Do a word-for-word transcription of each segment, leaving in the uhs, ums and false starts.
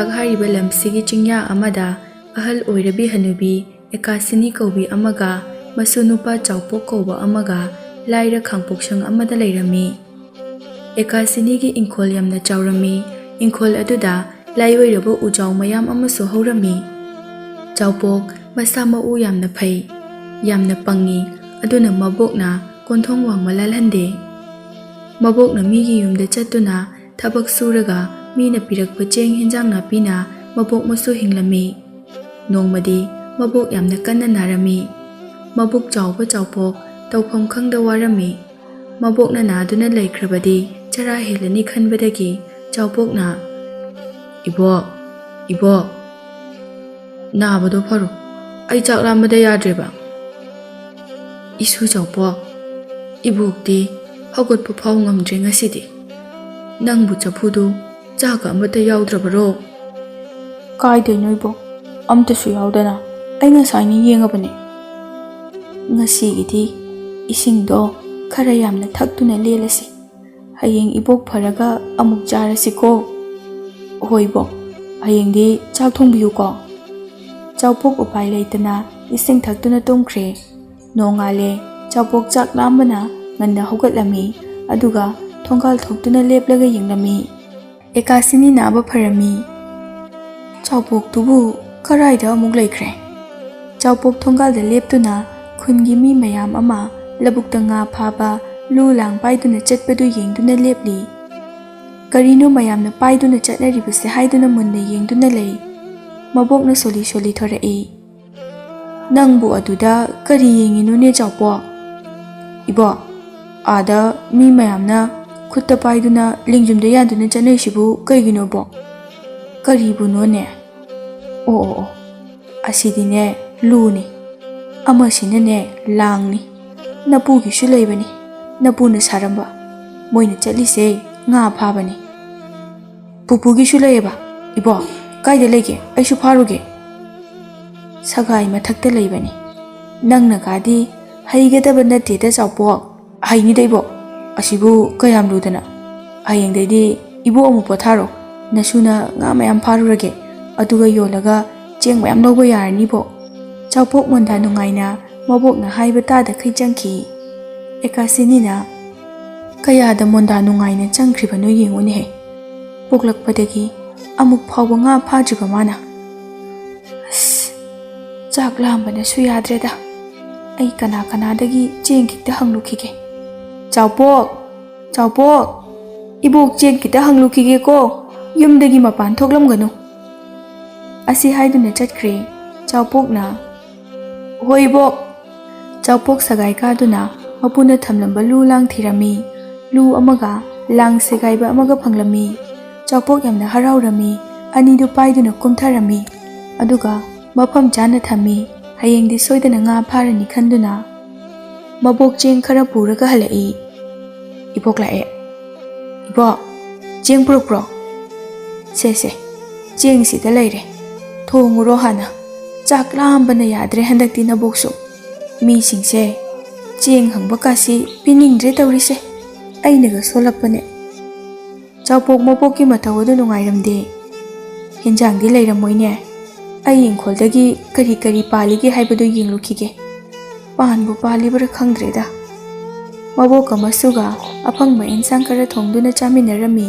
ꯍꯥꯏꯔꯤꯕ ꯂꯝꯁꯤꯒꯤ ꯆꯤꯡꯌꯥ ꯑꯃꯗ ꯑꯍꯜ ꯑꯣꯏꯔꯕꯤ ꯍꯅꯨꯕꯤ ꯑꯦꯀꯥꯁꯤꯅꯤ ꯀꯧꯕꯤ ꯑꯃꯒ ꯃꯁꯨ ꯅꯨꯄꯥ ꯆꯥꯎꯄꯣꯛ ꯀꯧꯕ ꯑꯃꯒ ꯂꯥꯏꯔ ꯈꯥꯡꯄꯣꯛꯁꯪ ꯑꯃꯗ ꯂꯩꯔꯝꯃꯤ꯫ ꯑꯦꯀꯥꯁꯤꯅꯤꯒꯤ ꯏꯪꯈꯣꯜ ꯌꯥꯝꯅ ꯆꯥꯎꯔꯝꯃꯤ꯫ ꯏꯪꯈꯣꯜ ꯑꯗꯨꯗ ꯂꯥꯏ ꯑꯣꯏꯔꯕ ꯎꯖꯥꯎ ꯃꯌꯥꯝ ꯑꯃꯁꯨ ꯍꯧꯔꯝꯃꯤ꯫ ꯆꯥꯎꯄꯣꯛ ꯃꯁꯥ ꯃꯎ ꯌꯥꯝꯅ ꯐꯩ, ꯌꯥꯝꯅ ꯄꯪꯉꯤ, ꯑꯗꯨꯅ ꯃꯕꯣꯛꯅ ꯀꯣꯟꯊꯣꯡ ꯋꯥꯡꯃ ꯂꯥꯜꯍꯟꯗꯦ꯫ ꯃꯕꯣꯛꯅ ꯃꯤꯒꯤ ꯌꯨꯝꯗ ꯆꯠꯇꯨꯅ ꯊꯕꯛ ꯁꯨꯔꯒ ꯃꯤꯅ ꯄꯤꯔꯛꯄ ꯆꯦꯡ ꯍꯦꯟꯖꯥꯡ ꯅꯥꯄꯤꯅ ꯃꯕꯣꯛ ꯃꯁꯨ ꯍꯤꯡꯂꯝꯃꯤ꯫ ꯅꯣꯡꯃꯗꯤ ꯃꯕꯣꯛ ꯌꯥꯝꯅ ꯀꯟꯅ ꯅꯥꯔꯝꯃꯤ꯫ ꯃꯕꯨꯛ ꯆꯥꯎꯕ ꯆꯥꯎꯄꯣꯛ ꯇꯧꯐꯝ ꯈꯪꯗ ꯋꯥꯔꯝꯃꯤ꯫ ꯃꯕꯣꯛꯅ ꯅꯥꯗꯨꯅ ꯂꯩꯈ꯭ꯔꯕꯗꯤ ꯆꯔꯥ ꯍꯦꯜꯂꯅꯤ ꯈꯟꯕꯗꯒꯤ ꯆꯥꯎꯄꯣꯛꯅ, "ꯏꯕꯣꯛ, ꯏꯕꯣꯛ, ꯅꯥꯕꯗꯣ ꯐꯔꯣ, ꯑꯩ ꯆꯥꯛ ꯂꯥꯝꯕꯗ ꯌꯥꯗ꯭ꯔꯦꯕ꯫ ꯏꯁꯨ ꯆꯥꯎꯄꯣꯛ, ꯏꯕꯣꯛꯇꯤ ꯍꯧꯒꯠꯄ ꯐꯥꯎ ꯉꯝꯗ꯭ꯔꯦ ꯉꯁꯤꯗꯤ꯫ ꯅꯪꯕꯨ ꯆꯐꯨꯗꯨ ꯆꯥꯛꯀ ꯑꯃꯠꯇ ꯌꯥꯎꯗ꯭ꯔꯕꯔꯣ?" "ꯀꯥꯏꯗꯩꯅꯣ ꯏꯕꯣꯛ, ꯑꯝꯇꯁꯨ ꯌꯥꯎꯗꯅ꯫ ꯑꯩ ꯉꯁꯥꯏꯅ ꯌꯦꯡꯉꯕꯅꯦ꯫ ꯉꯁꯤꯒꯤꯗꯤ ꯏꯁꯤꯡꯗꯣ ꯈꯔ ꯌꯥꯝꯅ ꯊꯛꯇꯨꯅ ꯂꯦꯜꯂꯁꯤ꯫ ꯍꯌꯦꯡ ꯏꯕꯣꯛ ꯐꯔꯒ ꯑꯃꯨꯛ ꯆꯥꯔꯁꯤꯀꯣ꯫" "ꯍꯣꯏ ꯏꯕꯣꯛ, ꯍꯌꯦꯡꯗꯤ ꯆꯥꯛ ꯊꯣꯡꯕꯤꯌꯨꯀꯣ꯫" ꯆꯥꯎꯄꯣꯛ ꯎꯄꯥꯏ ꯂꯩꯇꯅ ꯏꯁꯤꯡ ꯊꯛꯇꯨꯅ ꯇꯨꯝꯈ꯭ꯔꯦ꯫ ꯅꯣꯡꯉꯥꯜꯂꯦ꯫ ꯆꯥꯎꯄꯣꯛ ꯆꯥꯛ ꯂꯥꯝꯕꯅ ꯉꯟꯅ ꯍꯧꯒꯠꯂꯝꯃꯤ, ꯑꯗꯨꯒ ꯊꯣꯡꯒꯥꯜ ꯊꯣꯛꯇꯨꯅ ꯂꯦꯞꯂꯒ ꯌꯦꯡꯂꯝꯃꯤ꯫ ꯑꯦꯀꯥꯁꯤꯅꯤ ꯅꯥꯕ ꯐꯔꯝꯃꯤ꯫ "ꯆꯥꯎꯄꯣꯛꯇꯨꯕꯨ ꯀꯔꯥꯏꯗ ꯑꯃꯨꯛ ꯂꯩꯈ꯭ꯔꯦ?" ꯆꯥꯎꯄꯣꯛ ꯊꯣꯡꯒꯥꯜꯗ ꯂꯦꯞꯇꯨꯅ ꯈꯨꯟꯒꯤ ꯃꯤ ꯃꯌꯥꯝ ꯑꯃ ꯂꯧꯕꯨꯛꯇ ꯉꯥ ꯐꯥꯕ, ꯂꯨ ꯂꯥꯡ ꯄꯥꯏꯗꯨꯅ ꯆꯠꯄꯗꯨ ꯌꯦꯡꯗꯨꯅ ꯂꯦꯞꯂꯤ꯫ "ꯀꯔꯤꯅꯣ ꯃꯌꯥꯝꯅ ꯄꯥꯏꯗꯨꯅ ꯆꯠꯅꯔꯤꯕꯁꯦ?" ꯍꯥꯏꯗꯨꯅ ꯃꯨꯟꯅ ꯌꯦꯡꯗꯨꯅ ꯂꯩ꯫ ꯃꯕꯣꯛꯅ ꯁꯣꯜꯂꯤ ꯁꯣꯜꯂꯤ ꯊꯣꯔꯛꯏ꯫ "ꯅꯪꯕꯨ ꯑꯗꯨꯗ ꯀꯔꯤ ꯌꯦꯡꯉꯤꯅꯣꯅꯦ ꯆꯥꯎꯄꯣꯛ?" "ꯏꯕꯣꯛ, ꯑꯥꯗ ꯃꯤ ꯃꯌꯥꯝꯅ ꯈꯨꯠꯇ ꯄꯥꯏꯗꯨꯅ ꯂꯦꯡꯖꯨꯝꯗ ꯌꯥꯟꯗꯨꯅ ꯆꯠꯅꯩꯁꯤꯕꯨ ꯀꯩꯒꯤꯅꯣꯕꯣ?" "ꯀꯔꯤꯕꯨꯅꯣꯅꯦ?" "ꯑꯣ, ꯑꯣ, ꯑꯣ, ꯑꯁꯤꯗꯤꯅꯦ ꯂꯨꯅꯤ, ꯑꯃꯁꯤꯅꯅꯦ ꯂꯥꯡꯅꯤ꯫ ꯅꯄꯨꯒꯤꯁꯨ ꯂꯩꯕꯅꯤ, ꯅꯄꯨꯅ ꯁꯥꯔꯝꯕ꯫ ꯃꯣꯏꯅ ꯆꯠꯂꯤꯁꯦ ꯉꯥ ꯐꯥꯕꯅꯤ꯫" "ꯄꯨꯄꯨꯒꯤꯁꯨ ꯂꯩꯌꯦꯕ? ꯏꯕꯣꯛ, ꯀꯥꯏꯗ ꯂꯩꯒꯦ? ꯑꯩꯁꯨ ꯐꯥꯔꯨꯒꯦ꯫" "ꯁꯒꯥꯏ ꯃꯊꯛꯇ ꯂꯩꯕꯅꯤ꯫ ꯅꯪꯅ ꯀꯥꯗꯤ ꯍꯩꯒꯗꯕ ꯅꯠꯇꯦꯗ ꯆꯥꯎꯄꯣꯛ꯫" "ꯍꯩꯅꯤꯗ ꯏꯕꯣꯛ, ꯑꯁꯤꯕꯨ ꯀꯌꯥꯝ ꯂꯨꯗꯅ꯫ ꯍꯌꯦꯡꯗꯩꯗꯤ ꯏꯕꯣꯛ ꯑꯃꯨꯛ ꯄꯣꯊꯥꯔꯣ, "ꯅꯁꯨꯅ ꯉꯥ ꯃꯌꯥꯝ ꯐꯥꯔꯨꯔꯒꯦ, ꯑꯗꯨꯒ ꯌꯣꯜꯂꯒ ꯆꯦꯡ ꯃꯌꯥꯝ ꯂꯧꯕ ꯌꯥꯔꯅꯤꯕꯣ꯫" ꯆꯥꯎꯄꯣꯛ ꯃꯣꯟꯗꯥ ꯅꯨꯡꯉꯥꯏꯅ ꯃꯕꯣꯛꯅ ꯍꯥꯏꯕ ꯇꯥꯗꯈꯩ ꯆꯪꯈꯤ꯫ ꯑꯦꯀꯥꯁꯤꯅꯤꯅ ꯀꯌꯥꯗ ꯃꯣꯟꯗꯥ ꯅꯨꯡꯉꯥꯏꯅ ꯆꯪꯈ꯭ꯔꯤꯕꯅꯣ ꯌꯦꯡꯉꯨꯅꯦꯍꯦ꯫ ꯄꯣꯛꯂꯛꯄꯗꯒꯤ ꯑꯃꯨꯛ ꯐꯥꯎꯕ ꯉꯥ ꯐꯥꯗ꯭ꯔꯤꯕ ꯃꯥꯅ꯫ "ꯑꯁ, ꯆꯥꯛ ꯂꯥꯝꯕꯅꯁꯨ ꯌꯥꯗ꯭ꯔꯦꯗ꯫ ꯑꯩ ꯀꯅꯥ ꯀꯅꯥꯗꯒꯤ ꯆꯦꯡ ꯈꯤꯛꯇ ꯍꯪꯂꯨꯈꯤꯒꯦ꯫ ꯆꯥꯎꯄꯣꯛ! ꯆꯥꯎꯄꯣꯛ! ꯏꯕꯣꯛ ꯆꯦꯡ ꯈꯤꯇ ꯍꯪꯂꯨꯈꯤꯒꯦꯀꯣ꯫ ꯌꯨꯝꯗꯒꯤ ꯃꯄꯥꯟ ꯊꯣꯛꯂꯝꯒꯅꯨ꯫" ꯑꯁꯤ ꯍꯥꯏꯗꯨꯅ ꯆꯠꯈ꯭ꯔꯦ ꯆꯥꯎꯄꯣꯛꯅ꯫ "ꯍꯣꯏ ꯏꯕꯣꯛ!" ꯆꯥꯎꯄꯣꯛ ꯁꯒꯥꯏ ꯀꯥꯗꯨꯅ ꯃꯄꯨꯅ ꯊꯝꯂꯝꯕ ꯂꯨ ꯂꯥꯡ ꯊꯤꯔꯝꯃꯤ꯫ ꯂꯨ ꯑꯃꯒ ꯂꯥꯡ ꯁꯦꯒꯥꯏꯕ ꯑꯃꯒ ꯐꯪꯂꯝꯃꯤ꯫ ꯆꯥꯎꯄꯣꯛ ꯌꯥꯝꯅ ꯍꯔꯥꯎꯔꯝꯃꯤ꯫ ꯑꯅꯤꯗꯨ ꯄꯥꯏꯗꯨꯅ ꯀꯨꯝꯊꯔꯝꯃꯤ꯫ ꯑꯗꯨꯒ ꯃꯐꯝ ꯆꯥꯅ ꯊꯝꯃꯤ꯫ ꯍꯌꯦꯡꯗꯤ ꯁꯣꯏꯗꯅ ꯉꯥ ꯐꯥꯔꯅꯤ ꯈꯟꯗꯨꯅ ꯃꯕꯣꯛ ꯆꯦꯡ ꯈꯔ ꯄꯨꯔꯒ ꯍꯜꯂꯛꯏ꯫ "ꯏꯕꯣꯛ ꯂꯥꯛꯑꯦ꯫ ꯏꯕꯣꯛ, ꯆꯦꯡ ꯄꯨꯔꯛꯄ꯭ꯔꯣ?" "ꯁꯦ, ꯁꯦ, ꯆꯦꯡꯁꯤꯗ ꯂꯩꯔꯦ꯫ ꯊꯣꯡꯉꯨꯔꯣ ꯍꯥꯟꯅ꯫ ꯆꯥꯛ ꯂꯥꯝꯕꯅ ꯌꯥꯗ꯭ꯔꯦ ꯍꯟꯗꯛꯇꯤ ꯅꯕꯣꯛꯁꯨ꯫ ꯃꯤꯁꯤꯡꯁꯦ ꯆꯦꯡ ꯍꯪꯕ ꯀꯥꯁꯤ ꯄꯤꯅꯤꯡꯗ꯭ꯔꯦ ꯇꯧꯔꯤꯁꯦ꯫ ꯑꯩꯅꯒ ꯁꯣꯜꯂꯛꯄꯅꯦ꯫" ꯆꯥꯎꯄꯣꯛ ꯃꯕꯣꯛꯀꯤ ꯃꯇꯧ ꯑꯗꯨ ꯅꯨꯡꯉꯥꯏꯔꯝꯗꯦ꯫ "ꯍꯦꯟꯖꯥꯡꯗꯤ ꯂꯩꯔꯝꯃꯣꯏꯅꯦ꯫ ꯑꯩ ꯏꯪꯈꯣꯜꯗꯒꯤ ꯀꯔꯤ ꯀꯔꯤ ꯄꯥꯜꯂꯤꯒꯦ ꯍꯥꯏꯕꯗꯨ ꯌꯦꯡꯂꯨꯈꯤꯒꯦ꯫ ꯄꯥꯟꯕꯨ ꯄꯥꯜꯂꯤꯕ꯭ꯔꯥ ꯈꯪꯗ꯭ꯔꯦꯗ꯫" ꯃꯕꯣꯛꯀ ꯃꯁꯨꯒ ꯑꯐꯪꯕ ꯏꯟꯁꯥꯡ ꯈꯔ ꯊꯣꯡꯗꯨꯅ ꯆꯥꯃꯤꯟꯅꯔꯝꯃꯤ꯫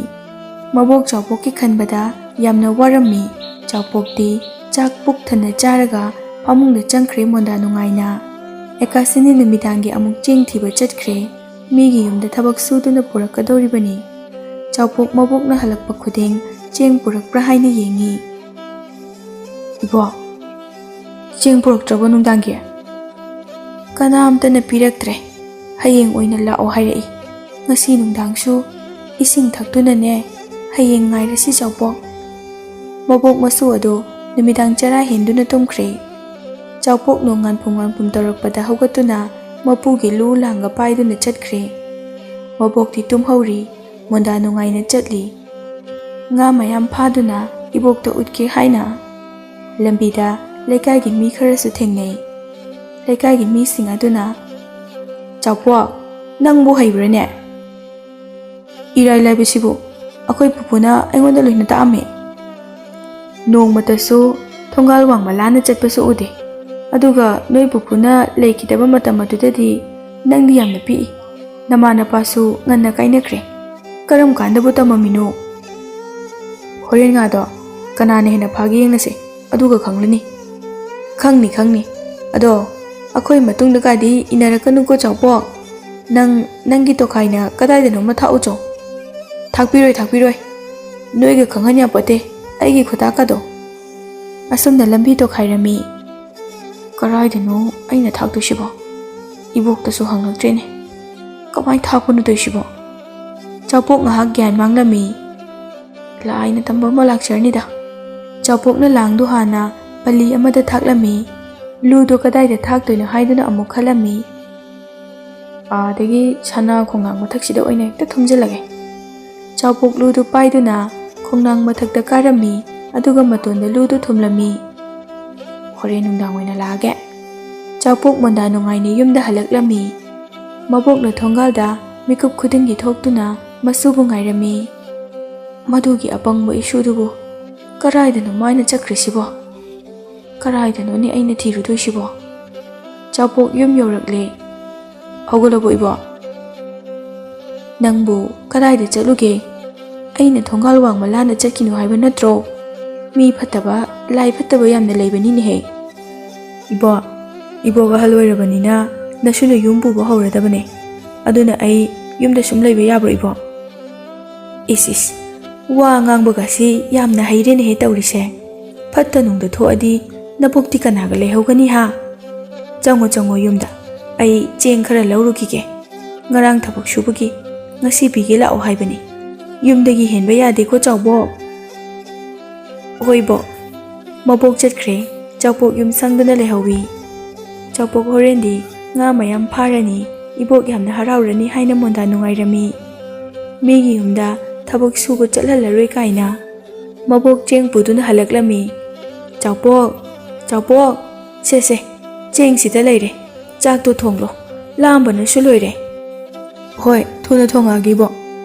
ꯃꯕꯣꯛ ꯆꯥꯎꯄꯣꯛꯀꯤ ꯈꯟꯕꯗ ꯌꯥꯝꯅ ꯋꯥꯔꯝꯃꯤ꯫ ꯆꯥꯎꯄꯣꯛꯇꯤ ꯆꯥꯛ ꯄꯨꯛ ꯊꯟꯅ ꯆꯥꯔꯒ ꯐꯃꯨꯡꯗ ꯆꯪꯈ꯭ꯔꯦ ꯃꯣꯟꯗꯥ ꯅꯨꯡꯉꯥꯏꯅ꯫ ꯑꯦꯀꯥꯁꯤꯅꯤ ꯅꯨꯃꯤꯗꯥꯡꯒꯤ ꯑꯃꯨꯛ ꯆꯦꯡ ꯊꯤꯕ ꯆꯠꯈ꯭ꯔꯦ꯫ ꯃꯤꯒꯤ ꯌꯨꯝꯗ ꯊꯕꯛ ꯁꯨꯗꯨꯅ ꯄꯨꯔꯛꯀꯗꯧꯔꯤꯕꯅꯤ꯫ ꯆꯥꯎꯄꯣꯛ ꯃꯕꯣꯛꯅ ꯍꯜꯂꯛꯄ ꯈꯨꯗꯤꯡ ꯆꯦꯡ ꯄꯨꯔꯛꯄ꯭ꯔꯥ ꯍꯥꯏꯅ ꯌꯦꯡꯉꯤ꯫ "ꯏꯕꯣꯛ, ꯆꯦꯡ ꯄꯨꯔꯛꯇ꯭ꯔꯕꯣ ꯅꯨꯡꯗꯥꯡꯒꯤ?" "ꯀꯅꯥꯝꯇꯅ ꯄꯤꯔꯛꯇ꯭ꯔꯦ꯫ ꯍꯌꯦꯡ ꯑꯣꯏꯅ ꯂꯥꯛꯑꯣ ꯍꯥꯏꯔꯛꯏ꯫ ꯉꯁꯤ ꯅꯨꯡꯗꯥꯡꯁꯨ ꯏꯁꯤꯡ ꯊꯛꯇꯨꯅꯅꯦ꯫ ꯍꯌꯦꯡ ꯉꯥꯏꯔꯁꯤ ꯆꯥꯎꯄꯣꯛ꯫" ꯃꯕꯣꯛ ꯃꯁꯨ ꯑꯗꯨ ꯅꯨꯃꯤꯗꯥꯡ ꯆꯔꯥ ꯍꯦꯟꯗꯨꯅ ꯇꯨꯝꯈ꯭ꯔꯦ꯫ ꯆꯥꯎꯄꯣꯛ ꯅꯣꯡꯉꯥꯟꯐꯝ ꯉꯥꯟꯐꯝ ꯇꯧꯔꯛꯄꯗ ꯍꯧꯒꯠꯇꯨꯅ ꯃꯄꯨꯒꯤ ꯂꯨ ꯂꯥꯡꯒ ꯄꯥꯏꯗꯨꯅ ꯆꯠꯈ꯭ꯔꯦ꯫ ꯃꯕꯣꯛꯇꯤ ꯇꯨꯝꯍꯧꯔꯤ꯫ ꯃꯣꯟꯗꯥ ꯅꯨꯡꯉꯥꯏꯅ ꯆꯠꯂꯤ꯫ ꯉꯥ ꯃꯌꯥꯝ ꯐꯥꯗꯨꯅ ꯏꯕꯣꯛꯇ ꯎꯠꯀꯦ ꯍꯥꯏꯅ ꯂꯝꯕꯤꯗ ꯂꯩꯀꯥꯏꯒꯤ ꯃꯤ ꯈꯔꯁꯨ ꯊꯦꯡꯅꯩ꯫ ꯂꯩꯀꯥꯏꯒꯤ ꯃꯤꯁꯤꯡ ꯑꯗꯨꯅ, "ꯆꯥꯎꯄꯣꯛ, ꯅꯪꯕꯨ ꯍꯩꯕ꯭ꯔꯥꯅꯦ? ꯏꯔꯥꯏ ꯂꯥꯏꯕꯁꯤꯕꯨ ꯑꯩꯈꯣꯏ ꯄꯨꯄꯨꯅ ꯑꯩꯉꯣꯟꯗ ꯂꯣꯏꯅ ꯇꯥꯛꯑꯝꯃꯦ꯫ ꯅꯣꯡꯃꯇꯁꯨ ꯊꯣꯡꯒꯥꯜ ꯋꯥꯡꯃ ꯂꯥꯟꯅ ꯆꯠꯄꯁꯨ ꯎꯗꯦ꯫ ꯑꯗꯨꯒ ꯅꯣꯏ ꯄꯨꯄꯨꯅ ꯂꯩꯈꯤꯗꯕ ꯃꯇꯝ ꯑꯗꯨꯗꯗꯤ ꯅꯪꯗꯤ ꯌꯥꯝꯅ ꯄꯤꯛꯏ꯫ ꯅꯃꯥ ꯅꯄꯥꯁꯨ ꯉꯟꯅ ꯀꯥꯏꯅꯈ꯭ꯔꯦ꯫ ꯀꯔꯝ ꯀꯥꯟꯗꯕꯨ ꯇꯝꯃꯝꯃꯤꯅꯣ? ꯍꯣꯔꯦꯟ ꯉꯥꯗꯣ ꯀꯅꯥꯅ ꯍꯦꯟꯅ ꯐꯥꯒꯦ ꯌꯦꯡꯅꯁꯦ, ꯑꯗꯨꯒ ꯈꯪꯂꯅꯤ꯫ ꯈꯪꯅꯤ, ꯈꯪꯅꯤ꯫ ꯑꯗꯣ ꯑꯩꯈꯣꯏ ꯃꯇꯨꯡꯗꯒꯗꯤ ꯏꯟꯅꯔꯛꯀꯅꯨꯀꯣ, ꯆꯥꯎꯄꯣꯛ꯫ ꯅꯪ ꯅꯪꯒꯤ ꯇꯣꯈꯥꯏꯅ ꯀꯗꯥꯏꯗꯅꯣꯃ ꯊꯥꯛꯎꯆꯣ꯫ ꯊꯥꯛꯄꯤꯔꯣꯏ, ꯊꯥꯛꯄꯤꯔꯣꯏ꯫ ꯅꯣꯏꯒ ꯈꯪꯍꯟ ꯌꯥꯄꯣꯠꯇꯦ ꯑꯩꯒꯤ ꯈꯨꯇꯥꯛꯀꯗꯣ꯫ ꯑꯁꯨꯝꯅ ꯂꯝꯕꯤ ꯇꯣꯈꯥꯏꯔꯝꯃꯤ꯫ ꯀꯔꯥꯏꯗꯅꯣ ꯑꯩꯅ ꯊꯥꯛꯇꯣꯏꯁꯤꯕꯣ? ꯏꯕꯣꯛꯇꯁꯨ ꯍꯪꯂꯛꯇ꯭ꯔꯦꯅꯦ꯫ ꯀꯃꯥꯏ ꯊꯥꯛꯄꯅꯣ ꯇꯧꯏꯁꯤꯕꯣ? ꯆꯥꯎꯄꯣꯛ ꯉꯥꯏꯍꯥꯛ ꯒ꯭ꯌꯥꯟ ꯃꯥꯡꯂꯝꯃꯤ꯫ ꯂꯥꯏꯅ ꯇꯝꯕ ꯑꯃ ꯂꯥꯛꯆꯔꯅꯤꯗ꯫ ꯆꯥꯎꯄꯣꯛꯅ ꯂꯥꯡꯗꯨ ꯍꯥꯟꯅ ꯄꯜꯂꯤ ꯑꯃꯗ ꯊꯥꯛꯂꯝꯃꯤ꯫ ꯂꯨꯗꯣ ꯀꯗꯥꯏꯗ ꯊꯥꯛꯇꯣꯏꯅꯣ ꯍꯥꯏꯗꯨꯅ ꯑꯃꯨꯛ ꯈꯜꯂꯝꯃꯤ꯫ ꯑꯥꯗꯒꯤ ꯁꯅꯥ ꯈꯣꯡꯅꯥꯡ ꯃꯊꯛꯁꯤꯗ ꯑꯣꯏꯅ ꯍꯦꯛꯇ ꯊꯨꯝꯖꯤꯜꯂꯒꯦ꯫ ꯆꯥꯎꯄꯣꯛ ꯂꯨꯗꯨ ꯄꯥꯏꯗꯨꯅ ꯈꯣꯡꯅꯥꯡ ꯃꯊꯛꯇ ꯀꯥꯔꯝꯃꯤ, ꯑꯗꯨꯒ ꯃꯇꯣꯟꯗ ꯂꯨꯗꯨ ꯊꯨꯝꯂꯝꯃꯤ꯫ ꯍꯣꯔꯦꯟ ꯅꯨꯡꯗꯥꯡ ꯑꯣꯏꯅ ꯂꯥꯛꯑꯒꯦ꯫ ꯆꯥꯎꯄꯣꯛ ꯃꯣꯟꯗꯥ ꯅꯨꯡꯉꯥꯏꯅ ꯌꯨꯝꯗ ꯍꯜꯂꯛꯂꯝꯃꯤ꯫ ꯃꯕꯣꯛꯅ ꯊꯣꯡꯒꯥꯜꯗ ꯃꯤꯀꯨꯞ ꯈꯨꯗꯤꯡꯒꯤ ꯊꯣꯛꯇꯨꯅ ꯃꯁꯨꯕꯨ ꯉꯥꯏꯔꯝꯃꯤ꯫ ꯃꯗꯨꯒꯤ ꯑꯄꯪꯕ ꯏꯁꯨꯗꯨꯕꯨ ꯀꯔꯥꯏꯗꯅꯣ ꯃꯥꯏꯅ ꯆꯠꯈ꯭ꯔꯤꯁꯤꯕꯣ? ꯀꯔꯥꯏꯗꯅꯣꯅꯦ ꯑꯩꯅ ꯊꯤꯔꯨꯗꯣꯏꯁꯤꯕꯣ? ꯆꯥꯎꯄꯣꯛ ꯌꯨꯝ ꯌꯧꯔꯛꯂꯦ꯫ ꯍꯧꯒꯠꯂꯕꯣ ꯏꯕꯣ? ꯅꯪꯕꯨ ꯀꯗꯥꯏꯗ ꯆꯠꯂꯨꯒꯦ? ꯑꯩꯅ ꯊꯣꯡꯒꯥꯜ ꯋꯥꯡꯃ ꯂꯥꯟꯅ ꯆꯠꯈꯤꯅꯨ ꯍꯥꯏꯕ ꯅꯠꯇ꯭ꯔꯣ? ꯃꯤ ꯐꯠꯇꯕ, ꯂꯥꯏ ꯐꯠꯇꯕ ꯌꯥꯝꯅ ꯂꯩꯕꯅꯤꯅꯦꯍꯦ꯫ ꯏꯕꯣ, ꯏꯕꯣꯛ ꯑꯍꯜ ꯑꯣꯏꯔꯕꯅꯤꯅ ꯅꯁꯨꯅ ꯌꯨꯝ ꯄꯨꯕ ꯍꯧꯔꯗꯕꯅꯦ꯫ ꯑꯗꯨꯅ ꯑꯩ ꯌꯨꯝꯗ ꯁꯨꯝ ꯂꯩꯕ ꯌꯥꯕ꯭ꯔꯣ ꯏꯕꯣ? ꯏꯁ ꯏꯁ, ꯋꯥ ꯉꯥꯡꯕꯒꯁꯤ ꯌꯥꯝꯅ ꯍꯩꯔꯦꯅꯦꯍꯦ ꯇꯧꯔꯤꯁꯦ꯫ ꯐꯠꯇ ꯅꯨꯡꯗ ꯊꯣꯛꯑꯗꯤ ꯅꯕꯨꯛꯇꯤ ꯀꯅꯥꯒ ꯂꯩꯍꯧꯒꯅꯤ ꯍꯥ? ꯆꯪꯉꯣ ꯆꯪꯉꯣ ꯌꯨꯝꯗ, ꯑꯩ ꯆꯦꯡ ꯈꯔ ꯂꯧꯔꯨꯈꯤꯒꯦ꯫ ꯉꯔꯥꯡ ꯊꯕꯛ ꯁꯨꯕꯒꯤ ꯉꯁꯤ ꯄꯤꯒꯦ ꯂꯥꯛꯑꯣ ꯍꯥꯏꯕꯅꯤ꯫ ꯌꯨꯝꯗꯒꯤ ꯍꯦꯟꯕ ꯌꯥꯗꯦꯀꯣ ꯆꯥꯎꯕꯣꯛ꯫ ꯍꯣꯏ ꯕꯣꯛ꯫ ꯃꯕꯣꯛ ꯆꯠꯈ꯭ꯔꯦ꯫ ꯆꯥꯎꯄꯣꯛ ꯌꯨꯝ ꯁꯪꯗꯨꯅ ꯂꯩꯍꯧꯋꯤ꯫ ꯆꯥꯎꯄꯣꯛ ꯍꯣꯔꯦꯟꯗꯤ ꯉꯥ ꯃꯌꯥꯝ ꯐꯥꯔꯅꯤ, ꯏꯕꯣꯛ ꯌꯥꯝꯅ ꯍꯔꯥꯎꯔꯅꯤ ꯍꯥꯏꯅ ꯃꯣꯟꯗꯥ ꯅꯨꯡꯉꯥꯏꯔꯝꯃꯤ꯫ ꯃꯤꯒꯤ ꯌꯨꯝꯗ ꯊꯕꯛ ꯁꯨꯕ ꯆꯠꯍꯜꯂꯔꯣꯏ ꯀꯥꯏꯅ꯫ ꯃꯕꯣꯛ ꯆꯦꯡ ꯄꯨꯗꯨꯅ ꯍꯜꯂꯛꯂꯝꯃꯤ꯫ "ꯆꯥꯎꯄꯣꯛ, ꯆꯥꯎꯄꯣꯛ, ꯁꯦ ꯁꯦ, ꯆꯦꯡꯁꯤꯗ ꯂꯩꯔꯦ, ꯆꯥꯛꯇꯣ ꯊꯣꯡꯂꯣ, ꯂꯥꯝꯕꯅꯁꯨ ꯂꯣꯏꯔꯦ"꯫ "ꯍꯣꯏ, ꯊꯨꯅ ꯊꯣꯡꯉꯛꯑꯒꯦ ꯏꯕꯣꯛ"꯫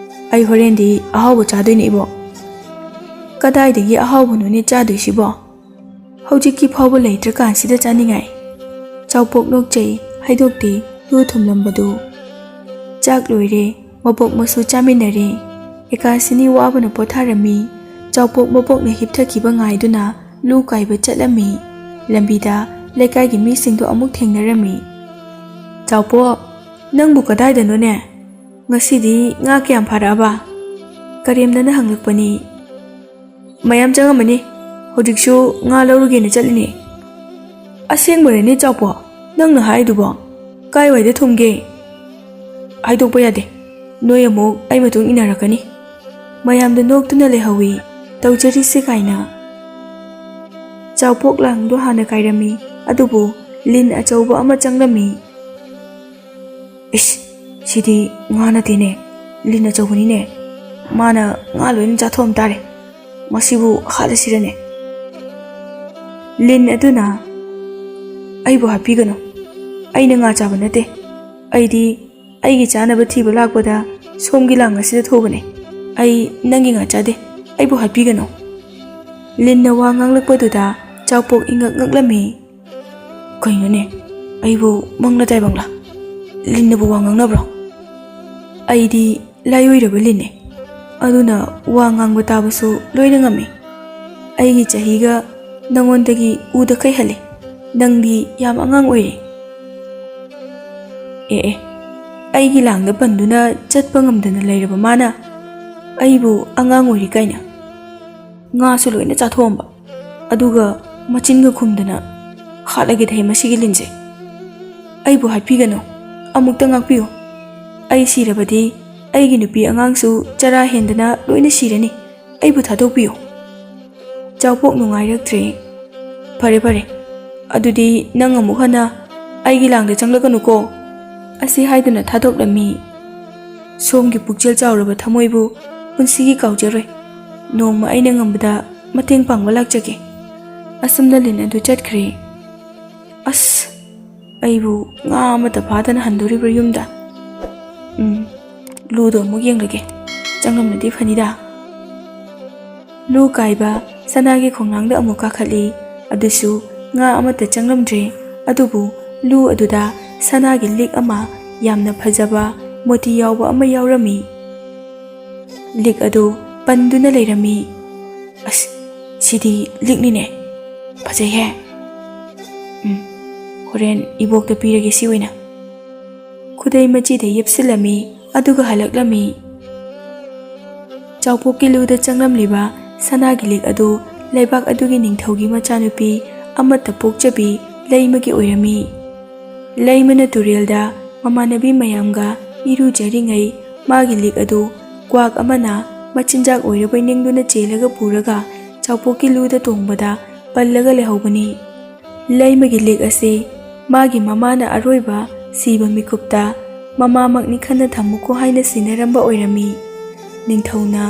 ꯑꯩ ꯍꯣꯔꯦꯟꯗꯤ ꯑꯍꯥꯎꯕ ꯆꯥꯗꯣꯏꯅꯦ, ꯏꯕꯣꯛ꯫ "ꯀꯗꯥꯏꯗꯒꯤ ꯑꯍꯥꯎꯕꯅꯣꯅꯦ ꯆꯥꯗꯣꯏꯁꯤꯕꯣ? ꯍꯧꯖꯤꯛꯀꯤ ꯐꯥꯎꯕ ꯂꯩꯇ꯭ꯔꯀꯥꯟꯁꯤꯗ ꯆꯥꯅꯤꯡꯉꯥꯏ?" ꯆꯥꯎꯄꯣꯛ ꯅꯣꯛꯆꯩ, ꯍꯥꯏꯗꯣꯛꯇꯦ ꯂꯨ ꯊꯨꯝꯂꯝꯕꯗꯨ꯫ ꯆꯥꯛ ꯂꯣꯏꯔꯦ, ꯃꯕꯣꯛ ꯃꯁꯨ ꯆꯥꯃꯤꯟꯅꯔꯦ꯫ ꯑꯦꯀꯥꯁꯤꯅꯤ ꯋꯥꯕꯅ ꯄꯣꯊꯥꯔꯝꯃꯤ꯫ ꯆꯥꯎꯄꯣꯛ ꯃꯕꯣꯛꯅ ꯍꯤꯞꯊꯈꯤꯕ ꯉꯥꯏꯗꯨꯅ ꯂꯨ ꯀꯥꯏꯕ ꯆꯠꯂꯝꯃꯤ꯫ ꯂꯝꯕꯤꯗ ꯂꯩꯀꯥꯏꯒꯤ ꯃꯤꯁꯤꯡꯗꯨ ꯑꯃꯨꯛ ꯊꯦꯡꯅꯔꯝꯃꯤ꯫ "ꯆꯥꯎꯄꯣꯛ, ꯅꯪꯕꯨ ꯀꯗꯥꯏꯗꯅꯣꯅꯦ? ꯉꯁꯤꯗꯤ ꯉꯥ ꯀꯌꯥꯝ ꯐꯥꯔꯛꯑꯕ?" ꯀꯔꯦꯝꯅꯅ ꯍꯪꯂꯛꯄꯅꯤ꯫ "ꯃꯌꯥꯝ ꯆꯪꯉꯝꯃꯅꯤ, ꯍꯧꯖꯤꯛꯁꯨ ꯉꯥ ꯂꯧꯔꯨꯒꯦꯅ ꯆꯠꯂꯤꯅꯦ꯫" "ꯑꯁꯦꯡꯕꯔꯅꯦ ꯆꯥꯎꯄꯣ, ꯅꯪꯅ ꯍꯥꯏꯗꯨꯕꯣ? ꯀꯥꯏꯋꯥꯏꯗ ꯊꯨꯝꯒꯦ?" "ꯍꯥꯏꯗꯣꯛꯄ ꯌꯥꯗꯦ, ꯅꯣꯏ ꯑꯃꯨꯛ ꯑꯩ ꯃꯇꯨꯡ ꯏꯟꯅꯔꯛꯀꯅꯤ꯫" ꯃꯌꯥꯝꯗ ꯅꯣꯛꯇꯨꯅ ꯂꯩꯍꯧꯏ꯫ ꯇꯧꯖꯔꯤꯁꯦ ꯀꯥꯏꯅ꯫ ꯆꯥꯎꯄꯣꯛ ꯂꯥꯡꯗꯣ ꯍꯥꯟꯅ ꯀꯥꯏꯔꯝꯃꯤ, ꯑꯗꯨꯕꯨ ꯂꯤꯟ ꯑꯆꯧꯕ ꯑꯃ ꯆꯪꯂꯝꯃꯤ꯫ "ꯏꯁ, ꯁꯤꯗꯤ ꯉꯥ ꯅꯠꯇꯦꯅꯦ, ꯂꯤꯟ ꯑꯆꯧꯕꯅꯤꯅꯦ꯫ ꯃꯥꯅ ꯉꯥ ꯂꯣꯏꯅ ꯆꯥꯊꯣꯛꯑꯝ ꯇꯥꯔꯦ꯫ ꯃꯁꯤꯕꯨ ꯍꯥꯠꯂꯁꯤꯔꯅꯦ?" ꯂꯤꯟ ꯑꯗꯨꯅ, "ꯑꯩꯕꯨ ꯍꯥꯠꯄꯤꯒꯅꯨ, ꯑꯩꯅ ꯉꯥ ꯆꯥꯕ ꯅꯠꯇꯦ꯫ ꯑꯩꯗꯤ ꯑꯩꯒꯤ ꯆꯥꯅꯕ ꯊꯤꯕ ꯂꯥꯛꯄꯗ ꯁꯣꯝꯒꯤ ꯂꯥꯡ ꯑꯁꯤꯗ ꯊꯣꯛꯎꯕꯅꯦ꯫ ꯑꯩ ꯅꯪꯒꯤ ꯉꯥ ꯆꯥꯗꯦ, ꯑꯩꯕꯨ ꯍꯥꯠꯄꯤꯒꯅꯨ꯫" ꯂꯤꯟꯅ ꯋꯥ ꯉꯥꯡꯂꯛꯄꯗꯨꯗ ꯆꯥꯎꯄꯣꯛ ꯏꯉꯛ ꯉꯛꯂꯝꯃꯤ꯫ "ꯀꯩꯅꯣꯅꯦ, ꯑꯩꯕꯨ ꯃꯪꯂ ꯇꯥꯏꯕꯪꯂ? ꯂꯤꯟꯅꯕꯨ ꯋꯥ ꯉꯥꯡꯅꯕ꯭ꯔꯣ? ꯑꯩꯗꯤ ꯂꯥꯏꯑꯣꯏꯔꯕ ꯂꯤꯟꯅꯦ, ꯑꯗꯨꯅ ꯋꯥ ꯉꯥꯡꯕ ꯇꯥꯕꯁꯨ ꯂꯣꯏꯅ ꯉꯝꯃꯤ꯫ ꯑꯩꯒꯤ ꯆꯍꯤꯒ ꯅꯉꯣꯟꯗꯒꯤ ꯎꯗ ꯀꯩꯍꯜꯂꯤ꯫ ꯅꯪꯗꯤ ꯌꯥꯝ ꯑꯉꯥꯡ ꯑꯣꯏꯔꯤ꯫" ꯑꯦ ꯑꯦ, ꯑꯩꯒꯤ ꯂꯥꯡꯗ ꯄꯟꯗꯨꯅ ꯆꯠꯄ ꯉꯝꯗꯅ ꯂꯩꯔꯕ ꯃꯥꯅ ꯑꯩꯕꯨ ꯑꯉꯥꯡ ꯑꯣꯏꯔꯤ ꯀꯥꯏꯅ꯫ ꯉꯥꯁꯨ ꯂꯣꯏꯅ ꯆꯥꯊꯣꯛꯑꯝꯕ, ꯑꯗꯨꯒ ꯃꯆꯤꯟꯒ ꯈꯨꯝꯗꯅ ꯍꯥꯠꯂꯒꯦ ꯇꯧꯏ ꯃꯁꯤꯒꯤ ꯂꯤꯟꯁꯦ꯫ ꯑꯩꯕꯨ ꯍꯥꯠꯄꯤꯒꯅꯨ, ꯑꯃꯨꯛꯇ ꯉꯥꯛꯄꯤꯌꯨ꯫ ꯑꯩ ꯁꯤꯔꯕꯗꯤ ꯑꯩꯒꯤ ꯅꯨꯄꯤ ꯑꯉꯥꯡꯁꯨ ꯆꯔꯥ ꯍꯦꯟꯗꯅ ꯂꯣꯏꯅ ꯁꯤꯔꯅꯤ꯫ ꯑꯩꯕꯨ ꯊꯥꯗꯣꯛꯄꯤꯌꯨ꯫ ꯆꯥꯎꯄꯣꯛ ꯅꯨꯡꯉꯥꯏꯔꯛꯇ꯭ꯔꯦ꯫ "ꯐꯔꯦ, ꯐꯔꯦ, ꯑꯗꯨꯗꯤ ꯅꯪ ꯑꯃꯨꯛ ꯍꯟꯅ ꯑꯩꯒꯤ ꯂꯥꯡꯗ ꯆꯪꯂꯛꯀꯅꯨꯀꯣ꯫" ꯑꯁꯤ ꯍꯥꯏꯗꯨꯅ ꯊꯥꯗꯣꯛꯂꯝꯃꯤ꯫ "ꯁꯣꯝꯒꯤ ꯄꯨꯛꯆꯦꯜ ꯆꯥꯎꯔꯕ ꯊꯃꯣꯏꯕꯨ ꯄꯨꯟꯁꯤꯒꯤ ꯀꯥꯎꯖꯔꯣꯏ꯫ ꯅꯣꯡꯃ ꯑꯩꯅ ꯉꯝꯕꯗ ꯃꯇꯦꯡ ꯄꯥꯡꯕ ꯂꯥꯛꯆꯒꯦ꯫" ꯑꯁꯨꯝꯅ ꯂꯤꯟ ꯑꯗꯨ ꯆꯠꯈ꯭ꯔꯦ꯫ "ꯑꯁ, ꯑꯩꯕꯨ ꯉꯥ ꯑꯃꯠꯇ ꯐꯥꯗꯅ ꯍꯟꯗꯣꯔꯤꯕ꯭ꯔꯥ ꯌꯨꯝꯗ? ꯎꯝ, ꯂꯨꯗꯣ ꯑꯃꯨꯛ ꯌꯦꯡꯂꯒꯦ꯫" ꯆꯪꯂꯝꯂꯗꯤ ꯐꯅꯤꯗ꯫ ꯂꯨ ꯀꯥꯏꯕ ꯁꯅꯥꯒꯤ ꯈꯣꯡꯅꯥꯡꯗ ꯑꯃꯨꯛ ꯀꯥꯈꯠꯂꯤ꯫ ꯑꯗꯨꯁꯨ ꯉꯥ ꯑꯃꯠꯇ ꯆꯪꯂꯝꯗ꯭ꯔꯦ꯫ ꯑꯗꯨꯕꯨ ꯂꯨ ꯑꯗꯨꯗ ꯁꯅꯥꯒꯤ ꯂꯤꯛ ꯑꯃ, ꯌꯥꯝꯅ ꯐꯖꯕ ꯃꯣꯇꯤ ꯌꯥꯎꯕ ꯑꯃ ꯌꯥꯎꯔꯝꯃꯤ꯫ ꯂꯤꯛ ꯑꯗꯨ ꯄꯟꯗꯨꯅ ꯂꯩꯔꯝꯃꯤ꯫ "ꯑꯁ, ꯁꯤꯗꯤ ꯂꯤꯛꯅꯤꯅꯦ꯫ ꯐꯖꯩꯍꯦ꯫ ꯎꯝ, ꯍꯣꯔꯦꯟ ꯏꯕꯣꯛꯇ ꯄꯤꯔꯒꯦ ꯁꯤ ꯑꯣꯏꯅ꯫" ꯈꯨꯗꯩ ꯃꯆꯤꯗ ꯌꯦꯞꯁꯤꯜꯂꯝꯃꯤ, ꯑꯗꯨꯒ ꯍꯜꯂꯛꯂꯝꯃꯤ꯫ ꯆꯥꯎꯄꯣꯛꯀꯤ ꯂꯨꯗ ꯆꯪꯂꯝꯂꯤꯕ ꯁꯅꯥꯒꯤ ꯂꯤꯛ ꯑꯗꯨ ꯂꯩꯕꯥꯛ ꯑꯗꯨꯒꯤ ꯅꯤꯡꯊꯧꯒꯤ ꯃꯆꯥꯅꯨꯄꯤ ꯑꯃꯠꯇ ꯄꯣꯛꯆꯕꯤ ꯂꯩꯃꯒꯤ ꯑꯣꯏꯔꯝꯃꯤ꯫ ꯂꯩꯃꯅ ꯇꯨꯔꯦꯜꯗ ꯃꯃꯥꯟꯅꯕꯤ ꯃꯌꯥꯝꯒ ꯏꯔꯨꯖꯔꯤꯉꯩ, ꯃꯥꯒꯤ ꯂꯤꯛ ꯑꯗꯨ ꯀ꯭ꯋꯥꯛ ꯑꯃꯅ ꯃꯆꯤꯟꯖꯥꯛ ꯑꯣꯏꯔꯕꯣꯏ ꯅꯤꯡꯗꯨꯅ ꯆꯦꯜꯂꯒ ꯄꯨꯔꯒ ꯆꯥꯎꯄꯣꯛꯀꯤ ꯂꯨꯗ ꯇꯣꯡꯕꯗ ꯄꯜꯂꯒ ꯂꯩꯍꯧꯕꯅꯤ꯫ ꯂꯩꯃꯒꯤ ꯂꯤꯛ ꯑꯁꯤ ꯃꯥꯒꯤ ꯃꯃꯥꯅ ꯑꯔꯣꯏꯕ ꯁꯤꯕ ꯃꯤꯀꯨꯞꯇ ꯃꯃꯥꯃꯛꯅꯤ ꯈꯟꯅ ꯊꯝꯃꯨꯀꯣ ꯍꯥꯏꯅ ꯁꯤꯟꯅꯔꯝꯕ ꯑꯣꯏꯔꯝꯃꯤ꯫ ꯅꯤꯡꯊꯧꯅ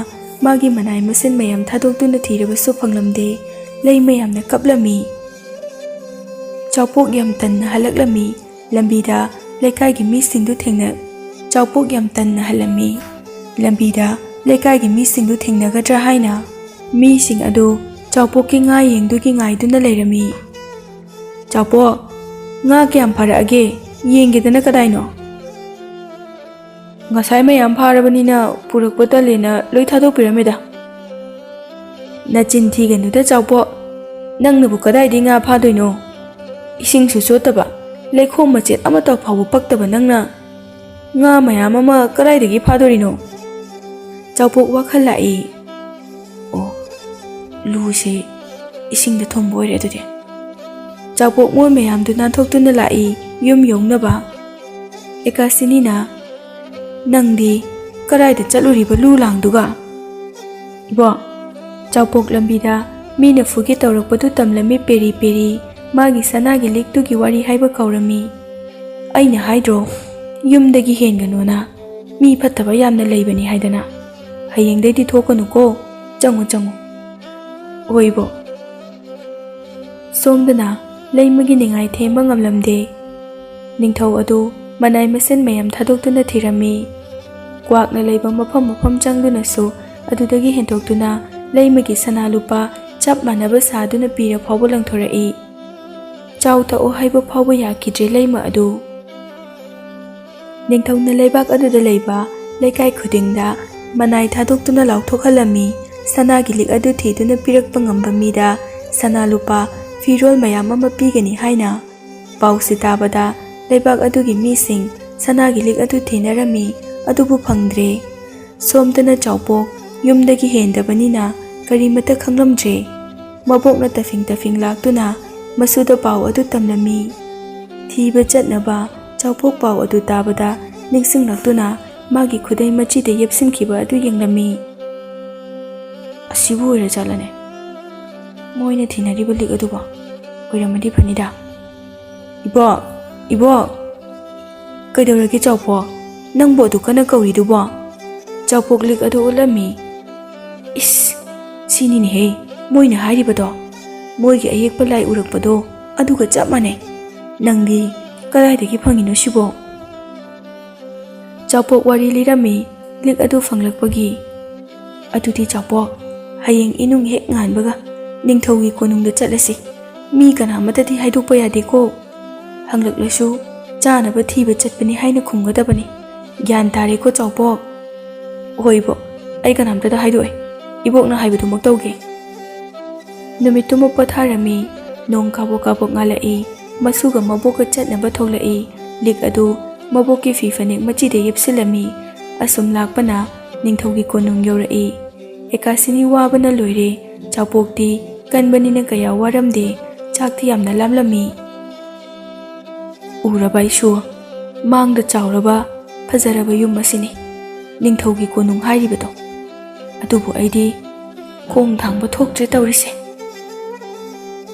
ꯃꯥꯒꯤ ꯃꯅꯥꯏ ꯃꯁꯤꯟ ꯃꯌꯥꯝ ꯊꯥꯗꯣꯛꯇꯨꯅ ꯊꯤꯔꯕꯁꯨ ꯐꯪꯂꯝꯗꯦ꯫ ꯂꯩꯃ ꯌꯥꯝꯅ ꯀꯞꯂꯝꯃꯤ꯫ ꯆꯥꯎꯄꯣꯛ ꯌꯥꯝ ꯇꯟꯅ ꯍꯜꯂꯛꯂꯝꯃꯤ꯫ ꯂꯝꯕꯤꯗ ꯂꯩꯀꯥꯏꯒꯤ ꯃꯤꯁꯤꯡꯗꯨ ꯊꯦꯡꯅ-, ꯆꯥꯎꯄꯣꯛ ꯌꯥꯝ ꯇꯟꯅ ꯍꯜꯂꯝꯃꯤ꯫ ꯂꯝꯕꯤꯗ ꯂꯩꯀꯥꯏꯒꯤ ꯃꯤꯁꯤꯡꯗꯨ ꯊꯦꯡꯅꯒꯗ꯭ꯔꯥ ꯍꯥꯏꯅ ꯃꯤꯁꯤꯡ ꯑꯗꯨ ꯆꯥꯎꯄꯣꯛꯀꯤ ꯉꯥ ꯌꯦꯡꯗꯨꯒꯤ ꯉꯥꯏꯗꯨꯅ ꯂꯩꯔꯝꯃꯤ꯫ "ꯆꯥꯎꯄꯣꯛ, ꯉꯥ ꯀꯌꯥꯝ ꯐꯥꯔꯛꯑꯒꯦ? ꯌꯦꯡꯒꯦꯗꯅ ꯀꯗꯥꯏꯅꯣ?" "ꯉꯁꯥꯏ ꯃꯌꯥꯝ ꯐꯥꯔꯕꯅꯤꯅ ꯄꯨꯔꯛꯄ ꯇꯜꯂꯦꯅ ꯂꯣꯏ ꯊꯥꯗꯣꯛꯄꯤꯔꯝꯃꯦꯗ꯫" "ꯅꯆꯤꯟ ꯊꯤꯒꯅꯨꯗ ꯆꯥꯎꯄꯣꯛ, ꯅꯪꯅꯕꯨ ꯀꯗꯥꯏꯗꯒꯤ ꯉꯥ ꯐꯥꯗꯣꯏꯅꯣ? ꯏꯁꯤꯡꯁꯨ ꯆꯣꯠꯇꯕ, ꯂꯩꯈꯣꯝ ꯃꯆꯦꯠ ꯑꯃꯠꯇ ꯐꯥꯎꯕ ꯄꯛꯇꯕ ꯅꯪꯅ ꯉꯥ ꯃꯌꯥꯝ ꯑꯃ ꯀꯗꯥꯏꯗꯒꯤ ꯐꯥꯗꯣꯔꯤꯅꯣ?" ꯆꯥꯎꯄꯣꯛ ꯋꯥꯈꯜ ꯂꯥꯛꯏ꯫ "ꯑꯣ, ꯂꯨꯁꯦ ꯏꯁꯤꯡꯗ ꯊꯨꯝꯕ ꯑꯣꯏꯔꯦ ꯑꯗꯨꯗꯤ꯫" ꯆꯥꯎꯄꯣꯛ ꯃꯣꯏ ꯃꯌꯥꯝꯗꯨ ꯅꯥꯟꯊꯣꯛꯇꯨꯅ ꯂꯥꯛꯏ ꯌꯨꯝ ꯌꯧꯅꯕ꯫ ꯑꯦꯀꯥꯁꯤꯅꯤꯅ, "ꯅꯪꯗꯤ ꯀꯗꯥꯏꯗ ꯆꯠꯂꯨꯔꯤꯕ ꯂꯨ ꯂꯥꯡꯗꯨꯒ?" "ꯏꯕꯣ, ꯆꯥꯎꯄꯣꯛ ꯂꯝꯕꯤꯗ ꯃꯤꯅ ꯐꯨꯒꯦ ꯇꯧꯔꯛꯄꯗꯨ ꯇꯝꯂꯝꯃꯤ ꯄꯦꯔꯤ ꯄꯦꯔꯤ, ꯃꯥꯒꯤ ꯁꯅꯥꯒꯤ ꯂꯤꯛꯇꯨꯒꯤ ꯋꯥꯔꯤ ꯍꯥꯏꯕ ꯀꯥꯎꯔꯝꯃꯤ꯫ ꯑꯩꯅ ꯍꯥꯏꯗ꯭ꯔꯣ, ꯌꯨꯝꯗꯒꯤ ꯍꯦꯟꯒꯅꯣꯅ? ꯃꯤ ꯐꯠꯇꯕ ꯌꯥꯝꯅ ꯂꯩꯕꯅꯤ ꯍꯥꯏꯗꯅ꯫ ꯍꯌꯦꯡꯗꯩꯗꯤ ꯊꯣꯛꯀꯅꯨꯀꯣ꯫ ꯆꯪꯉꯨ, ꯆꯪꯉꯨ꯫" "ꯍꯣꯏ ꯏꯕꯣ꯫" ꯁꯣꯝꯗꯅ ꯂꯩꯃꯒꯤ ꯅꯤꯡꯉꯥꯏ ꯊꯦꯝꯕ ꯉꯝꯂꯝꯗꯦ꯫ ꯅꯤꯡꯊꯧ ꯑꯗꯨ ꯃꯅꯥꯏ ꯃꯁꯤꯟ ꯃꯌꯥꯝ ꯊꯥꯗꯣꯛꯇꯨꯅ ꯊꯤꯔꯝꯃꯤ꯫ ꯀ꯭ꯋꯥꯛꯅ ꯂꯩꯕ ꯃꯐꯝ ꯃꯐꯝ ꯆꯪꯗꯨꯅꯁꯨ ꯑꯗꯨꯗꯒꯤ ꯍꯦꯟꯗꯣꯛꯇꯨꯅ ꯂꯩꯃꯒꯤ ꯁꯅꯥ ꯂꯨꯄꯥ ꯆꯞ ꯃꯥꯟꯅꯕ ꯁꯥꯗꯨꯅ ꯄꯤꯔ ꯐꯥꯎꯕ ꯂꯪꯊꯣꯔꯛꯏ꯫ ꯆꯥꯎ ꯊꯛꯑꯣ ꯍꯥꯏꯕ ꯐꯥꯎꯕ ꯌꯥꯈꯤꯗ꯭ꯔꯦ ꯂꯩꯃ ꯑꯗꯨ꯫ ꯅꯤꯡꯊꯧꯅ ꯂꯩꯕꯥꯛ ꯑꯗꯨꯗ ꯂꯩꯕ ꯂꯩꯀꯥꯏ ꯈꯨꯗꯤꯡꯗ ꯃꯅꯥꯏ ꯊꯥꯗꯣꯛꯇꯨꯅ ꯂꯥꯎꯊꯣꯛꯍꯜꯂꯝꯃꯤ, ꯁꯅꯥꯒꯤ ꯂꯤꯛ ꯑꯗꯨ ꯊꯤꯗꯨꯅ ꯄꯤꯔꯛꯄ ꯉꯝꯕ ꯃꯤꯗ ꯁꯅꯥ ꯂꯨꯄꯥ ꯐꯤꯔꯣꯜ ꯃꯌꯥꯝ ꯑꯃ ꯄꯤꯒꯅꯤ ꯍꯥꯏꯅ꯫ ꯄꯥꯎꯁꯤ ꯇꯥꯕꯗ ꯂꯩꯕꯥꯛ ꯑꯗꯨꯒꯤ ꯃꯤꯁꯤꯡ ꯁꯅꯥꯒꯤ ꯂꯤꯛ ꯑꯗꯨ ꯊꯤꯅꯔꯝꯃꯤ, ꯑꯗꯨꯕꯨ ꯐꯪꯗ꯭ꯔꯦ꯫ ꯁꯣꯝꯗꯅ ꯆꯥꯎꯄꯣꯛ ꯌꯨꯝꯗꯒꯤ ꯍꯦꯟꯗꯕꯅꯤꯅ ꯀꯔꯤꯃꯠꯇ ꯈꯪꯂꯝꯗ꯭ꯔꯦ꯫ ꯃꯕꯣꯛꯅ ꯇꯐꯤꯡ ꯇꯐꯤꯡ ꯂꯥꯛꯇꯨꯅ ꯃꯁꯨꯗ ꯄꯥꯎ ꯑꯗꯨ ꯇꯝꯂꯝꯃꯤ꯫ ꯊꯤꯕ ꯆꯠꯅꯕ ꯆꯥꯎꯄꯣꯛ ꯄꯥꯎ ꯑꯗꯨ ꯇꯥꯕꯗ ꯅꯤꯡꯁꯤꯡꯂꯛꯇꯨꯅ ꯃꯥꯒꯤ ꯈꯨꯗꯩ ꯃꯆꯤꯗ ꯌꯦꯞꯁꯤꯟꯈꯤꯕ ꯑꯗꯨ ꯌꯦꯡꯂꯝꯃꯤ꯫ "ꯑꯁꯤꯕꯨ ꯑꯣꯏꯔꯖꯥꯠꯂꯅꯦ? ꯃꯣꯏꯅ ꯊꯤꯅꯔꯤꯕ ꯂꯤꯛ ꯑꯗꯨꯕꯣ? ꯑꯣꯏꯔꯝꯃꯗꯤ ꯐꯅꯤꯗ꯫ ꯏꯕꯣꯛ! ꯏꯕꯣꯛ!" "ꯀꯩꯗꯧꯔꯒꯦ ꯆꯥꯎꯄꯣꯛ? ꯅꯪꯕꯨ ꯑꯗꯨ ꯀꯟꯅ ꯀꯧꯔꯤꯗꯨꯕꯣ?" ꯆꯥꯎꯄꯣꯛ ꯂꯤꯛ ꯑꯗꯨ ꯎꯠꯂꯝꯃꯤ꯫ "ꯏꯁ! ꯁꯤꯅꯤꯅꯦꯍꯦ ꯃꯣꯏꯅ ꯍꯥꯏꯔꯤꯕꯗꯣ꯫ ꯃꯣꯏꯒꯤ ꯑꯌꯦꯛꯄ ꯂꯥꯏ ꯎꯔꯛꯄꯗꯣ ꯑꯗꯨꯒ ꯆꯞ ꯃꯥꯟꯅꯩ꯫ ꯅꯪꯗꯤ ꯀꯗꯥꯏꯗꯒꯤ ꯐꯪꯉꯤꯅꯣ ꯁꯤꯕꯣ?" ꯆꯥꯎꯄꯣꯛ ꯋꯥꯔꯤ ꯂꯤꯔꯝꯃꯤ ꯂꯤꯛ ꯑꯗꯨ ꯐꯪꯂꯛꯄꯒꯤ꯫ "ꯑꯗꯨꯗꯤ ꯆꯥꯎꯄꯣꯛ, ꯍꯌꯦꯡ ꯏꯅꯨꯡ ꯍꯦꯛ ꯉꯥꯟꯕꯒ ꯅꯤꯡꯊꯧꯒꯤ ꯀꯣꯅꯨꯡꯗ ꯆꯠꯂꯁꯤ꯫ ꯃꯤ ꯀꯅꯥꯃꯠꯇꯗꯤ ꯍꯥꯏꯗꯣꯛꯄ ꯌꯥꯗꯦꯀꯣ꯫ ꯍꯪꯂꯛꯂꯁꯨ ꯆꯥꯅꯕ ꯊꯤꯕ ꯆꯠꯄꯅꯤ ꯍꯥꯏꯅ ꯈꯨꯝꯒꯗꯕꯅꯤ꯫ ꯒ꯭ꯌꯥꯟ ꯇꯥꯔꯦꯀꯣ ꯆꯥꯎꯄꯣꯛ?" "ꯍꯣꯏ ꯏꯕꯣꯛ, ꯑꯩ ꯀꯅꯥꯝꯇꯗ ꯍꯥꯏꯗꯣꯛꯑꯣꯏ꯫ ꯏꯕꯣꯛꯅ ꯍꯥꯏꯕꯗꯨꯃꯛ ꯇꯧꯒꯦ꯫" ꯅꯨꯃꯤꯠꯇꯨꯃ ꯄꯣꯊꯥꯔꯝꯃꯤ꯫ ꯅꯣꯡ ꯀꯥꯕꯣꯛ ꯀꯥꯕꯣꯛ ꯉꯥꯜꯂꯛꯏ꯫ ꯃꯁꯨꯒ ꯃꯕꯣꯛꯀ ꯆꯠꯅꯕ ꯊꯣꯛꯂꯛꯏ꯫ ꯂꯤꯛ ꯑꯗꯨ ꯃꯕꯣꯛꯀꯤ ꯐꯤ ꯐꯅꯦꯛ ꯃꯆꯤꯗ ꯌꯦꯞꯁꯤꯜꯂꯝꯃꯤ꯫ ꯑꯁꯨꯝ ꯂꯥꯛꯄꯅ ꯅꯤꯡꯊꯧꯒꯤ ꯀꯣꯅꯨꯡ ꯌꯧꯔꯛꯏ꯫ ꯑꯦꯀꯥꯁꯤꯅꯤ ꯋꯥꯕꯅ ꯂꯣꯏꯔꯦ꯫ ꯆꯥꯎꯄꯣꯛꯇꯤ ꯀꯟꯕꯅꯤꯅ ꯀꯌꯥ ꯋꯥꯔꯝꯗꯦ꯫ ꯆꯥꯛꯇꯤ ꯌꯥꯝꯅ ꯂꯥꯝꯂꯝꯃꯤ꯫ "ꯎꯔꯕ ꯏꯁꯨ, ꯃꯥꯡꯗ ꯆꯥꯎꯔꯕ ꯐꯖꯔꯕ ꯌꯨꯝ ꯑꯁꯤꯅꯤ ꯅꯤꯡꯊꯧꯒꯤ ꯀꯣꯅꯨꯡ ꯍꯥꯏꯔꯤꯕꯗꯣ꯫ ꯑꯗꯨꯕꯨ ꯑꯩꯗꯤ ꯈꯣꯡ ꯊꯥꯡꯕ ꯊꯣꯛꯇ꯭ꯔꯦ ꯇꯧꯔꯤꯁꯦ꯫"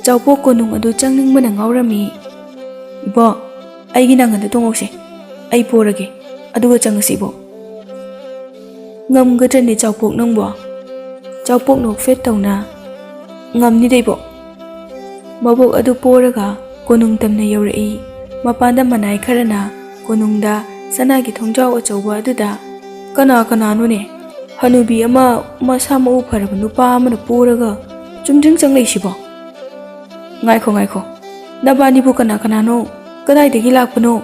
ꯆꯥꯎꯄꯣꯛ ꯀꯣꯅꯨꯡ ꯑꯗꯨ ꯆꯪꯅꯤꯡꯕꯅ ꯉꯥꯎꯔꯝꯃꯤ꯫ "ꯏꯕꯣꯛ, ꯑꯩꯒꯤ ꯅꯥꯉꯟꯗ ꯇꯣꯡꯉꯧꯁꯦ꯫ ꯑꯩ ꯄꯣꯔꯒꯦ, ꯑꯗꯨꯒ ꯆꯪꯉꯁꯤ ꯏꯕꯣꯛ꯫" "ꯉꯝꯒꯗ꯭ꯔꯅꯦ ꯆꯥꯎꯄꯣꯛ ꯅꯪꯕꯣ?" ꯆꯥꯎꯄꯣꯛ ꯅꯣꯛꯐꯦꯠ ꯇꯧꯅ꯫ "ꯉꯝꯅꯤꯗ ꯏꯕꯣꯛ꯫" ꯃꯕꯣꯛ ꯑꯗꯨ ꯄꯣꯔꯒ ꯀꯣꯅꯨꯡ ꯇꯝꯅ ꯌꯧꯔꯛꯏ꯫ ꯃꯄꯥꯟꯗ ꯃꯅꯥꯏ ꯈꯔꯅ ꯀꯣꯅꯨꯡꯗ ꯁꯅꯥꯒꯤ ꯊꯣꯡꯖꯥꯎ ꯑꯆꯧꯕ ꯑꯗꯨꯗ "ꯀꯅꯥ ꯀꯅꯥꯅꯣꯅꯦ? ꯍꯅꯨꯕꯤ ꯑꯃ ꯃꯁꯥ ꯃꯎ ꯐꯔꯕ ꯅꯨꯄꯥ ꯑꯃꯅ ꯄꯣꯔꯒ ꯆꯨꯝꯗ꯭ꯔꯤꯡ ꯆꯪꯂꯛꯏꯁꯤꯕꯣ? ꯉꯥꯏꯈꯣ, ꯉꯥꯏꯈꯣ, ꯅꯕꯥꯅꯤꯕꯨ ꯀꯅꯥ ꯀꯅꯥꯅꯣ? ꯀꯗꯥꯏꯗꯒꯤ ꯂꯥꯛꯄꯅꯣ?"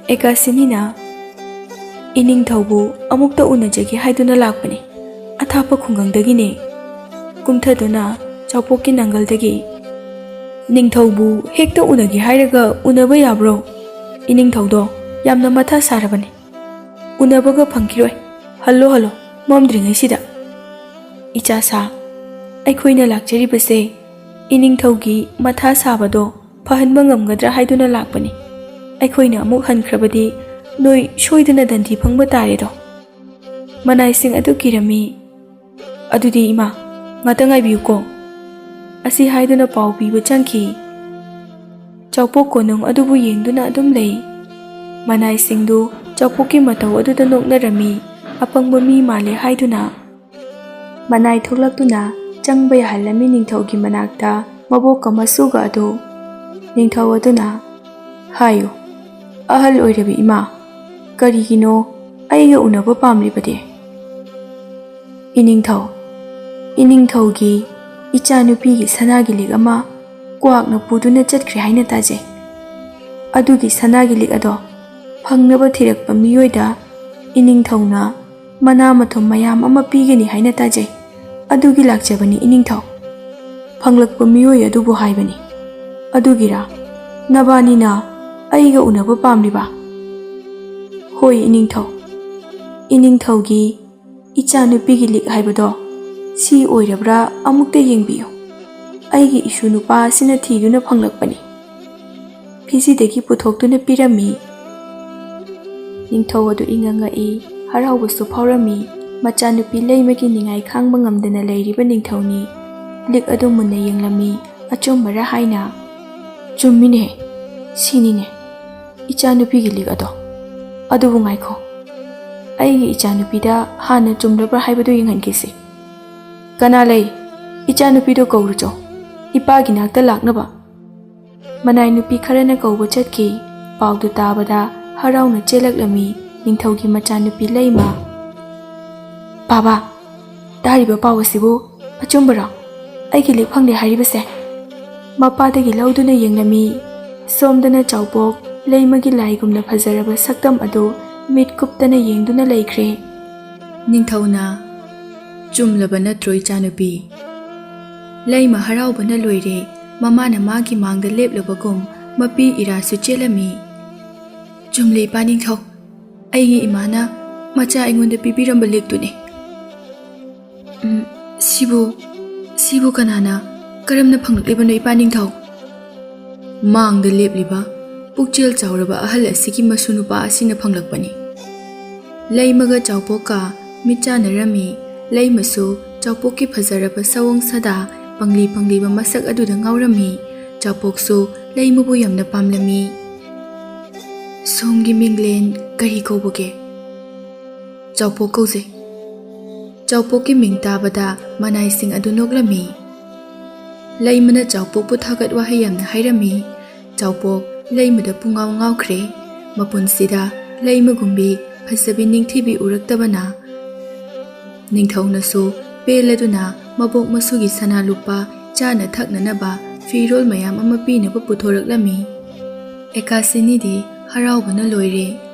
ꯑꯦꯀꯥꯁꯤꯅꯤꯅ ꯏꯅꯤꯡꯊꯧꯕꯨ ꯑꯃꯨꯛꯇ ꯎꯅꯖꯒꯦ ꯍꯥꯏꯗꯨꯅ ꯂꯥꯛꯄꯅꯤ꯫ ꯑꯊꯥꯞꯄ ꯈꯨꯡꯒꯪꯗꯒꯤꯅꯦ꯫ ꯀꯨꯝꯊꯗꯨꯅ ꯆꯥꯎꯄꯣꯛꯀꯤ ꯅꯪꯒꯜꯗꯒꯤ, "ꯅꯤꯡꯊꯧꯕꯨ ꯍꯦꯛꯇ ꯎꯅꯒꯦ ꯍꯥꯏꯔꯒ ꯎꯅꯕ ꯌꯥꯕ꯭ꯔꯣ? ꯏꯅꯤꯡꯊꯧꯗꯣ ꯌꯥꯝꯅ ꯃꯊꯥ ꯁꯥꯔꯕꯅꯤ꯫ ꯎꯅꯕꯒ ꯐꯪꯈꯤꯔꯣꯏ꯫ Hello, hello, ꯃꯝꯗ꯭ꯔꯤꯉꯩꯁꯤꯗ꯫ ꯏꯆꯥ ꯁꯥ, ꯑꯩꯈꯣꯏꯅ ꯂꯥꯛꯆꯔꯤꯕꯁꯦ ꯏꯅꯤꯡꯊꯧꯒꯤ ꯃꯊꯥ ꯁꯥꯕꯗꯣ ꯐꯍꯟꯕ ꯉꯝꯒꯗ꯭ꯔꯥ ꯍꯥꯏꯗꯨꯅ ꯂꯥꯛꯄꯅꯤ꯫ ꯑꯩꯈꯣꯏꯅ ꯑꯃꯨꯛ ꯍꯟꯈ꯭ꯔꯕꯗꯤ ꯅꯣꯏ ꯁꯣꯏꯗꯅ ꯗꯟꯗꯤ ꯐꯪꯕ ꯇꯥꯔꯦꯗꯣ꯫" ꯃꯅꯥꯏꯁꯤꯡ ꯑꯗꯨ ꯀꯤꯔꯝꯃꯤ꯫ "ꯑꯗꯨꯗꯤ ꯏꯃꯥ, ꯉꯥꯛꯇ ꯉꯥꯏꯕꯤꯌꯨꯀꯣ꯫" ꯑꯁꯤ ꯍꯥꯏꯗꯨꯅ ꯄꯥꯎ ꯄꯤꯕ ꯆꯪꯈꯤ꯫ ꯆꯥꯎꯄꯣꯛ ꯀꯣꯅꯨꯡ ꯑꯗꯨꯕꯨ ꯌꯦꯡꯗꯨꯅ ꯑꯗꯨꯝ ꯂꯩ꯫ ꯃꯅꯥꯏꯁꯤꯡꯗꯨ ꯆꯥꯎꯄꯣꯛꯀꯤ ꯃꯇꯧ ꯑꯗꯨꯗ ꯅꯣꯛꯅꯔꯝꯃꯤ꯫ ꯑꯄꯪꯕ ꯃꯤ ꯃꯥꯜꯂꯦ ꯍꯥꯏꯗꯨꯅ ꯃꯅꯥꯏ ꯊꯣꯛꯂꯛꯇꯨꯅ ꯆꯪꯕ ꯌꯥꯍꯜꯂꯝꯃꯤ ꯅꯤꯡꯊꯧꯒꯤ ꯃꯅꯥꯛꯇ ꯃꯕꯣꯛꯀ ꯃꯁꯨꯒ ꯑꯗꯨ꯫ ꯅꯤꯡꯊꯧ ꯑꯗꯨꯅ, "ꯍꯥꯏꯌꯨ, ꯑꯍꯜ ꯑꯣꯏꯔꯕꯤ ꯏꯃꯥ, ꯀꯔꯤꯒꯤꯅꯣ ꯑꯩꯒ ꯎꯅꯕ ꯄꯥꯝꯂꯤꯕꯗꯤ?" "ꯏꯅꯤꯡꯊꯧ, ꯏꯅꯤꯡꯊꯧꯒꯤ ꯏꯆꯥꯅꯨꯄꯤꯒꯤ ꯁꯅꯥꯒꯤ ꯂꯤꯛ ꯑꯃ ꯀ꯭ꯋꯥꯛꯅ ꯄꯨꯗꯨꯅ ꯆꯠꯈ꯭ꯔꯦ ꯍꯥꯏꯅ ꯇꯥꯖꯩ꯫ ꯑꯗꯨꯒꯤ ꯁꯅꯥꯒꯤ ꯂꯤꯛ ꯑꯗꯣ ꯐꯪꯅꯕ ꯊꯤꯔꯛꯄ ꯃꯤꯑꯣꯏꯗ ꯏꯅꯤꯡꯊꯧꯅ ꯃꯅꯥ ꯃꯊꯨꯝ ꯃꯌꯥꯝ ꯑꯃ ꯄꯤꯒꯅꯤ ꯍꯥꯏꯅ ꯇꯥꯖꯩ꯫ ꯑꯗꯨꯒꯤ ꯂꯥꯛꯆꯕꯅꯤ ꯏꯅꯤꯡꯊꯧ꯫" ꯐꯪꯂꯛꯄ ꯃꯤꯑꯣꯏ ꯑꯗꯨꯕꯨ ꯍꯥꯏꯕꯅꯤ꯫ "ꯑꯗꯨꯒꯤꯔꯥ ꯅꯕꯥꯅꯤꯅ ꯑꯩꯒ ꯎꯅꯕ ꯄꯥꯝꯂꯤꯕ?" "ꯍꯣꯏ ꯏꯅꯤꯡꯊꯧ, ꯏꯅꯤꯡꯊꯧꯒꯤ ꯏꯆꯥꯅꯨꯄꯤꯒꯤ ꯂꯤꯛ ꯍꯥꯏꯕꯗꯣ ꯁꯤ ꯑꯣꯏꯔꯕ꯭ꯔꯥ ꯑꯃꯨꯛꯇ ꯌꯦꯡꯕꯤꯌꯨ꯫ ꯑꯩꯒꯤ ꯏꯁꯨ ꯅꯨꯄꯥ ꯑꯁꯤꯅ ꯊꯤꯗꯨꯅ ꯐꯪꯂꯛꯄꯅꯤ꯫" ꯐꯤꯖꯤꯗꯒꯤ ꯄꯨꯊꯣꯛꯇꯨꯅ ꯄꯤꯔꯝꯃꯤ꯫ ꯅꯤꯡꯊꯧ ꯑꯗꯨ ꯏꯉꯛ ꯉꯛꯏ, ꯍꯔꯥꯎꯕꯁꯨ ꯐꯥꯎꯔꯝꯃꯤ꯫ ꯃꯆꯥꯅꯨꯄꯤ ꯂꯩꯃꯒꯤ ꯅꯤꯡꯉꯥꯏ ꯈꯥꯡꯕ ꯉꯝꯗꯅ ꯂꯩꯔꯤꯕ ꯅꯤꯡꯊꯧꯅꯤ꯫ ꯂꯤꯛ ꯑꯗꯨ ꯃꯨꯟꯅ ꯌꯦꯡꯂꯝꯃꯤ, ꯑꯆꯨꯝꯕꯔꯥ ꯍꯥꯏꯅ꯫ "ꯆꯨꯝꯃꯤꯅꯦ, ꯁꯤꯅꯤꯅꯦ ꯏꯆꯥꯅꯨꯄꯤꯒꯤ ꯂꯤꯛ ꯑꯗꯣ꯫ ꯑꯗꯨꯕꯨ ꯉꯥꯏꯈꯣ, ꯑꯩꯒꯤ ꯏꯆꯥꯅꯨꯄꯤꯗ ꯍꯥꯟꯅ ꯆꯨꯝꯂꯕ꯭ꯔꯥ ꯍꯥꯏꯕꯗꯨ ꯌꯦꯡꯍꯟꯈꯤꯁꯤ꯫ ꯀꯅꯥ ꯂꯩ? ꯏꯆꯥꯅꯨꯄꯤꯗꯣ ꯀꯧꯔꯨꯆꯣ, ꯏꯄꯥꯒꯤ ꯅꯥꯛꯇ ꯂꯥꯛꯅꯕ꯫" ꯃꯅꯥꯏ ꯅꯨꯄꯤ ꯈꯔꯅ ꯀꯧꯕ ꯆꯠꯈꯤ꯫ ꯄꯥꯎꯗꯨ ꯇꯥꯕꯗ ꯍꯔꯥꯎꯅ ꯆꯦꯜꯂꯛꯂꯝꯃꯤ꯫ ꯅꯤꯡꯊꯧꯒꯤ ꯃꯆꯥꯅꯨꯄꯤ ꯂꯩꯃ꯫ "ꯕꯥꯕꯥ, ꯇꯥꯔꯤꯕ ꯄꯥꯎ ꯑꯁꯤꯕꯨ ꯑꯆꯨꯝꯕꯔꯣ? ꯑꯩꯒꯤ ꯂꯤꯛ ꯐꯪꯂꯦ ꯍꯥꯏꯔꯤꯕꯁꯦ?" ꯃꯄꯥꯗꯒꯤ ꯂꯧꯗꯨꯅ ꯌꯦꯡꯂꯝꯃꯤ꯫ ꯁꯣꯝꯗꯅ ꯆꯥꯎꯄꯣꯛ ꯂꯩꯃꯒꯤ ꯂꯥꯏꯒꯨꯝꯅ ꯐꯖꯔꯕ ꯁꯛꯇꯝ ꯑꯗꯨ ꯃꯤꯠ ꯀꯨꯞꯇꯅ ꯌꯦꯡꯗꯨꯅ ꯂꯩꯈ꯭ꯔꯦ꯫ ꯅꯤꯡꯊꯧꯅ, "ꯆꯨꯝꯂꯕ ꯅꯠꯇ꯭ꯔꯣ, ꯏꯆꯥꯅꯨꯄꯤ?" ꯂꯩꯃ ꯍꯔꯥꯎꯕꯅ ꯂꯣꯏꯔꯦ꯫ ꯃꯃꯥꯅ ꯃꯥꯒꯤ ꯃꯥꯡꯗ ꯂꯦꯞꯂꯕꯒꯨꯝ ꯃꯄꯤ ꯏꯔꯥꯁꯨ ꯆꯦꯜꯂꯝꯃꯤ꯫ "ꯆꯨꯝꯂꯦ, ꯏꯄꯥ ꯅꯤꯡꯊꯧ꯫ ꯑꯩꯒꯤ ꯏꯃꯥꯅ ꯃꯆꯥ ꯑꯩꯉꯣꯟꯗ ꯄꯤꯕꯤꯔꯝꯕ ꯂꯤꯛꯇꯨꯅꯤ꯫" "ꯎꯝ, ꯁꯤꯕꯨ, ꯁꯤꯕꯨ ꯀꯅꯥꯅ, ꯀꯔꯝꯅ ꯐꯪꯂꯛꯂꯤꯕꯅꯣ, ꯏꯄꯥ ꯅꯤꯡꯊꯧ?" "ꯃꯥꯡꯗ ꯂꯦꯞꯂꯤꯕ ꯄꯨꯛꯆꯦꯜ ꯆꯥꯎꯔꯕ ꯑꯍꯜ ꯑꯁꯤꯒꯤ ꯃꯁꯨ ꯅꯨꯄꯥ ꯑꯁꯤꯅ ꯐꯪꯂꯛꯄꯅꯤ꯫" ꯂꯩꯃꯒ ꯆꯥꯎꯄꯣꯛꯀ ꯃꯤꯠ ꯆꯥꯟꯅꯔꯝꯃꯤ꯫ ꯂꯩꯃꯁꯨ ꯆꯥꯎꯄꯣꯛꯀꯤ ꯐꯖꯔꯕ ꯁꯑꯣꯡ ꯁꯥꯗꯥ, ꯄꯪꯂꯤ ꯄꯪꯂꯤꯕ ꯃꯁꯛ ꯑꯗꯨꯗ ꯉꯥꯎꯔꯝꯃꯤ꯫ ꯆꯥꯎꯄꯣꯛꯁꯨ ꯂꯩꯃꯕꯨ ꯌꯥꯝꯅ ꯄꯥꯝꯂꯝꯃꯤ꯫ "ꯁꯣꯝꯒꯤ ꯃꯤꯡꯂꯦꯟ ꯀꯔꯤ ꯀꯧꯕꯒꯦ?" "ꯆꯥꯎꯄꯣꯛ ꯀꯧꯖꯩ꯫" ꯆꯥꯎꯄꯣꯛꯀꯤ ꯃꯤꯡ ꯇꯥꯕꯗ ꯃꯅꯥꯏꯁꯤꯡ ꯑꯗꯨ ꯅꯣꯛꯂꯝꯃꯤ꯫ ꯂꯩꯃꯅ ꯆꯥꯎꯄꯣꯛꯄꯨ ꯊꯥꯒꯠ ꯋꯥꯍꯩ ꯌꯥꯝꯅ ꯍꯥꯏꯔꯝꯃꯤ꯫ ꯆꯥꯎꯄꯣꯛ ꯂꯩꯃꯗ ꯄꯨꯡꯉꯥꯎ ꯉꯥꯎꯈ꯭ꯔꯦ꯫ ꯃꯄꯨꯟꯁꯤꯗ ꯂꯩꯃꯒꯨꯝꯕꯤ ꯐꯖꯕꯤ ꯅꯤꯡꯊꯤꯕꯤ ꯎꯔꯛꯇꯕꯅ꯫ ꯅꯤꯡꯊꯧꯅꯁꯨ ꯄꯦꯜꯂꯗꯨꯅ ꯃꯕꯣꯛ ꯃꯁꯨꯒꯤ ꯁꯅꯥ ꯂꯨꯄꯥ, ꯆꯥꯅ ꯊꯛꯅꯅꯕ ꯐꯤꯔꯣꯜ ꯃꯌꯥꯝ ꯑꯃ ꯄꯤꯅꯕ ꯄꯨꯊꯣꯔꯛꯂꯝꯃꯤ꯫ ꯑꯦꯀꯥꯁꯤꯅꯤꯗꯤ ꯍꯔꯥꯎꯕꯅ ꯂꯣꯏꯔꯦ꯫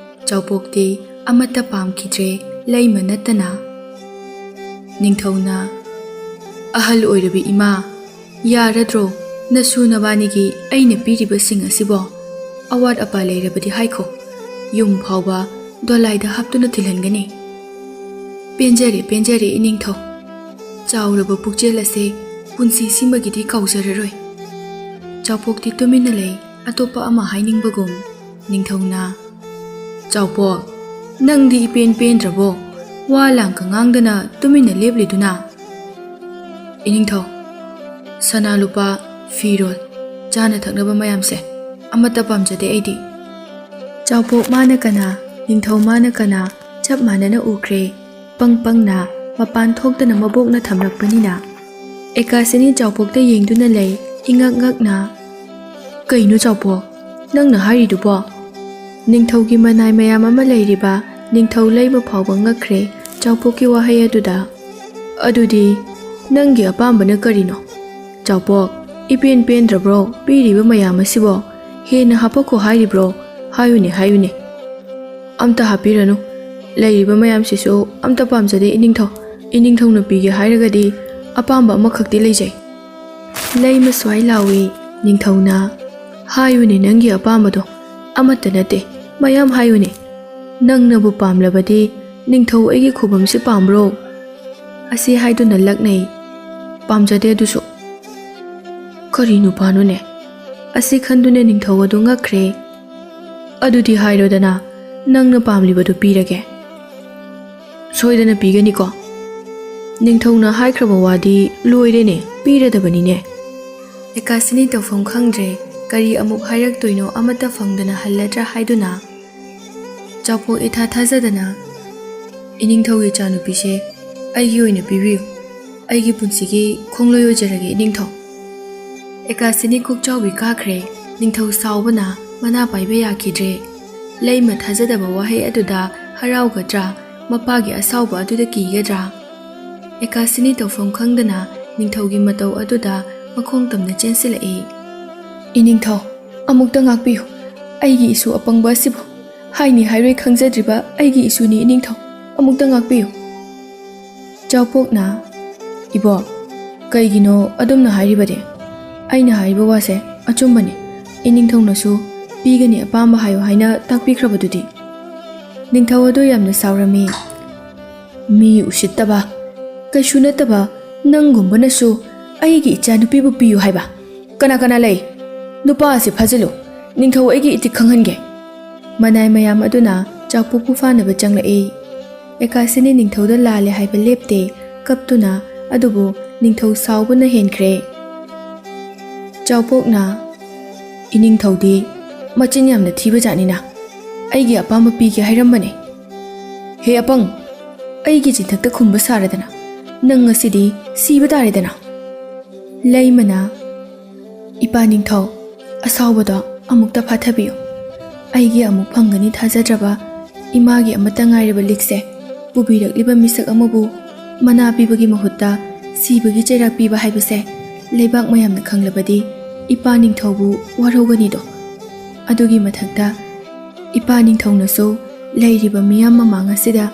ꯆꯥꯎꯄꯣꯛꯇꯤ ꯑꯃꯠꯇ ꯄꯥꯝꯈꯤꯗ꯭ꯔꯦ, ꯂꯩꯃ ꯅꯠꯇꯅ꯫ ꯅꯤꯡꯊꯧꯅ, "ꯑꯍꯜ ꯑꯣꯏꯔꯕꯤ ꯏꯃꯥ, ꯌꯥꯔꯗ꯭ꯔꯣ ꯅꯁꯨ ꯅꯕꯥꯅꯤꯒꯤ ꯑꯩꯅ ꯄꯤꯔꯤꯕꯁꯤꯡ ꯑꯁꯤꯕꯣ? ꯑꯋꯥꯠ ꯑꯄꯥ ꯂꯩꯔꯕꯗꯤ ꯍꯥꯏꯈꯣ, ꯌꯨꯝ ꯐꯥꯎꯕ ꯗꯣꯂꯥꯏꯗ ꯍꯥꯞꯇꯨꯅ ꯊꯤꯜꯍꯟꯒꯅꯤ꯫" "ꯄꯦꯟꯖꯔꯦ, ꯄꯦꯟꯖꯔꯦ ꯏꯅꯤꯡꯊꯧ꯫ ꯆꯥꯎꯔꯕ ꯄꯨꯛꯆꯦꯜ ꯑꯁꯦ ꯄꯨꯟꯁꯤꯁꯤꯃꯒꯤꯗꯤ ꯀꯥꯎꯖꯔꯔꯣꯏ꯫" ꯆꯥꯎꯄꯣꯛꯇꯤ ꯇꯨꯃꯤꯟꯅ ꯂꯩ, ꯑꯇꯣꯞꯄ ꯑꯃ ꯍꯥꯏꯅꯤꯡꯕꯒꯨꯝ꯫ ꯅꯤꯡꯊꯧꯅ, "ꯆꯥꯎꯄꯣꯛ, ꯅꯪꯗꯤ ꯏꯄꯦꯟ ꯄꯦꯟꯗ꯭ꯔꯕꯣ? ꯋꯥ ꯂꯥꯡꯒ ꯉꯥꯡꯗꯅ ꯇꯨꯃꯤꯟꯅ ꯂꯦꯞꯂꯤꯗꯨꯅ?" "ꯏꯅꯤꯡꯊꯧ, ꯁꯅꯥ ꯂꯨꯄꯥ, ꯐꯤꯔꯣꯜ, ꯆꯥꯅ ꯊꯛꯅꯕ ꯃꯌꯥꯝꯁꯦ ꯑꯃꯠꯇ ꯄꯥꯝꯖꯗꯦ ꯑꯩꯗꯤ꯫" ꯆꯥꯎꯄꯣꯛ ꯃꯥꯅ ꯀꯅꯥ, ꯅꯤꯡꯊꯧ ꯃꯥꯅ ꯀꯅꯥ, ꯆꯞ ꯃꯥꯟꯅꯅ ꯎꯈ꯭ꯔꯦ꯫ ꯄꯪ ꯄꯪꯅ ꯃꯄꯥꯟ ꯊꯣꯛꯇꯅ ꯃꯕꯣꯛꯅ ꯊꯝꯂꯛꯄꯅꯤꯅ꯫ ꯑꯦꯀꯥꯁꯤꯅꯤ ꯆꯥꯎꯄꯣꯛꯇ ꯌꯦꯡꯗꯨꯅ ꯂꯩ, ꯏꯉꯛ ꯉꯛꯅ꯫ "ꯀꯩꯅꯣ ꯆꯥꯎꯄꯣꯛ, ꯅꯪꯅ ꯍꯥꯏꯔꯤꯗꯨꯕꯣ?" ꯅꯤꯡꯊꯧꯒꯤ ꯃꯅꯥꯏ ꯃꯌꯥꯝ ꯑꯃ ꯂꯩꯔꯤꯕ ꯅꯤꯡꯊꯧ ꯂꯩꯃ ꯐꯥꯎꯕ ꯉꯛꯈ꯭ꯔꯦ ꯆꯥꯎꯄꯣꯛꯀꯤ ꯋꯥꯍꯩ ꯑꯗꯨꯗ꯫ "ꯑꯗꯨꯗꯤ ꯅꯪꯒꯤ ꯑꯄꯥꯝꯕꯅ ꯀꯔꯤꯅꯣ? ꯆꯥꯎꯄꯣꯛ, ꯏꯄꯦꯟ ꯄꯦꯟꯗ꯭ꯔꯕ꯭ꯔꯣ ꯄꯤꯔꯤꯕ ꯃꯌꯥꯝ ꯑꯁꯤꯕꯣ? ꯍꯦꯟꯅ ꯍꯥꯞꯄꯛꯈꯣ ꯍꯥꯏꯔꯤꯕ꯭ꯔꯣ? ꯍꯥꯏꯌꯨꯅꯦ, ꯍꯥꯏꯌꯨꯅꯦ꯫" "ꯑꯝꯇ ꯍꯥꯞꯄꯤꯔꯅꯨ꯫ ꯂꯩꯔꯤꯕ ꯃꯌꯥꯝꯁꯤꯁꯨ ꯑꯝꯇ ꯄꯥꯝꯖꯗꯦ ꯏꯅꯤꯡꯊꯧ꯫ ꯏꯅꯤꯡꯊꯧꯅ ꯄꯤꯒꯦ ꯍꯥꯏꯔꯒꯗꯤ ꯑꯄꯥꯝꯕ ꯑꯃꯈꯛꯇꯤ ꯂꯩꯖꯩ꯫" ꯂꯩꯃ ꯁ꯭ꯋꯥꯏ ꯂꯥꯎꯏ꯫ ꯅꯤꯡꯊꯧꯅ, "ꯍꯥꯏꯌꯨꯅꯦ ꯅꯪꯒꯤ ꯑꯄꯥꯝꯕꯗꯣ꯫ ꯑꯃꯠꯇ ꯅꯠꯇꯦ, ꯃꯌꯥꯝ ꯍꯥꯏꯌꯨꯅꯦ꯫ ꯅꯪꯅꯕꯨ ꯄꯥꯝꯂꯕꯗꯤ ꯅꯤꯡꯊꯧ ꯑꯩꯒꯤ ꯈꯨꯕꯝꯁꯤ ꯄꯥꯝꯕ꯭ꯔꯣ?" ꯑꯁꯤ ꯍꯥꯏꯗꯨꯅ ꯂꯛꯅꯩ꯫ "ꯄꯥꯝꯖꯗꯦ ꯑꯗꯨꯁꯨ꯫" "ꯀꯔꯤ ꯅꯨꯄꯥꯅꯣꯅꯦ?" ꯑꯁꯤ ꯈꯟꯗꯨꯅ ꯅꯤꯡꯊꯧ ꯑꯗꯨ ꯉꯛꯈ꯭ꯔꯦ꯫ "ꯑꯗꯨꯗꯤ ꯍꯥꯏꯔꯣꯗꯅ, ꯅꯪꯅ ꯄꯥꯝꯂꯤꯕꯗꯨ ꯄꯤꯔꯒꯦ꯫ ꯁꯣꯏꯗꯅ ꯄꯤꯒꯅꯤꯀꯣ?" ꯅꯤꯡꯊꯧꯅ ꯍꯥꯏꯈ꯭ꯔꯕ ꯋꯥꯗꯤ ꯂꯣꯏꯔꯦꯅꯦ, ꯄꯤꯔꯗꯕꯅꯤꯅꯦ꯫ ꯑꯦꯀꯥꯁꯤꯅꯤ ꯇꯧꯐꯝ ꯈꯪꯗ꯭ꯔꯦ꯫ ꯀꯔꯤ ꯑꯃꯨꯛ ꯍꯥꯏꯔꯛꯇꯣꯏꯅꯣ ꯑꯃꯠꯇ ꯐꯪꯗꯅ ꯍꯜꯂꯗ꯭ꯔꯥ ꯍꯥꯏꯗꯨꯅ ꯆꯥꯎꯄꯣꯛ ꯏꯊꯥ ꯊꯥꯖꯗꯅ, "ꯏꯅꯤꯡꯊꯧꯒꯤ ꯏꯆꯥꯅꯨꯄꯤꯁꯦ ꯑꯩꯒꯤ ꯑꯣꯏꯅ ꯄꯤꯕꯤꯌꯨ꯫ ꯑꯩꯒꯤ ꯄꯨꯟꯁꯤꯒꯤ ꯈꯣꯡꯂꯣꯏ ꯑꯣꯏꯖꯔꯒꯦ ꯏꯅꯤꯡꯊꯧ꯫" ꯑꯦꯀꯥꯁꯤꯅꯤ ꯀꯣꯛꯆꯥꯎꯕꯤ ꯀꯥꯈ꯭ꯔꯦ꯫ ꯅꯤꯡꯊꯧ ꯁꯥꯎꯕꯅ ꯃꯅꯥ ꯄꯥꯏꯕ ꯌꯥꯈꯤꯗ꯭ꯔꯦ꯫ ꯂꯩꯃ ꯊꯥꯖꯗꯕ ꯋꯥꯍꯩ ꯑꯗꯨꯗ ꯍꯔꯥꯎꯒꯗ꯭ꯔꯥ, ꯃꯄꯥꯒꯤ ꯑꯁꯥꯎꯕ ꯑꯗꯨꯗ ꯀꯤꯒꯗ꯭ꯔꯥ? ꯑꯦꯀꯥꯁꯤꯅꯤ ꯇꯧꯐꯝ ꯈꯪꯗꯅ ꯅꯤꯡꯊꯧꯒꯤ ꯃꯇꯧ ꯑꯗꯨꯗ ꯃꯈꯣꯡ ꯇꯝꯅ ꯆꯦꯟꯁꯤꯜꯂꯛꯏ꯫ "ꯏꯅꯤꯡꯊꯧ, ꯑꯃꯨꯛꯇ ꯉꯥꯛꯄꯤꯌꯨ꯫ ꯑꯩꯒꯤ ꯏꯁꯨ ꯑꯄꯪꯕ ꯑꯁꯤꯕꯨ, ꯍꯥꯏꯅꯤ ꯍꯥꯏꯔꯣꯏ ꯈꯪꯖꯗ꯭ꯔꯤꯕ ꯑꯩꯒꯤ ꯏꯁꯨꯅꯤ ꯏꯅꯤꯡꯊꯧ, ꯑꯃꯨꯛꯇ ꯉꯥꯛꯄꯤꯌꯨ꯫" ꯆꯥꯎꯄꯣꯛꯅ, "ꯏꯕꯣ, ꯀꯩꯒꯤꯅꯣ ꯑꯗꯨꯝꯅ ꯍꯥꯏꯔꯤꯕꯗꯤ? ꯑꯩꯅ ꯍꯥꯏꯔꯤꯕ ꯋꯥꯁꯦ ꯑꯆꯨꯝꯕꯅꯤ꯫ ꯏꯅꯤꯡꯊꯧꯅꯁꯨ ꯄꯤꯒꯅꯤ ꯑꯄꯥꯝꯕ ꯍꯥꯏꯌꯨ ꯍꯥꯏꯅ ꯇꯥꯛꯄꯤꯈ꯭ꯔꯕꯗꯨꯗꯤ꯫" ꯅꯤꯡꯊꯧ ꯑꯗꯨ ꯌꯥꯝꯅ ꯁꯥꯎꯔꯝꯃꯤ꯫ "ꯃꯤ ꯎꯁꯤꯠꯇꯕ, ꯀꯩꯁꯨ ꯅꯠꯇꯕ ꯅꯪꯒꯨꯝꯕꯅꯁꯨ ꯑꯩꯒꯤ ꯏꯆꯥꯅꯨꯄꯤꯕꯨ ꯄꯤꯌꯨ ꯍꯥꯏꯕ? ꯀꯅꯥ ꯀꯅꯥ ꯂꯩ? ꯅꯨꯄꯥ ꯑꯁꯤ ꯐꯥꯖꯤꯜꯂꯨ꯫ ꯅꯤꯡꯊꯧ ꯑꯩꯒꯤ ꯏꯇꯤꯛ ꯈꯪꯍꯟꯒꯦ꯫" ꯃꯅꯥꯏ ꯃꯌꯥꯝ ꯑꯗꯨꯅ ꯆꯥꯎꯄꯣꯛꯄꯨ ꯐꯥꯅꯕ ꯆꯪꯂꯛꯏ꯫ ꯑꯦꯀꯥꯁꯤꯅꯤ ꯅꯤꯡꯊꯧꯗ ꯂꯥꯜꯂꯦ ꯍꯥꯏꯕ ꯂꯦꯞꯇꯦ, ꯀꯞꯇꯨꯅ꯫ ꯑꯗꯨꯕꯨ ꯅꯤꯡꯊꯧ ꯁꯥꯎꯕꯅ ꯍꯦꯟꯈ꯭ꯔꯦ꯫ ꯆꯥꯎꯄꯣꯛꯅ, "ꯏꯅꯤꯡꯊꯧꯗꯤ ꯃꯆꯤꯟ ꯌꯥꯝꯅ ꯊꯤꯕ ꯖꯥꯠꯅꯤꯅ, ꯑꯩꯒꯤ ꯑꯄꯥꯝꯕ ꯄꯤꯒꯦ ꯍꯥꯏꯔꯝꯕꯅꯦ꯫ ꯍꯦ ꯑꯄꯪ, ꯑꯩꯒꯤ ꯆꯤꯟꯊꯛꯇ ꯈꯨꯝꯕ ꯁꯥꯔꯗꯅ ꯅꯪ ꯉꯁꯤꯗꯤ ꯁꯤꯕ ꯇꯥꯔꯦꯗꯅ꯫" ꯂꯩꯃꯅ, "ꯏꯄꯥ ꯅꯤꯡꯊꯧ, ꯑꯁꯥꯎꯕꯗꯣ ꯑꯃꯨꯛꯇ ꯐꯥꯊꯕꯤꯌꯨ꯫ ꯑꯩꯒꯤ ꯑꯃꯨꯛ ꯐꯪꯒꯅꯤ ꯊꯥꯖꯗ꯭ꯔꯕ ꯏꯃꯥꯒꯤ ꯑꯃꯠꯇ ꯉꯥꯏꯔꯕ ꯂꯤꯛꯁꯦ ꯄꯨꯕꯤꯔꯛꯂꯤꯕ ꯃꯤꯁꯛ ꯑꯃꯕꯨ ꯃꯅꯥ ꯄꯤꯕꯒꯤ ꯃꯍꯨꯠꯇ ꯁꯤꯕꯒꯤ ꯆꯩꯔꯥꯛ ꯄꯤꯕ ꯍꯥꯏꯕꯁꯦ ꯂꯩꯕꯥꯛ ꯃꯌꯥꯝꯅ ꯈꯪꯂꯕꯗꯤ ꯏꯄꯥ ꯅꯤꯡꯊꯧꯕꯨ ꯋꯥꯔꯧꯒꯅꯤꯗꯣ꯫ ꯑꯗꯨꯒꯤ ꯃꯊꯛꯇ ꯏꯄꯥ ꯅꯤꯡꯊꯧꯅꯁꯨ ꯂꯩꯔꯤꯕ ꯃꯤꯌꯥꯝ ꯃꯃꯥꯡ ꯑꯁꯤꯗ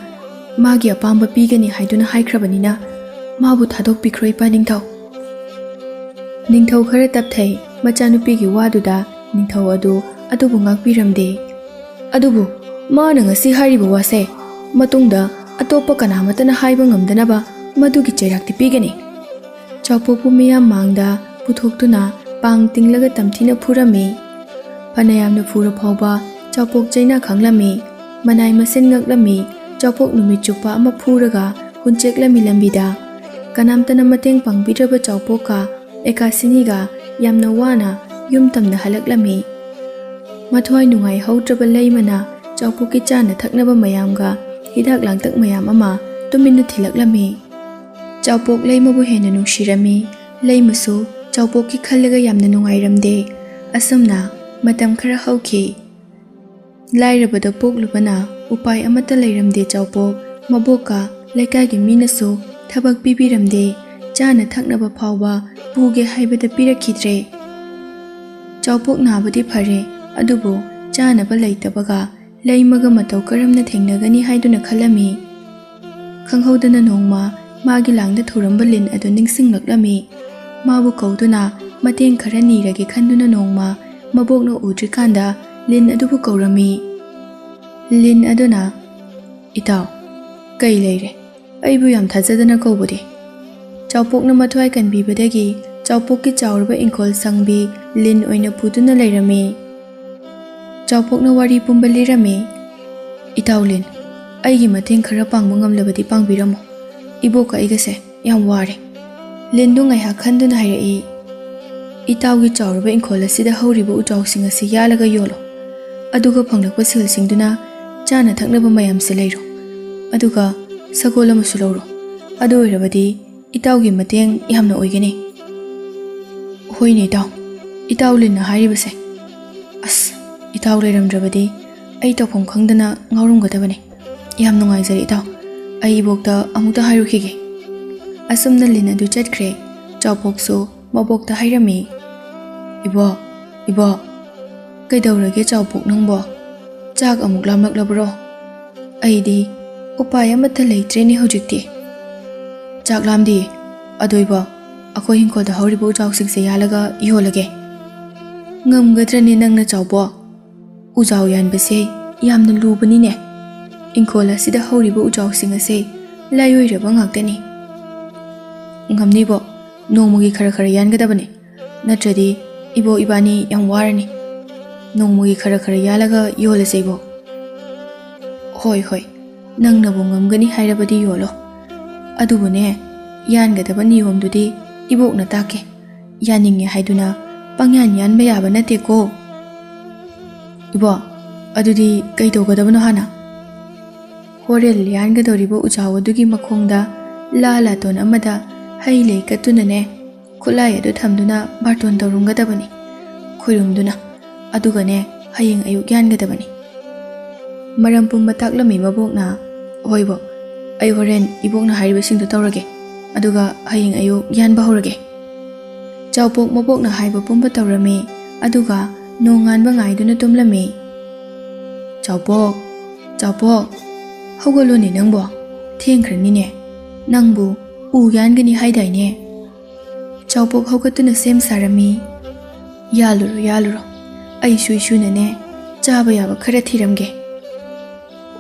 ꯃꯥꯒꯤ ꯑꯄꯥꯝꯕ ꯄꯤꯒꯅꯤ ꯍꯥꯏꯗꯨꯅ ꯍꯥꯏꯈ꯭ꯔꯕꯅꯤꯅ ꯃꯥꯕꯨ ꯊꯥꯗꯣꯛꯄꯤꯈ꯭ꯔꯣ ꯏꯄꯥ ꯅꯤꯡꯊꯧ꯫ ꯅꯤꯡꯊꯧ ꯈꯔ ꯇꯞꯊꯩ꯫ ꯃꯆꯥꯅꯨꯄꯤꯒꯤ ꯋꯥꯗꯨꯗ ꯅꯤꯡꯊꯧ ꯑꯗꯨ ꯑꯗꯨꯕꯨ ꯉꯥꯛꯄꯤꯔꯝꯗꯦ꯫ ꯑꯗꯨꯕꯨ ꯃꯥꯅ ꯉꯁꯤ ꯍꯥꯏꯔꯤꯕ ꯋꯥꯁꯦ ꯃꯇꯨꯡꯗ ꯑꯇꯣꯞꯄ ꯀꯅꯥꯃꯠꯇꯅ ꯍꯥꯏꯕ ꯉꯝꯗꯅꯕ ꯃꯗꯨꯒꯤ ꯆꯩꯔꯥꯛꯇꯤ ꯄꯤꯒꯅꯤ꯫ ꯆꯥꯎꯄꯣꯛꯄꯨ ꯃꯤꯌꯥꯝ ꯃꯥꯡꯗ ꯄꯨꯊꯣꯛꯇꯨꯅ ꯄꯥꯡ ꯇꯤꯡꯂꯒ ꯇꯝꯊꯤꯅ ꯐꯨꯔꯝꯃꯤ꯫ ꯐꯅꯌꯥꯝꯅ ꯐꯨꯔ ꯐꯥꯎꯕ ꯆꯥꯎꯄꯣꯛ ꯆꯩꯅꯥ ꯈꯥꯡꯂꯝꯃꯤ꯫ ꯃꯅꯥꯏ ꯃꯁꯤꯟ ꯉꯛꯂꯝꯃꯤ꯫ ꯆꯥꯎꯄꯣꯛ ꯅꯨꯃꯤꯠ ꯆꯨꯞꯄ ꯑꯃ ꯐꯨꯔꯒ ꯍꯨꯟꯆꯦꯛꯂꯝꯃꯤ ꯂꯝꯕꯤꯗ꯫ ꯀꯅꯥꯝꯇꯅ ꯃꯇꯦꯡ ꯄꯥꯡꯕꯤꯗ꯭ꯔꯕ ꯆꯥꯎꯄꯣꯛꯀ ꯑꯦꯀꯥꯁꯤꯅꯤꯒ ꯌꯥꯝꯅ ꯋꯥꯅ ꯌꯨꯝ ꯇꯝꯅ ꯍꯜꯂꯛꯂꯝꯃꯤ꯫ ꯃꯊ꯭ꯋꯥꯏ ꯅꯨꯡꯉꯥꯏꯍꯧꯗ꯭ꯔꯕ ꯂꯩꯃꯅ ꯆꯥꯎꯄꯣꯛꯀꯤ ꯆꯥꯅ ꯊꯛꯅꯕ ꯃꯌꯥꯝꯒ ꯍꯤꯗꯥꯛ ꯂꯥꯡꯊꯛ ꯃꯌꯥꯝ ꯑꯃ ꯇꯨꯃꯤꯟꯅ ꯊꯤꯜꯂꯛꯂꯝꯃꯤ꯫ ꯆꯥꯎꯄꯣꯛ ꯂꯩꯃꯕꯨ ꯍꯦꯟꯅ ꯅꯨꯡꯁꯤꯔꯝꯃꯤ꯫ ꯂꯩꯃꯁꯨ ꯆꯥꯎꯄꯣꯛꯀꯤ ꯈꯜꯂꯒ ꯌꯥꯝꯅ ꯅꯨꯡꯉꯥꯏꯔꯝꯗꯦ꯫ ꯑꯁꯨꯝꯅ ꯃꯇꯝ ꯈꯔ ꯍꯧꯈꯤ꯫ ꯂꯥꯏꯔꯕꯗ ꯄꯣꯛꯂꯨꯕꯅ ꯎꯄꯥꯏ ꯑꯃꯠꯇ ꯂꯩꯔꯝꯗꯦ ꯆꯥꯎꯄꯣꯛ꯫ ꯃꯕꯣꯛꯀ ꯂꯩꯀꯥꯏꯒꯤ ꯃꯤꯅꯁꯨ ꯊꯕꯛ ꯄꯤꯕꯤꯔꯝꯗꯦ꯫ ꯆꯥꯅ ꯊꯛꯅꯕ ꯐꯥꯎꯕ ꯄꯨꯒꯦ ꯍꯥꯏꯕꯗ ꯄꯤꯔꯛꯈꯤꯗ꯭ꯔꯦ꯫ ꯆꯥꯎꯄꯣꯛ ꯅꯥꯕꯗꯤ ꯐꯔꯦ, ꯑꯗꯨꯕꯨ ꯆꯥꯅꯕ ꯂꯩꯇꯕꯒ ꯂꯩꯃꯒ ꯃꯇꯧ ꯀꯔꯝꯅ ꯊꯦꯡꯅꯒꯅꯤ ꯍꯥꯏꯗꯨꯅ ꯈꯜꯂꯝꯃꯤ꯫ ꯈꯪꯍꯧꯗꯅ ꯅꯣꯡꯃ ꯃꯥꯒꯤ ꯂꯥꯡꯗ ꯊꯨꯔꯝꯕ ꯂꯤꯟ ꯑꯗꯨ ꯅꯤꯡꯁꯤꯡꯂꯛꯂꯝꯃꯤ꯫ ꯃꯥꯕꯨ ꯀꯧꯗꯨꯅ ꯃꯇꯦꯡ ꯈꯔ ꯅꯤꯔꯒꯦ ꯈꯟꯗꯨꯅ ꯅꯣꯡꯃ ꯃꯕꯣꯛꯅ ꯎꯗ꯭ꯔꯤꯀꯥꯟꯗ ꯂꯤꯟ ꯑꯗꯨꯕꯨ ꯀꯧꯔꯝꯃꯤ꯫ ꯂꯤꯟ ꯑꯗꯨꯅ, "ꯏꯇꯥꯎ, ꯀꯩ ꯂꯩꯔꯦ? ꯑꯩꯕꯨ ꯌꯥꯝ ꯊꯥꯖꯗꯅ ꯀꯧꯕꯗꯤ?" ꯆꯥꯎꯄꯣꯛꯅ ꯃꯊ꯭ꯋꯥꯏ ꯀꯟꯕꯤꯕꯗꯒꯤ ꯆꯥꯎꯄꯣꯛꯀꯤ ꯆꯥꯎꯔꯕ ꯏꯪꯈꯣꯜ ꯁꯪꯕꯤ ꯂꯤꯟ ꯑꯣꯏꯅ ꯄꯨꯗꯨꯅ ꯂꯩꯔꯝꯃꯤ꯫ ꯆꯥꯎꯄꯣꯛꯅ ꯋꯥꯔꯤ ꯄꯨꯝꯕ ꯂꯤꯔꯝꯃꯤ꯫ "ꯏꯇꯥꯎ ꯂꯤꯟ, ꯑꯩꯒꯤ ꯃꯇꯦꯡ ꯈꯔ ꯄꯥꯡꯕ ꯉꯝꯂꯕꯗꯤ ꯄꯥꯡꯕꯤꯔꯝꯃꯣ꯫ ꯏꯕꯣꯛꯀ ꯑꯩꯒꯁꯦ ꯌꯥꯝ ꯋꯥꯔꯦ꯫" ꯂꯤꯟꯗꯨ ꯉꯥꯏꯍꯥꯛ ꯈꯟꯗꯨꯅ ꯍꯥꯏꯔꯛꯏ, "ꯏꯇꯥꯎꯒꯤ ꯆꯥꯎꯔꯕ ꯏꯪꯈꯣꯜ ꯑꯁꯤꯗ ꯍꯧꯔꯤꯕ ꯎꯖꯥꯎꯁꯤꯡ ꯑꯁꯤ ꯌꯥꯜꯂꯒ ꯌꯣꯜꯂꯣ꯫ ꯑꯗꯨꯒ ꯐꯪꯂꯛꯄ ꯁꯦꯜꯁꯤꯡꯗꯨꯅ ꯆꯥꯅ ꯊꯛꯅꯕ ꯃꯌꯥꯝꯁꯦ ꯂꯩꯔꯣ꯫ ꯑꯗꯨꯒ ꯁꯒꯣꯜ ꯑꯃꯁꯨ ꯂꯧꯔꯣ꯫ ꯑꯗꯨ ꯑꯣꯏꯔꯕꯗꯤ ꯏꯇꯥꯎꯒꯤ ꯃꯇꯦꯡ ꯌꯥꯝꯅ ꯑꯣꯏꯒꯅꯤ꯫" "ꯍꯣꯏꯅꯦ ꯏꯇꯥꯎ, ꯏꯇꯥꯎ ꯂꯤꯟꯅ ꯍꯥꯏꯔꯤꯕꯁꯦ꯫ ꯑꯁ, ꯏꯇꯥꯎ ꯂꯩꯔꯝꯗ꯭ꯔꯕꯗꯤ ꯑꯩ ꯇꯧꯐꯝ ꯈꯪꯗꯅ ꯉꯥꯎꯔꯝꯒꯗꯕꯅꯤ꯫ ꯌꯥꯝ ꯅꯨꯡꯉꯥꯏꯖꯔꯦ ꯏꯇꯥꯎ꯫ ꯑꯩ ꯏꯕꯣꯛꯇ ꯑꯃꯨꯛꯇ ꯍꯥꯏꯔꯨꯈꯤꯒꯦ꯫" ꯑꯁꯨꯝꯅ ꯂꯤꯟ ꯑꯗꯨ ꯆꯠꯈ꯭ꯔꯦ꯫ ꯆꯥꯎꯄꯣꯛꯁꯨ ꯃꯕꯣꯛꯇ ꯍꯥꯏꯔꯝꯃꯤ꯫ "ꯏꯕꯣꯛ, ꯏꯕꯣꯛ, ꯀꯩꯗꯧꯔꯒꯦ ꯆꯥꯎꯄꯣꯛ ꯅꯪꯕꯣ? ꯆꯥꯛ ꯑꯃꯨꯛ ꯂꯥꯝꯂꯛꯂꯕ꯭ꯔꯣ? ꯑꯩꯗꯤ ꯎꯄꯥꯏ ꯑꯃꯠꯇ ꯂꯩꯇ꯭ꯔꯦꯅꯦ ꯍꯧꯖꯤꯛꯇꯤ꯫" "ꯆꯥꯛ ꯂꯥꯝꯗꯤ꯫ ꯑꯗꯣ ꯏꯕꯣꯛ, ꯑꯩꯈꯣꯏ ꯏꯪꯈꯣꯜꯗ ꯍꯧꯔꯤꯕ ꯎꯖꯥꯎꯁꯤꯡꯁꯦ ꯌꯥꯜꯂꯒ ꯌꯣꯜꯂꯒꯦ꯫" "ꯉꯝꯒꯗ꯭ꯔꯅꯦ ꯅꯪꯅ ꯆꯥꯎꯕꯣ? ꯎꯖꯥꯎ ꯌꯥꯟꯕꯁꯦ ꯌꯥꯝꯅ ꯂꯨꯕꯅꯤꯅꯦ꯫ ꯏꯪꯈꯣꯜ ꯑꯁꯤꯗ ꯍꯧꯔꯤꯕ ꯎꯖꯥꯎꯁꯤꯡ ꯑꯁꯦ ꯂꯥꯏꯑꯣꯏꯔꯕ ꯉꯥꯛꯇꯅꯤ꯫" "ꯉꯝꯅꯤꯕꯣ, ꯅꯣꯡꯃꯒꯤ ꯈꯔ ꯈꯔ ꯌꯥꯟꯒꯗꯕꯅꯤ꯫ ꯅꯠꯇ꯭ꯔꯗꯤ ꯏꯕꯣꯛ ꯏꯕꯥꯅꯤ ꯌꯥꯝ ꯋꯥꯔꯅꯤ꯫ ꯅꯣꯡꯃꯒꯤ ꯈꯔ ꯈꯔ ꯌꯥꯜꯂꯒ ꯌꯣꯜꯂꯁꯦ ꯏꯕꯣꯛ꯫" "ꯍꯣꯏ, ꯍꯣꯏ, ꯅꯪꯅꯕꯨ ꯉꯝꯒꯅꯤ ꯍꯥꯏꯔꯕꯗꯤ ꯌꯣꯜꯂꯣ꯫ ꯑꯗꯨꯕꯨꯅꯦ, ꯌꯥꯟꯒꯗꯕ ꯅꯤꯌꯣꯝꯗꯨꯗꯤ ꯏꯕꯣꯛꯅ ꯇꯥꯛꯀꯦ꯫ ꯌꯥꯅꯤꯡꯉꯦ ꯍꯥꯏꯗꯨꯅ ꯄꯪꯌꯥꯟ ꯌꯥꯟꯕ ꯌꯥꯕ ꯅꯠꯇꯦꯀꯣ꯫" "ꯏꯕꯣꯛ, ꯑꯗꯨꯗꯤ ꯀꯩ ꯇꯧꯒꯗꯕꯅꯣ ꯍꯥꯟꯅ?" "ꯍꯣꯔꯦꯟ ꯌꯥꯟꯒꯗꯧꯔꯤꯕ ꯎꯖꯥꯎ ꯑꯗꯨꯒꯤ ꯃꯈꯣꯡꯗ ꯂꯥ ꯂꯥꯇꯣꯟ ꯑꯃꯗ ꯍꯩ ꯂꯩ ꯀꯠꯇꯨꯅꯅꯦ, ꯈꯨꯠꯂꯥꯏ ꯑꯗꯨ ꯊꯝꯗꯨꯅ ꯕꯥꯔꯇꯣꯟ ꯇꯧꯔꯝꯒꯗꯕꯅꯤ, ꯈꯣꯏꯔꯨꯝꯗꯨꯅ꯫ ꯑꯗꯨꯒꯅꯦ, ꯍꯌꯦꯡ ꯑꯌꯨꯛ ꯌꯥꯟꯒꯗꯕꯅꯤ꯫" ꯃꯔꯝ ꯄꯨꯝꯕ ꯇꯥꯛꯂꯝꯃꯤ ꯃꯕꯣꯛꯅ꯫ "ꯍꯣꯏꯕꯣ, ꯑꯩ ꯍꯣꯔꯦꯟ ꯏꯕꯣꯛꯅ ꯍꯥꯏꯔꯤꯕꯁꯤꯡꯗꯣ ꯇꯧꯔꯒꯦ, ꯑꯗꯨꯒ ꯍꯌꯦꯡ ꯑꯌꯨꯛ ꯌꯥꯟꯕ ꯍꯧꯔꯒꯦ꯫" ꯆꯥꯎꯄꯣꯛ ꯃꯕꯣꯛꯅ ꯍꯥꯏꯕ ꯄꯨꯝꯕ ꯇꯧꯔꯝꯃꯤ, ꯑꯗꯨꯒ ꯅꯣꯡꯉꯥꯟꯕ ꯉꯥꯏꯗꯨꯅ ꯇꯨꯝꯂꯝꯃꯤ꯫ "ꯆꯥꯎꯄꯣꯛ, ꯆꯥꯎꯄꯣꯛ, ꯍꯧꯒꯠꯂꯣꯅꯦ ꯅꯪꯕꯣ, ꯊꯦꯡꯈ꯭ꯔꯅꯤꯅꯦ꯫ ꯅꯪꯕꯨ ꯎ ꯌꯥꯟꯒꯅꯤ ꯍꯥꯏꯗꯥꯏꯅꯦ?" ꯆꯥꯎꯄꯣꯛ ꯍꯧꯒꯠꯇꯨꯅ ꯁꯦꯝ ꯁꯥꯔꯝꯃꯤ꯫ "ꯌꯥꯜꯂꯨꯔꯣ, ꯌꯥꯜꯂꯨꯔꯣ, ꯑꯩꯁꯨ ꯏꯁꯨꯅꯅꯦ ꯆꯥꯕ ꯌꯥꯕ ꯈꯔ ꯊꯤꯔꯝꯒꯦ꯫"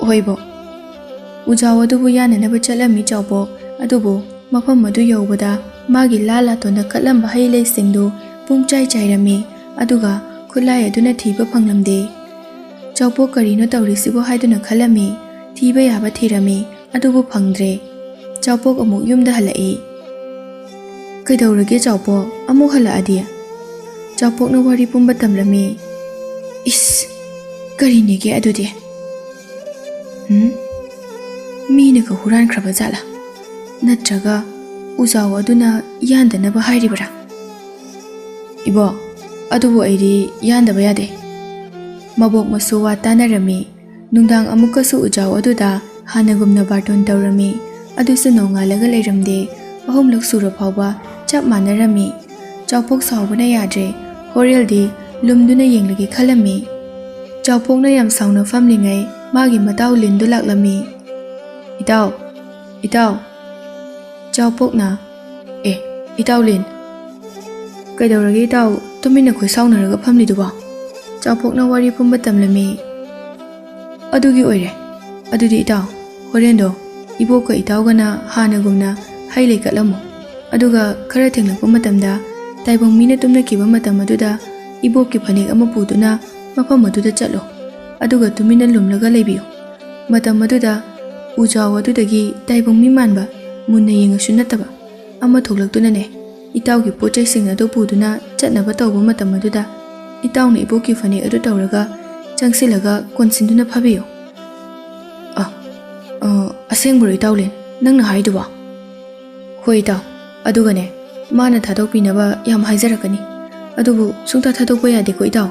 "ꯍꯣꯏꯕꯣ꯫" ꯎꯖꯥꯎ ꯑꯗꯨꯕꯨ ꯌꯥꯟꯅꯅꯕ ꯆꯠꯂꯝꯃꯤ ꯆꯥꯎꯄꯣꯛ꯫ ꯑꯗꯨꯕꯨ ꯃꯐꯝ ꯑꯗꯨ ꯌꯧꯕꯗ ꯃꯥꯒꯤ ꯂꯥ ꯂꯥꯇꯣꯟꯗ ꯀꯠꯂꯝꯕ ꯍꯩ ꯂꯩꯁꯤꯡꯗꯨ ꯄꯨꯡꯆꯥꯏ ꯆꯥꯏꯔꯝꯃꯤ, ꯑꯗꯨꯒ ꯈꯨꯠꯂꯥꯏ ꯑꯗꯨꯅ ꯊꯤꯕ ꯐꯪꯂꯝꯗꯦ꯫ "ꯆꯥꯎꯄꯣꯛ, ꯀꯔꯤꯅꯣ ꯇꯧꯔꯤꯁꯤꯕꯣ?" ꯍꯥꯏꯗꯨꯅ ꯈꯜꯂꯝꯃꯤ꯫ ꯊꯤꯕ ꯌꯥꯕ ꯊꯤꯔꯝꯃꯤ, ꯑꯗꯨꯕꯨ ꯐꯪꯗ꯭ꯔꯦ꯫ ꯆꯥꯎꯄꯣꯛ ꯑꯃꯨꯛ ꯌꯨꯝꯗ ꯍꯜꯂꯛꯏ꯫ "ꯀꯩꯗꯧꯔꯒꯦ ꯆꯥꯎꯄꯣꯛ, ꯑꯃꯨꯛ ꯍꯜꯂꯛꯑꯗꯤ?" ꯆꯥꯎꯄꯣꯛꯅ ꯋꯥꯔꯤ ꯄꯨꯝꯕ ꯇꯝꯂꯝꯃꯤ꯫ "ꯏꯁ, ꯀꯔꯤꯅꯦꯒꯦ ꯑꯗꯨꯗꯤ? ꯎꯝ? ꯃꯤꯅꯒ ꯍꯨꯔꯥꯟꯈ꯭ꯔꯕ ꯖꯥꯠꯂꯥ? ꯅꯠꯇ꯭ꯔꯒ ꯎꯖꯥꯎ ꯑꯗꯨꯅ ꯌꯥꯟꯗꯅꯕ ꯍꯥꯏꯔꯤꯕꯔꯥ? ꯏꯕꯣ, ꯑꯗꯨꯕꯨ ꯑꯩꯗꯤ ꯌꯥꯟꯗꯕ ꯌꯥꯗꯦ꯫" ꯃꯕꯣꯛ ꯃꯁꯨ ꯋꯥ ꯇꯥꯅꯔꯝꯃꯤ꯫ ꯅꯨꯡꯗꯥꯡ ꯑꯃꯨꯛꯀꯁꯨ ꯎꯖꯥꯎ ꯑꯗꯨꯗ ꯍꯥꯟꯅꯒꯨꯝꯅ ꯕꯥꯔꯇꯣꯟ ꯇꯧꯔꯝꯃꯤ꯫ ꯑꯗꯨꯁꯨ ꯅꯣꯡꯉꯥꯜꯂꯒ ꯂꯩꯔꯝꯗꯦ꯫ ꯑꯍꯨꯝꯂꯛ ꯁꯨꯔ ꯐꯥꯎꯕ ꯆꯞ ꯃꯥꯟꯅꯔꯝꯃꯤ꯫ ꯆꯥꯎꯄꯣꯛ ꯁꯥꯎꯕꯅ ꯌꯥꯗ꯭ꯔꯦ꯫ ꯍꯣꯔꯦꯜꯗꯤ ꯂꯨꯝꯗꯨꯅ ꯌꯦꯡꯂꯒꯦ ꯈꯜꯂꯝꯃꯤ꯫ ꯆꯥꯎꯄꯣꯛꯅ ꯌꯥꯝ ꯁꯥꯎꯅ ꯐꯝꯂꯤꯉꯩ ꯃꯥꯒꯤ ꯃꯇꯥꯎ ꯂꯤꯟꯗꯨ ꯂꯥꯛꯂꯝꯃꯤ꯫ "ꯏꯇꯥꯎ, ꯏꯇꯥꯎ!" ꯆꯥꯎꯄꯣꯛꯅ, "ꯑꯦ, ꯏꯇꯥꯎ ꯂꯤꯟ, ꯀꯩꯗꯧꯔꯒꯦ ꯏꯇꯥꯎ, ꯇꯨꯃꯤꯟꯅ ꯈꯣꯏ ꯁꯥꯎꯅꯔꯒ ꯐꯝꯂꯤꯗꯨꯕꯣ?" ꯆꯥꯎꯄꯣꯛꯅ ꯋꯥꯔꯤ ꯄꯨꯝꯕ ꯇꯝꯂꯝꯃꯤ꯫ "ꯑꯗꯨꯒꯤ ꯑꯣꯏꯔꯦ꯫ ꯑꯗꯨꯗꯤ ꯏꯇꯥꯎ, ꯍꯣꯔꯦꯟꯗꯣ ꯏꯕꯣꯛꯀ ꯏꯇꯥꯎꯒꯅ ꯍꯥꯟꯅꯒꯨꯝꯅ ꯍꯩ ꯂꯩ ꯀꯠꯂꯝꯃꯣ꯫ ꯑꯗꯨꯒ ꯈꯔ ꯊꯦꯡꯂꯛꯄ ꯃꯇꯝꯗ ꯇꯥꯏꯕꯪ ꯃꯤꯅ ꯇꯨꯝꯅꯈꯤꯕ ꯃꯇꯝ ꯑꯗꯨꯗ ꯏꯕꯣꯛꯀꯤ ꯐꯅꯦꯛ ꯑꯃ ꯄꯨꯗꯨꯅ ꯃꯐꯝ ꯑꯗꯨꯗ ꯆꯠꯂꯣ꯫ ꯑꯗꯨꯒ ꯇꯨꯃꯤꯟꯅ ꯂꯨꯝꯂꯒ ꯂꯩꯕꯤꯌꯨ꯫ ꯃꯇꯝ ꯑꯗꯨꯗ ꯎꯖꯥꯎ ꯑꯗꯨꯗꯒꯤ ꯇꯥꯏꯕꯪ ꯃꯤ ꯃꯥꯟꯕ, ꯃꯨꯟꯅ ꯌꯦꯡꯉꯁꯨ ꯅꯠꯇꯕ, ꯑꯃ ꯊꯣꯛꯂꯛꯇꯨꯅꯅꯦ, ꯏꯇꯥꯎꯒꯤ ꯄꯣꯠ ꯆꯩꯁꯤꯡ ꯑꯗꯨ ꯄꯨꯗꯨꯅ ꯆꯠꯅꯕ ꯇꯧꯕ ꯃꯇꯝ ꯑꯗꯨꯗ ꯏꯇꯥꯎꯅ ꯏꯕꯣꯛꯀꯤ ꯐꯅꯦꯛ ꯑꯗꯨ ꯇꯧꯔꯒ ꯆꯪꯁꯤꯜꯂꯒ ꯀꯣꯟꯁꯤꯟꯗꯨꯅ ꯐꯥꯕꯤꯌꯨ꯫" "ꯑ, ꯑ, ꯑꯁꯦꯡꯕꯔꯣ ꯏꯇꯥꯎ ꯂꯤꯟ, ꯅꯪꯅ ꯍꯥꯏꯗꯨꯕꯣ?" "ꯍꯣꯏ ꯏꯇꯥꯎ, ꯑꯗꯨꯒꯅꯦ, ꯃꯥꯅ ꯊꯥꯗꯣꯛꯄꯤꯅꯕ ꯌꯥꯝ ꯍꯥꯏꯖꯔꯛꯀꯅꯤ꯫ ꯑꯗꯨꯕꯨ ꯁꯨꯡꯊꯥ ꯊꯥꯗꯣꯛꯄ ꯌꯥꯗꯦꯀꯣ ꯏꯇꯥꯎ꯫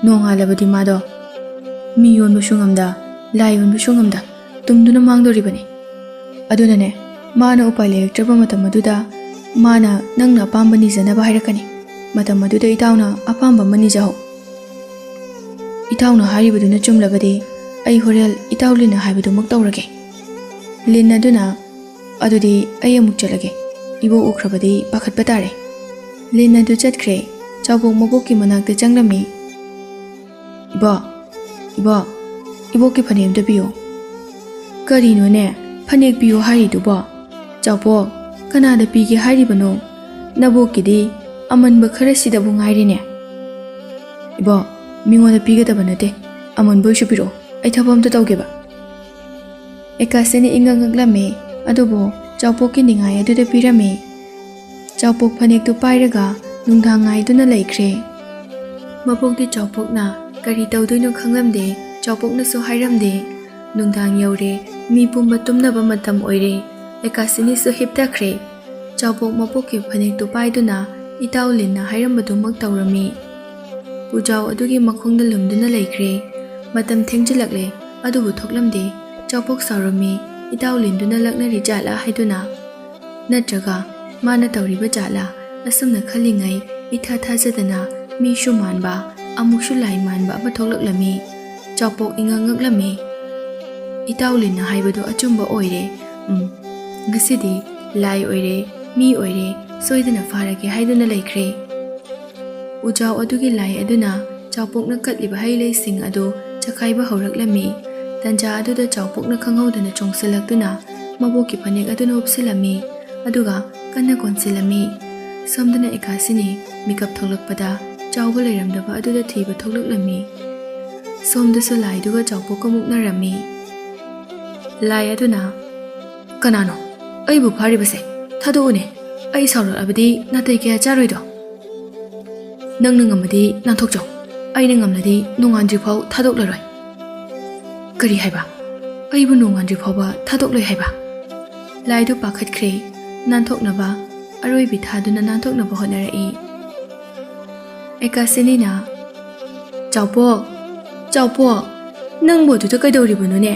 ꯅꯣꯡꯉꯥꯜꯂꯕꯗꯤ ꯃꯥꯗꯣ ꯃꯤ ꯌꯣꯟꯕꯁꯨ ꯉꯝꯗ, ꯂꯥꯏ ꯌꯣꯟꯕꯁꯨ ꯉꯝꯗ, ꯇꯨꯝꯗꯨꯅ ꯃꯥꯡꯗꯣꯔꯤꯕꯅꯤ꯫ ꯑꯗꯨꯅꯅꯦ, ꯃꯥꯅ ꯎꯄꯥꯏ ꯂꯩꯔꯛꯇ꯭ꯔꯕ ꯃꯇꯝ ꯑꯗꯨꯗ ꯃꯥꯅ ꯅꯪꯅ ꯑꯄꯥꯝꯕ ꯅꯤꯖꯅꯕ ꯍꯥꯏꯔꯛꯀꯅꯤ꯫ ꯃꯇꯝ ꯑꯗꯨꯗ ꯏꯇꯥꯎꯅ ꯑꯄꯥꯝꯕ ꯑꯃ ꯅꯤꯖꯍꯧ꯫" "ꯏꯇꯥꯎꯅ ꯍꯥꯏꯔꯤꯕꯗꯨꯅ ꯆꯨꯝꯂꯕꯗꯤ ꯑꯩ ꯍꯣꯔꯦꯜ ꯏꯇꯥꯎ ꯂꯤꯟꯅ ꯍꯥꯏꯕꯗꯨꯃꯛ ꯇꯧꯔꯒꯦ꯫" ꯂꯤꯟ ꯑꯗꯨꯅ, "ꯑꯗꯨꯗꯤ ꯑꯩ ꯑꯃꯨꯛ ꯆꯠꯂꯒꯦ꯫ ꯏꯕꯣꯛ ꯎꯈ꯭ꯔꯕꯗꯤ ꯄꯥꯈꯠꯄ ꯇꯥꯔꯦ꯫" ꯂꯤꯟ ꯑꯗꯨ ꯆꯠꯈ꯭ꯔꯦ꯫ ꯆꯥꯎꯕꯣꯛ ꯃꯕꯣꯛꯀꯤ ꯃꯅꯥꯛꯇ ꯆꯪꯂꯝꯃꯤ꯫ "ꯏꯕꯣꯛ, ꯏꯕꯣꯛ, ꯏꯕꯣꯛꯀꯤ ꯐꯅꯦꯛ ꯑꯝꯇ ꯄꯤꯌꯨ꯫" "ꯀꯔꯤꯅꯣꯅꯦ, ꯐꯅꯦꯛ ꯄꯤꯌꯨ ꯍꯥꯏꯔꯤꯗꯨꯕꯣ? ꯆꯥꯎꯕꯣꯛ, ꯀꯅꯥꯗ ꯄꯤꯒꯦ ꯍꯥꯏꯔꯤꯕꯅꯣ? ꯅꯕꯣꯛꯀꯤꯗꯤ ꯑꯃꯟꯕ ꯈꯔꯁꯤꯗꯕꯨ ꯉꯥꯏꯔꯦꯅꯦ꯫" "ꯏꯕꯣꯛ, ꯃꯤꯉꯣꯟꯗ ꯄꯤꯒꯗꯕ ꯅꯠꯇꯦ꯫ ꯑꯃꯟꯕ ꯑꯣꯏꯁꯨ ꯄꯤꯔꯛꯑꯣ, ꯑꯩ ꯊꯕꯛ ꯑꯝꯇ ꯇꯧꯒꯦꯕ꯫" ꯑꯦꯀꯥꯁꯤꯅ ꯏꯉꯛ ꯉꯛꯂꯝꯃꯤ, ꯑꯗꯨꯕꯨ ꯆꯥꯎꯄꯣꯛꯀꯤ ꯅꯤꯡꯉꯥꯏ ꯑꯗꯨꯗ ꯄꯤꯔꯝꯃꯤ꯫ ꯆꯥꯎꯄꯣꯛ ꯐꯅꯦꯛꯇꯨ ꯄꯥꯏꯔꯒ ꯅꯨꯡꯗꯥꯡ ꯉꯥꯏꯗꯨꯅ ꯂꯩꯈ꯭ꯔꯦ꯫ ꯃꯕꯣꯛꯇꯤ ꯆꯥꯎꯄꯣꯛꯅ ꯀꯔꯤ ꯇꯧꯗꯣꯏꯅꯣ ꯈꯪꯂꯝꯗꯦ, ꯆꯥꯎꯄꯣꯛꯅꯁꯨ ꯍꯥꯏꯔꯝꯗꯦ꯫ ꯅꯨꯡꯗꯥꯡ ꯌꯧꯔꯦ, ꯃꯤ ꯄꯨꯝꯕ ꯇꯨꯝꯅꯕ ꯃꯇꯝ ꯑꯣꯏꯔꯦ꯫ ꯑꯦꯀꯥꯁꯤꯅꯤꯁꯨ ꯍꯤꯞꯊꯈ꯭ꯔꯦ꯫ ꯆꯥꯎꯄꯣꯛ ꯃꯕꯣꯛꯀꯤ ꯐꯅꯦꯛꯇꯨ ꯄꯥꯏꯗꯨꯅ ꯏꯇꯥꯎ ꯂꯤꯟꯅ ꯍꯥꯏꯔꯝꯕꯗꯨꯃꯛ ꯇꯧꯔꯝꯃꯤ꯫ ꯎꯖꯥꯎ ꯑꯗꯨꯒꯤ ꯃꯈꯣꯡꯗ ꯂꯨꯝꯗꯨꯅ ꯂꯩꯈ꯭ꯔꯦ꯫ ꯃꯇꯝ ꯊꯦꯡꯖꯤꯜꯂꯛꯂꯦ, ꯑꯗꯨꯕꯨ ꯊꯣꯛꯂꯝꯗꯦ꯫ ꯆꯥꯎꯄꯣꯛ ꯁꯥꯎꯔꯝꯃꯤ, ꯏꯇꯥꯎ ꯂꯤꯟꯗꯨꯅ ꯂꯛꯅꯔꯤ ꯖꯥꯠꯂꯥ ꯍꯥꯏꯗꯨꯅ꯫ ꯅꯠꯇ꯭ꯔꯒ ꯃꯥꯅ ꯇꯧꯔꯤꯕ ꯖꯥꯠꯂꯥ? ꯑꯁꯨꯝꯅ ꯈꯜꯂꯤꯉꯩ, ꯏꯊꯥ ꯊꯥꯖꯗꯅ ꯃꯤꯁꯨ ꯃꯥꯟꯕ, ꯑꯃꯨꯛꯁꯨ ꯂꯥꯏ ꯃꯥꯟꯕ ꯑꯃ ꯊꯣꯛꯂꯛꯂꯝꯃꯤ꯫ ꯆꯥꯎꯄꯣꯛ ꯏꯉꯛ ꯉꯛꯂꯝꯃꯤ꯫ ꯏꯇꯥꯎ ꯂꯤꯟꯅ ꯍꯥꯏꯕꯗꯨ ꯑꯆꯨꯝꯕ ꯑꯣꯏꯔꯦ꯫ ꯎꯝ, ꯉꯁꯤꯗꯤ ꯂꯥꯏ ꯑꯣꯏꯔꯦ, ꯃꯤ ꯑꯣꯏꯔꯦ, ꯁꯣꯏꯗꯅ ꯐꯥꯔꯒꯦ ꯍꯥꯏꯗꯨꯅ ꯂꯩꯈ꯭ꯔꯦ꯫ ꯎꯖꯥꯎ ꯑꯗꯨꯒꯤ ꯂꯥꯏ ꯑꯗꯨꯅ ꯆꯥꯎꯄꯣꯛꯅ ꯀꯠꯂꯤꯕ ꯍꯩ ꯂꯩꯁꯤꯡ ꯑꯗꯨ ꯆꯈꯥꯏꯕ ꯍꯧꯔꯛꯂꯝꯃꯤ꯫ ꯇꯟꯖꯥ ꯑꯗꯨꯗ ꯆꯥꯎꯄꯣꯛꯅ ꯈꯪꯍꯧꯗꯅ ꯆꯣꯡꯁꯤꯜꯂꯛꯇꯨꯅ ꯃꯕꯣꯛꯀꯤ ꯐꯅꯦꯛ ꯑꯗꯨꯅ ꯍꯨꯞꯁꯤꯜꯂꯝꯃꯤ, ꯑꯗꯨꯒ ꯀꯟꯅ ꯀꯣꯟꯁꯤꯜꯂꯝꯃꯤ꯫ ꯁꯣꯝꯗꯅ ꯑꯦꯀꯥꯁꯤꯅꯤ ꯃꯤꯀꯞ ꯊꯣꯛꯂꯛꯄꯗ ꯆꯥꯎꯕ ꯂꯩꯔꯝꯗꯕ ꯑꯗꯨꯗ ꯊꯤꯕ ꯊꯣꯛꯂꯛꯂꯝꯃꯤ꯫ ꯁꯣꯝꯗꯁꯨ ꯂꯥꯏꯗꯨꯒ ꯆꯥꯎꯄꯣꯛꯀ ꯃꯨꯛꯅꯔꯝꯃꯤ꯫ ꯂꯥꯏ ꯑꯗꯨꯅ, "ꯀꯅꯥꯅꯣ ꯑꯩꯕꯨ ꯐꯥꯔꯤꯕꯁꯦ? ꯊꯥꯗꯣꯛꯎꯅꯦ꯫ ꯑꯩ ꯁꯥꯎꯔꯛꯂꯕꯗꯤ ꯅꯥꯇꯩ ꯀꯌꯥ ꯆꯥꯔꯣꯏꯗꯣ꯫ ꯅꯪꯅ ꯉꯝꯃꯗꯤ ꯅꯥꯟꯊꯣꯛꯆꯧ, ꯑꯩꯅ ꯉꯝꯂꯗꯤ ꯅꯣꯡꯉꯥꯟꯗ꯭ꯔꯤ ꯐꯥꯎ ꯊꯥꯗꯣꯛꯂꯔꯣꯏ꯫" "ꯀꯔꯤ ꯍꯥꯏꯕ? ꯑꯩꯕꯨ ꯅꯣꯡꯉꯥꯟꯗ꯭ꯔꯤ ꯐꯥꯎꯕ ꯊꯥꯗꯣꯛꯂꯣꯏ ꯍꯥꯏꯕ?" ꯂꯥꯏꯗꯨ ꯄꯥꯈꯠꯈ꯭ꯔꯦ꯫ ꯅꯥꯟꯊꯣꯛꯅꯕ ꯑꯔꯣꯏꯕꯤ ꯊꯥꯗꯨꯅ ꯅꯥꯟꯊꯣꯛꯅꯕ ꯍꯣꯠꯅꯔꯛꯏ꯫ ꯑꯦꯀꯥꯁꯤꯅꯤꯅ, "ꯆꯥꯎꯄꯣꯛ, ꯆꯥꯎꯄꯣꯛ, ꯅꯪꯕꯨ ꯑꯗꯨꯗ ꯀꯩꯗꯧꯔꯤꯕꯅꯣꯅꯦ?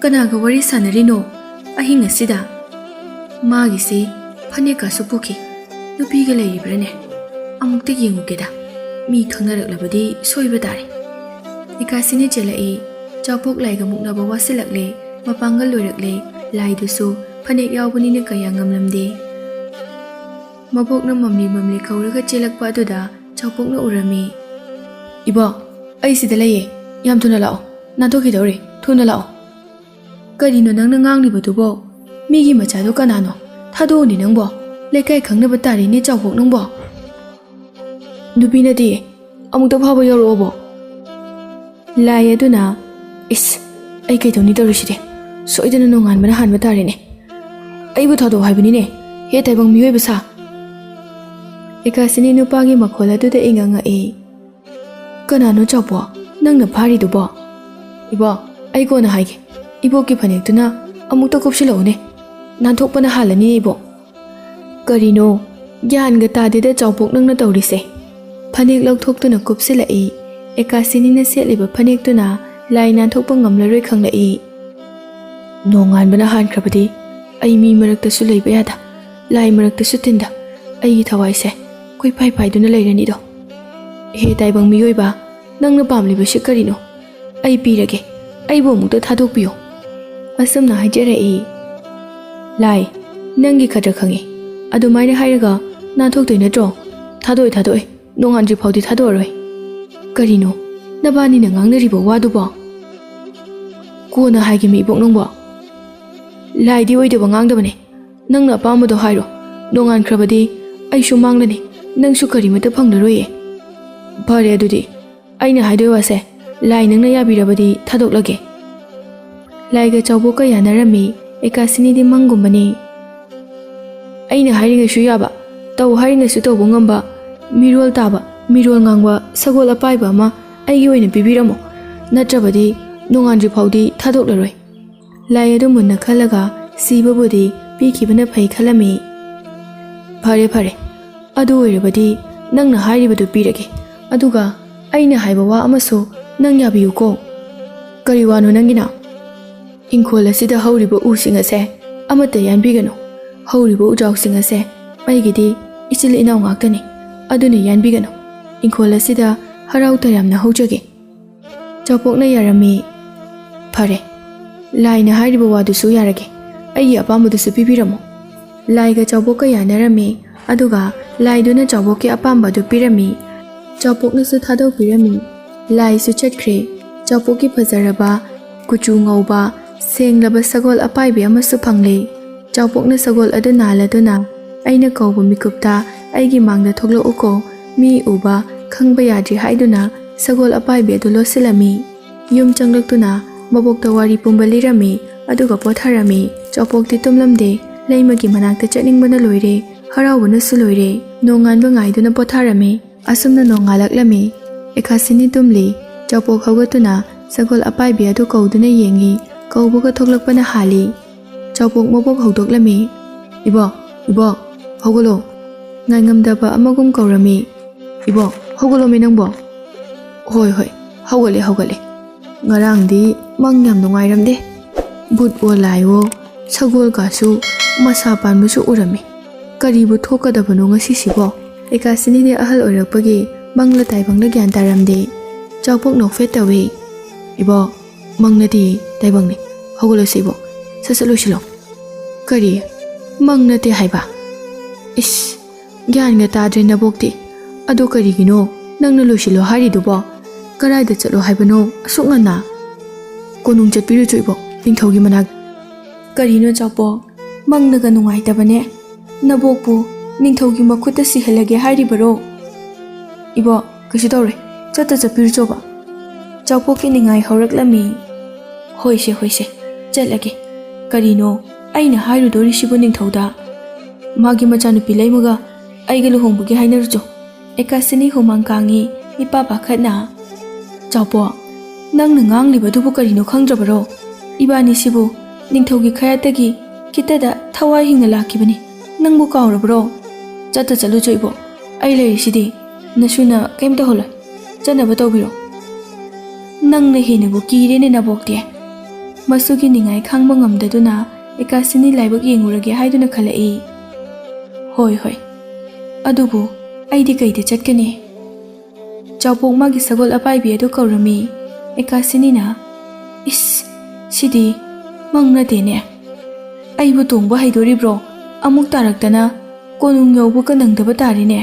ꯀꯅꯥꯒ ꯋꯥꯔꯤ ꯁꯥꯟꯅꯔꯤꯅꯣ ꯑꯍꯤꯡ ꯑꯁꯤꯗ?" ꯃꯥꯒꯤꯁꯤ ꯐꯅꯦꯛꯀꯁꯨ ꯄꯨꯈꯤ꯫ ꯅꯨꯄꯤꯒ ꯂꯩꯔꯤꯕ꯭ꯔꯥꯅꯦ? ꯑꯃꯨꯛꯇ ꯌꯦꯡꯉꯨꯒꯦꯗ꯫ ꯃꯤ ꯈꯪꯅꯔꯛꯂꯕꯗꯤ ꯁꯣꯏꯕ ꯇꯥꯔꯦ꯫ ꯑꯦꯀꯥꯁꯤꯅꯤ ꯆꯦꯜꯂꯛꯏ꯫ ꯆꯥꯎꯄꯣꯛ ꯂꯥꯏꯒ ꯃꯨꯛꯅꯕ ꯋꯥꯁꯤꯜꯂꯛꯂꯦ꯫ ꯃꯄꯥꯡꯒꯜ ꯂꯣꯏꯔꯛꯂꯦ꯫ ꯂꯥꯏꯗꯨꯁꯨ ꯐꯅꯦꯛ ꯌꯥꯎꯕꯅꯤꯅ ꯀꯌꯥ ꯉꯝꯂꯝꯗꯦ꯫ ꯃꯕꯣꯛꯅ ꯃꯝꯂꯤ ꯃꯝꯂꯤ ꯀꯧꯔꯒ ꯆꯦꯜꯂꯛꯄ ꯑꯗꯨꯗ ꯆꯥꯎꯄꯣꯛꯅ ꯎꯔꯝꯃꯤ꯫ "ꯏꯕꯣ, ꯑꯩ ꯁꯤꯗ ꯂꯩꯌꯦ꯫ ꯌꯥꯝ ꯊꯨꯅ ꯂꯥꯛꯑꯣ꯫ ꯅꯥꯟꯊꯣꯛꯈꯤꯗꯧꯔꯦ꯫ ꯊꯨꯅ ꯂꯥꯛꯑꯣ꯫" "ꯀꯔꯤꯅꯣ ꯅꯪꯅ ꯉꯥꯡꯂꯤꯕꯗꯨꯕꯣ? ꯃꯤꯒꯤ ꯃꯆꯥꯗꯣ ꯀꯅꯥꯅꯣ? ꯊꯥꯗꯣꯛꯎꯅꯦ ꯅꯪꯕꯣ꯫ ꯂꯩꯀꯥꯏ ꯈꯪꯅꯕ ꯇꯥꯔꯤꯅꯦ ꯆꯥꯎꯄꯣꯛ ꯅꯪꯕꯣ꯫" "ꯅꯨꯄꯤ ꯅꯠꯇꯦ꯫ ꯑꯃꯨꯛꯇ ꯐꯥꯕ ꯌꯧꯔꯛꯑꯣꯕꯣ꯫" ꯂꯥꯏ ꯑꯗꯨꯅ, "ꯏꯁ, ꯑꯩ ꯀꯩꯗꯧꯅꯤ ꯇꯧꯔꯤꯁꯤꯗꯤ? ꯁꯣꯏꯗꯅ ꯅꯣꯡꯉꯥꯟꯕꯅ ꯍꯥꯟꯕ ꯇꯥꯔꯦꯅꯦ꯫ ꯑꯩꯕꯨ ꯊꯥꯗꯣꯛꯑꯣ ꯍꯥꯏꯕꯅꯤꯅꯦ, ꯍꯦ ꯇꯥꯏꯕꯪ ꯃꯤꯑꯣꯏꯕ ꯁꯥ!" ꯑꯦꯀꯥꯁꯤꯅꯤ ꯅꯨꯄꯥꯒꯤ ꯃꯈꯣꯜ ꯑꯗꯨꯗ ꯏꯉꯛ ꯉꯛꯏ꯫ "ꯀꯅꯥꯅꯣ ꯆꯥꯎꯄꯣ, ꯅꯪꯅ ꯐꯥꯔꯤꯗꯨꯕꯣ?" "ꯏꯕꯣ, ꯑꯩ ꯀꯣꯟꯅ ꯍꯥꯏꯒꯦ꯫ ꯏꯕꯣꯛꯀꯤ ꯐꯅꯦꯛꯇꯨꯅ ꯑꯃꯨꯛꯇ ꯀꯨꯞꯁꯤꯜꯂꯛꯎꯅꯦ꯫ ꯅꯥꯟꯊꯣꯛꯄꯅ ꯍꯥꯜꯂꯅꯤ ꯏꯕꯣꯛ꯫" "ꯀꯔꯤꯅꯣ? ꯒ꯭ꯌꯥꯟꯒ ꯇꯥꯗꯦꯗ ꯆꯥꯎꯄꯣꯛ ꯅꯪꯅ ꯇꯧꯔꯤꯁꯦ꯫" ꯐꯅꯦꯛ ꯂꯧꯊꯣꯛꯇꯨꯅ ꯀꯨꯞꯁꯤꯜꯂꯛꯏ꯫ ꯑꯦꯀꯥꯁꯤꯅꯤꯅ ꯁꯦꯠꯂꯤꯕ ꯐꯅꯦꯛꯇꯨꯅ ꯂꯥꯏ ꯅꯥꯟꯊꯣꯛꯄ ꯉꯝꯂꯔꯣꯏ ꯈꯪꯂꯛꯏ꯫ "ꯅꯣꯡꯉꯥꯟꯕꯅ ꯍꯥꯟꯈ꯭ꯔꯕꯗꯤ ꯑꯩ ꯃꯤ ꯃꯔꯛꯇꯁꯨ ꯂꯩꯕ ꯌꯥꯗ, ꯂꯥꯏ ꯃꯔꯛꯇꯁꯨ ꯇꯤꯟꯗ, ꯑꯩꯒꯤ ꯊꯋꯥꯏꯁꯦ ꯀꯣꯏꯄꯥꯏ ꯄꯥꯏꯗꯨꯅ ꯂꯩꯔꯅꯤꯗꯣ꯫ ꯍꯦ ꯇꯥꯏꯕꯪ ꯃꯤꯑꯣꯏꯕ, ꯅꯪꯅ ꯄꯥꯝꯂꯤꯕꯁꯤ ꯀꯔꯤꯅꯣ? ꯑꯩ ꯄꯤꯔꯒꯦ, ꯑꯩꯕꯨ ꯑꯃꯨꯛꯇ ꯊꯥꯗꯣꯛꯄꯤꯌꯨ"꯫ ꯑꯁꯨꯝꯅ ꯍꯥꯏꯖꯔꯛꯏ꯫ "ꯂꯥꯏ, ꯅꯪꯒꯤ ꯈꯗ꯭ꯔꯛ ꯈꯪꯉꯤ꯫ ꯑꯗꯨꯃꯥꯏꯅ ꯍꯥꯏꯔꯒ ꯅꯥꯟꯊꯣꯛꯇꯣꯏ ꯅꯠꯇ꯭ꯔꯣ? ꯊꯥꯗꯣꯛꯑꯣꯏ, ꯊꯥꯗꯣꯛꯑꯣꯏ꯫ ꯅꯣꯡꯉꯥꯟꯗ꯭ꯔꯤ ꯐꯥꯎꯗꯤ ꯊꯥꯗꯣꯛꯑꯔꯣꯏ"꯫ "ꯀꯔꯤꯅꯣ ꯅꯕꯥꯅꯤꯅ ꯉꯥꯡꯅꯔꯤꯕ ꯋꯥꯗꯨꯕꯣ?" "ꯀꯣꯟꯅ ꯍꯥꯏꯒꯦ ꯃꯤ ꯏꯕꯣꯛ ꯅꯪꯕꯣ꯫ ꯂꯥꯏꯗꯤ ꯑꯣꯏꯗꯕ ꯉꯥꯡꯗꯕꯅꯦ꯫ ꯅꯪꯅ ꯑꯄꯥꯝꯕꯗꯣ ꯍꯥꯏꯔꯣ꯫ ꯅꯣꯡꯉꯥꯟꯈ꯭ꯔꯕꯗꯤ ꯑꯩꯁꯨ ꯃꯥꯡꯂꯅꯤ, ꯅꯪꯁꯨ ꯀꯔꯤꯃꯠꯇ ꯐꯪꯂꯔꯣꯏꯌꯦ"꯫ "ꯐꯔꯦ ꯑꯗꯨꯗꯤ, ꯑꯩꯅ ꯍꯥꯏꯗꯣꯏ ꯋꯥꯁꯦ ꯂꯥꯏ ꯅꯪꯅ ꯌꯥꯕꯤꯔꯕꯗꯤ ꯊꯥꯗꯣꯛꯂꯒꯦ"꯫ ꯂꯥꯏꯒ ꯆꯥꯎꯕꯣꯛꯀ ꯌꯥꯅꯔꯝꯃꯤ꯫ ꯑꯦꯀꯥꯁꯤꯅꯤꯗꯤ ꯃꯪꯒꯨꯝꯕꯅꯤ꯫ "ꯑꯩꯅ ꯍꯥꯏꯔꯤꯉꯩꯁꯨ ꯌꯥꯕ, ꯇꯧ ꯍꯥꯏꯔꯤꯉꯩꯁꯨ ꯇꯧꯕ ꯉꯝꯕ, ꯃꯤꯔꯣꯜ ꯇꯥꯕ, ꯃꯤꯔꯣꯜ ꯉꯥꯡꯕ ꯁꯒꯣꯜ ꯑꯄꯥꯏꯕ ꯑꯃ ꯑꯩꯒꯤ ꯑꯣꯏꯅ ꯄꯤꯕꯤꯔꯝꯃꯣ꯫ ꯅꯠꯇ꯭ꯔꯕꯗꯤ ꯅꯣꯡꯉꯥꯟꯗ꯭ꯔꯤ ꯐꯥꯎꯗꯤ ꯊꯥꯗꯣꯛꯂꯔꯣꯏ"꯫ ꯂꯥꯏ ꯑꯗꯨ ꯃꯨꯟꯅ ꯈꯜꯂꯒ, "ꯁꯤꯕꯕꯨꯗꯤ ꯄꯤꯈꯤꯕꯅ ꯐꯩ" ꯈꯜꯂꯝꯃꯤ꯫ "ꯐꯔꯦ, ꯐꯔꯦ꯫ ꯑꯗꯨ ꯑꯣꯏꯔꯕꯗꯤ ꯅꯪꯅ ꯍꯥꯏꯔꯤꯕꯗꯨ ꯄꯤꯔꯒꯦ꯫ ꯑꯗꯨꯒ ꯑꯩꯅ ꯍꯥꯏꯕ ꯋꯥ ꯑꯃꯁꯨ ꯅꯪ ꯌꯥꯕꯤꯌꯨꯀꯣ"꯫ "ꯀꯔꯤ ꯋꯥꯅꯣ ꯅꯪꯒꯤꯅ?" "ꯏꯪꯈꯣꯜ ꯑꯁꯤꯗ ꯍꯧꯔꯤꯕ ꯎꯁꯤꯡ ꯑꯁꯦ ꯑꯃꯠꯇ ꯌꯥꯟꯕꯤꯒꯅꯨ꯫ ꯍꯧꯔꯤꯕ ꯎꯖꯥꯎꯁꯤꯡ ꯑꯁꯦ ꯑꯩꯒꯤꯗꯤ ꯏꯆꯤꯜ ꯏꯅꯥꯎ ꯉꯥꯛꯇꯅꯤ꯫ ꯑꯗꯨꯅ ꯌꯥꯟꯕꯤꯒꯅꯨ꯫ ꯏꯪꯈꯣꯜ ꯑꯁꯤꯗ ꯍꯔꯥꯎ ꯇꯌꯥꯝꯅ ꯍꯧꯖꯒꯦ"꯫ ꯆꯥꯎꯄꯣꯛꯅ ꯌꯥꯔꯝꯃꯤ꯫ "ꯐꯔꯦ, ꯂꯥꯏꯅ ꯍꯥꯏꯔꯤꯕ ꯋꯥꯗꯨꯁꯨ ꯌꯥꯔꯒꯦ꯫ ꯑꯩꯒꯤ ꯑꯄꯥꯝꯕꯗꯨꯁꯨ ꯄꯤꯕꯤꯔꯝꯃꯣ"꯫ ꯂꯥꯏꯒ ꯆꯥꯎꯄꯣꯛꯀ ꯌꯥꯅꯔꯝꯃꯤ꯫ ꯑꯗꯨꯒ ꯂꯥꯏꯗꯨꯅ ꯆꯥꯎꯄꯣꯛꯀꯤ ꯑꯄꯥꯝꯕꯗꯨ ꯄꯤꯔꯝꯃꯤ꯫ ꯆꯥꯎꯄꯣꯛꯅꯁꯨ ꯊꯥꯗꯣꯛꯄꯤꯔꯝꯃꯤ꯫ ꯂꯥꯏꯁꯨ ꯆꯠꯈ꯭ꯔꯦ꯫ ꯆꯥꯎꯄꯣꯛꯀꯤ ꯐꯖꯔꯕ, ꯀꯨꯆꯨ ꯉꯧꯕ, ꯁꯦꯡꯂꯕ ꯁꯒꯣꯜ ꯑꯄꯥꯏꯕꯤ ꯑꯃꯁꯨ ꯐꯪꯂꯦ꯫ ꯆꯥꯎꯄꯣꯛꯅ ꯁꯒꯣꯜ ꯑꯗꯨ ꯅꯥꯜꯂꯗꯨꯅ, "ꯑꯩꯅ ꯀꯧꯕ ꯃꯤꯀꯨꯞꯇ ꯑꯩꯒꯤ ꯃꯥꯡꯗ ꯊꯣꯛꯂꯛꯎꯀꯣ, ꯃꯤ ꯎꯕ ꯈꯪꯕ ꯌꯥꯗ꯭ꯔꯤ" ꯍꯥꯏꯗꯨꯅ ꯁꯒꯣꯜ ꯑꯄꯥꯏꯕꯤ ꯑꯗꯨ ꯂꯣꯠꯁꯤꯜꯂꯝꯃꯤ꯫ ꯌꯨꯝ ꯆꯪꯂꯛꯇꯨꯅ ꯃꯕꯣꯛꯇ ꯋꯥꯔꯤ ꯄꯨꯝꯕ ꯂꯤꯔꯝꯃꯤ, ꯑꯗꯨꯒ ꯄꯣꯊꯥꯔꯝꯃꯤ꯫ ꯆꯥꯎꯄꯣꯛꯇꯤ ꯇꯨꯝꯂꯝꯗꯦ, ꯂꯩꯃꯒꯤ ꯃꯅꯥꯛꯇ ꯆꯠꯅꯤꯡꯕꯅ ꯂꯣꯏꯔꯦ, ꯍꯔꯥꯎꯕꯅꯁꯨ ꯂꯣꯏꯔꯦ꯫ ꯅꯣꯡꯉꯥꯟꯕ ꯉꯥꯏꯗꯨꯅ ꯄꯣꯊꯥꯔꯝꯃꯤ꯫ ꯑꯁꯨꯝꯅ ꯅꯣꯡꯉꯥꯜꯂꯛꯂꯝꯃꯤ꯫ ꯑꯦꯀꯥꯁꯤꯅꯤ ꯇꯨꯝꯂꯤ꯫ ꯆꯥꯎꯄꯣꯛ ꯍꯧꯒꯠꯇꯨꯅ ꯁꯒꯣꯜ ꯑꯄꯥꯏꯕꯤ ꯑꯗꯨ ꯀꯧꯗꯨꯅ ꯌꯦꯡꯉꯤ꯫ ꯀꯧꯕꯒ ꯊꯣꯛꯂꯛꯄꯅ ꯍꯥꯜꯂꯤ꯫ ꯆꯥꯎꯄꯣꯛ ꯃꯕꯣꯛ ꯍꯧꯗꯣꯛꯂꯝꯃꯤ꯫ "ꯏꯕꯣꯛ, ꯏꯕꯣꯛ, ꯍꯧꯒꯠꯂꯣ!" ꯉꯥꯏꯉꯝꯗꯕ ꯑꯃꯒꯨꯝ ꯀꯧꯔꯝꯃꯤ꯫ "ꯏꯕꯣ, ꯍꯧꯒꯠꯂꯣꯃꯤ ꯅꯪꯕꯣ?" "ꯍꯣꯏ, ꯍꯣꯏ, ꯍꯧꯒꯠꯂꯦ, ꯍꯧꯒꯠꯂꯦ꯫ ꯉꯔꯥꯡꯗꯤ ꯃꯪ ꯌꯥꯝ ꯅꯨꯡꯉꯥꯏꯔꯝꯗꯦ꯫ ꯚꯨꯠꯋꯣ ꯂꯥꯏꯋꯣ, ꯁꯒꯣꯜꯒꯁꯨ ꯃꯁꯥ ꯄꯥꯟꯕꯁꯨ ꯎꯔꯝꯃꯤ꯫ ꯀꯔꯤꯕꯨ ꯊꯣꯛꯀꯗꯕꯅꯣ ꯉꯁꯤꯁꯤꯕꯣ?" ꯑꯦꯀꯥꯁꯤꯅꯤꯗꯤ ꯑꯍꯜ ꯑꯣꯏꯔꯛꯄꯒꯤ ꯃꯪꯂ ꯇꯥꯏꯕꯪꯂ ꯒ꯭ꯌꯥꯟ ꯇꯥꯔꯝꯗꯦ꯫ ꯆꯥꯎꯄꯣꯛ ꯅꯣꯛꯐꯦꯠ ꯇꯧꯏ꯫ "ꯏꯕꯣ, ꯃꯪ ꯅꯠꯇꯦ, ꯇꯥꯏꯕꯪꯅꯤ꯫ ꯍꯧꯒꯠꯂꯁꯤ ꯏꯕꯣ, ꯁꯠ ꯁꯠ ꯂꯣꯏꯁꯤꯜꯂꯣ꯫" "ꯀꯔꯤ? ꯃꯪ ꯅꯠꯇꯦ ꯍꯥꯏꯕ? ꯏꯁ, ꯒ꯭ꯌꯥꯟꯒ ꯇꯥꯗ꯭ꯔꯦ ꯅꯕꯣꯛꯇꯤ꯫ ꯑꯗꯣ ꯀꯔꯤꯒꯤꯅꯣ ꯅꯪꯅ ꯂꯣꯏꯁꯤꯜꯂꯣ ꯍꯥꯏꯔꯤꯗꯨꯕꯣ? ꯀꯗꯥꯏꯗ ꯆꯠꯂꯣ ꯍꯥꯏꯕꯅꯣ ꯑꯁꯨꯛ ꯉꯟꯅ?" "ꯀꯣꯅꯨꯡ ꯆꯠꯄꯤꯔꯨꯆꯣ ꯏꯕꯣ, ꯅꯤꯡꯊꯧꯒꯤ ꯃꯅꯥꯛ꯫" "ꯀꯔꯤꯅꯣ ꯆꯥꯎꯄꯣꯛ? ꯃꯪꯅꯒ ꯅꯨꯡꯉꯥꯏꯇꯕꯅꯦ꯫ ꯅꯕꯣꯛꯄꯨ ꯅꯤꯡꯊꯧꯒꯤ ꯃꯈꯨꯠꯇ ꯁꯤꯍꯜꯂꯒꯦ ꯍꯥꯏꯔꯤꯕꯔꯣ?" "ꯏꯕꯣ, ꯀꯩꯁꯨ ꯇꯧꯔꯣꯏ꯫ ꯆꯠꯇ ꯆꯠꯄꯤꯔꯨꯆꯣꯕ꯫" ꯆꯥꯎꯄꯣꯛꯀꯤ ꯅꯤꯡꯉꯥꯏ ꯍꯧꯔꯛꯂꯝꯃꯤ꯫ "ꯍꯣꯏꯁꯦ, ꯍꯣꯏꯁꯦ, ꯆꯠꯂꯒꯦ꯫ ꯀꯔꯤꯅꯣ ꯑꯩꯅ ꯍꯥꯏꯔꯨꯗꯣꯔꯤꯁꯤꯕꯨ ꯅꯤꯡꯊꯧꯗ? ꯃꯥꯒꯤ ꯃꯆꯥꯅꯨꯄꯤ ꯂꯩꯃꯒ ꯑꯩꯒ ꯂꯨꯍꯣꯡꯕꯒꯤ ꯍꯥꯏꯅꯔꯨꯆꯣ꯫" ꯑꯦꯀꯥꯁꯤꯅꯤ ꯍꯨꯃꯥꯡ ꯀꯥꯡꯉꯤ, ꯏꯄꯥ ꯄꯥꯈꯠꯅ꯫ "ꯆꯥꯎꯄꯣ, ꯅꯪꯅ ꯉꯥꯡꯂꯤꯕꯗꯨꯕꯨ ꯀꯔꯤꯅꯣ ꯈꯪꯗ꯭ꯔꯕꯔꯣ? ꯏꯕꯥꯅꯤꯁꯤꯕꯨ ꯅꯤꯡꯊꯧꯒꯤ ꯈꯌꯥꯠꯇꯒꯤ ꯈꯤꯇꯗ ꯊꯋꯥꯏ ꯍꯤꯡꯅ ꯂꯥꯛꯈꯤꯕꯅꯤ꯫ ꯅꯪꯕꯨ ꯀꯥꯎꯔꯕ꯭ꯔꯣ? ꯆꯠꯇ ꯆꯠꯂꯨꯆꯣ ꯏꯕꯣ꯫ ꯑꯩ ꯂꯩꯔꯤꯁꯤꯗꯤ꯫ ꯅꯁꯨꯅ ꯀꯩꯝꯇ ꯍꯣꯜꯂꯣꯏ꯫ ꯆꯠꯅꯕ ꯇꯧꯕꯤꯔꯣ꯫" "ꯅꯪꯅ ꯍꯦꯟꯅꯕꯨ ꯀꯤꯔꯦꯅꯦ ꯅꯕꯣꯛꯇꯤ꯫" ꯃꯁꯨꯒꯤ ꯅꯤꯡꯉꯥꯏ ꯈꯥꯡꯕ ꯉꯝꯗꯗꯨꯅ ꯑꯦꯀꯥꯁꯤꯅꯤ ꯂꯥꯏꯕꯛ ꯌꯦꯡꯉꯨꯔꯒꯦ ꯍꯥꯏꯗꯨꯅ ꯈꯜꯂꯛꯏ꯫ "ꯍꯣꯏ, ꯍꯣꯏ꯫ ꯑꯗꯨꯕꯨ ꯑꯩꯗꯤ ꯀꯩꯗ ꯆꯠꯀꯅꯤ?" ꯆꯥꯎꯄꯣꯛ ꯃꯥꯒꯤ ꯁꯒꯣꯜ ꯑꯄꯥꯏꯕꯤ ꯑꯗꯨ ꯀꯧꯔꯝꯃꯤ꯫ ꯑꯦꯀꯥꯁꯤꯅꯤꯅ, "ꯏꯁ, ꯁꯤꯗꯤ ꯃꯪ ꯅꯠꯇꯦꯅꯦ꯫ ꯑꯩꯕꯨ ꯇꯣꯡꯕ ꯍꯩꯗꯣꯔꯤꯕ꯭ꯔꯣ? ꯑꯃꯨꯛ ꯇꯥꯔꯛꯇꯅ ꯀꯣꯅꯨꯡ ꯌꯧꯕꯒ ꯅꯪꯗꯕ ꯇꯥꯔꯦꯅꯦ꯫"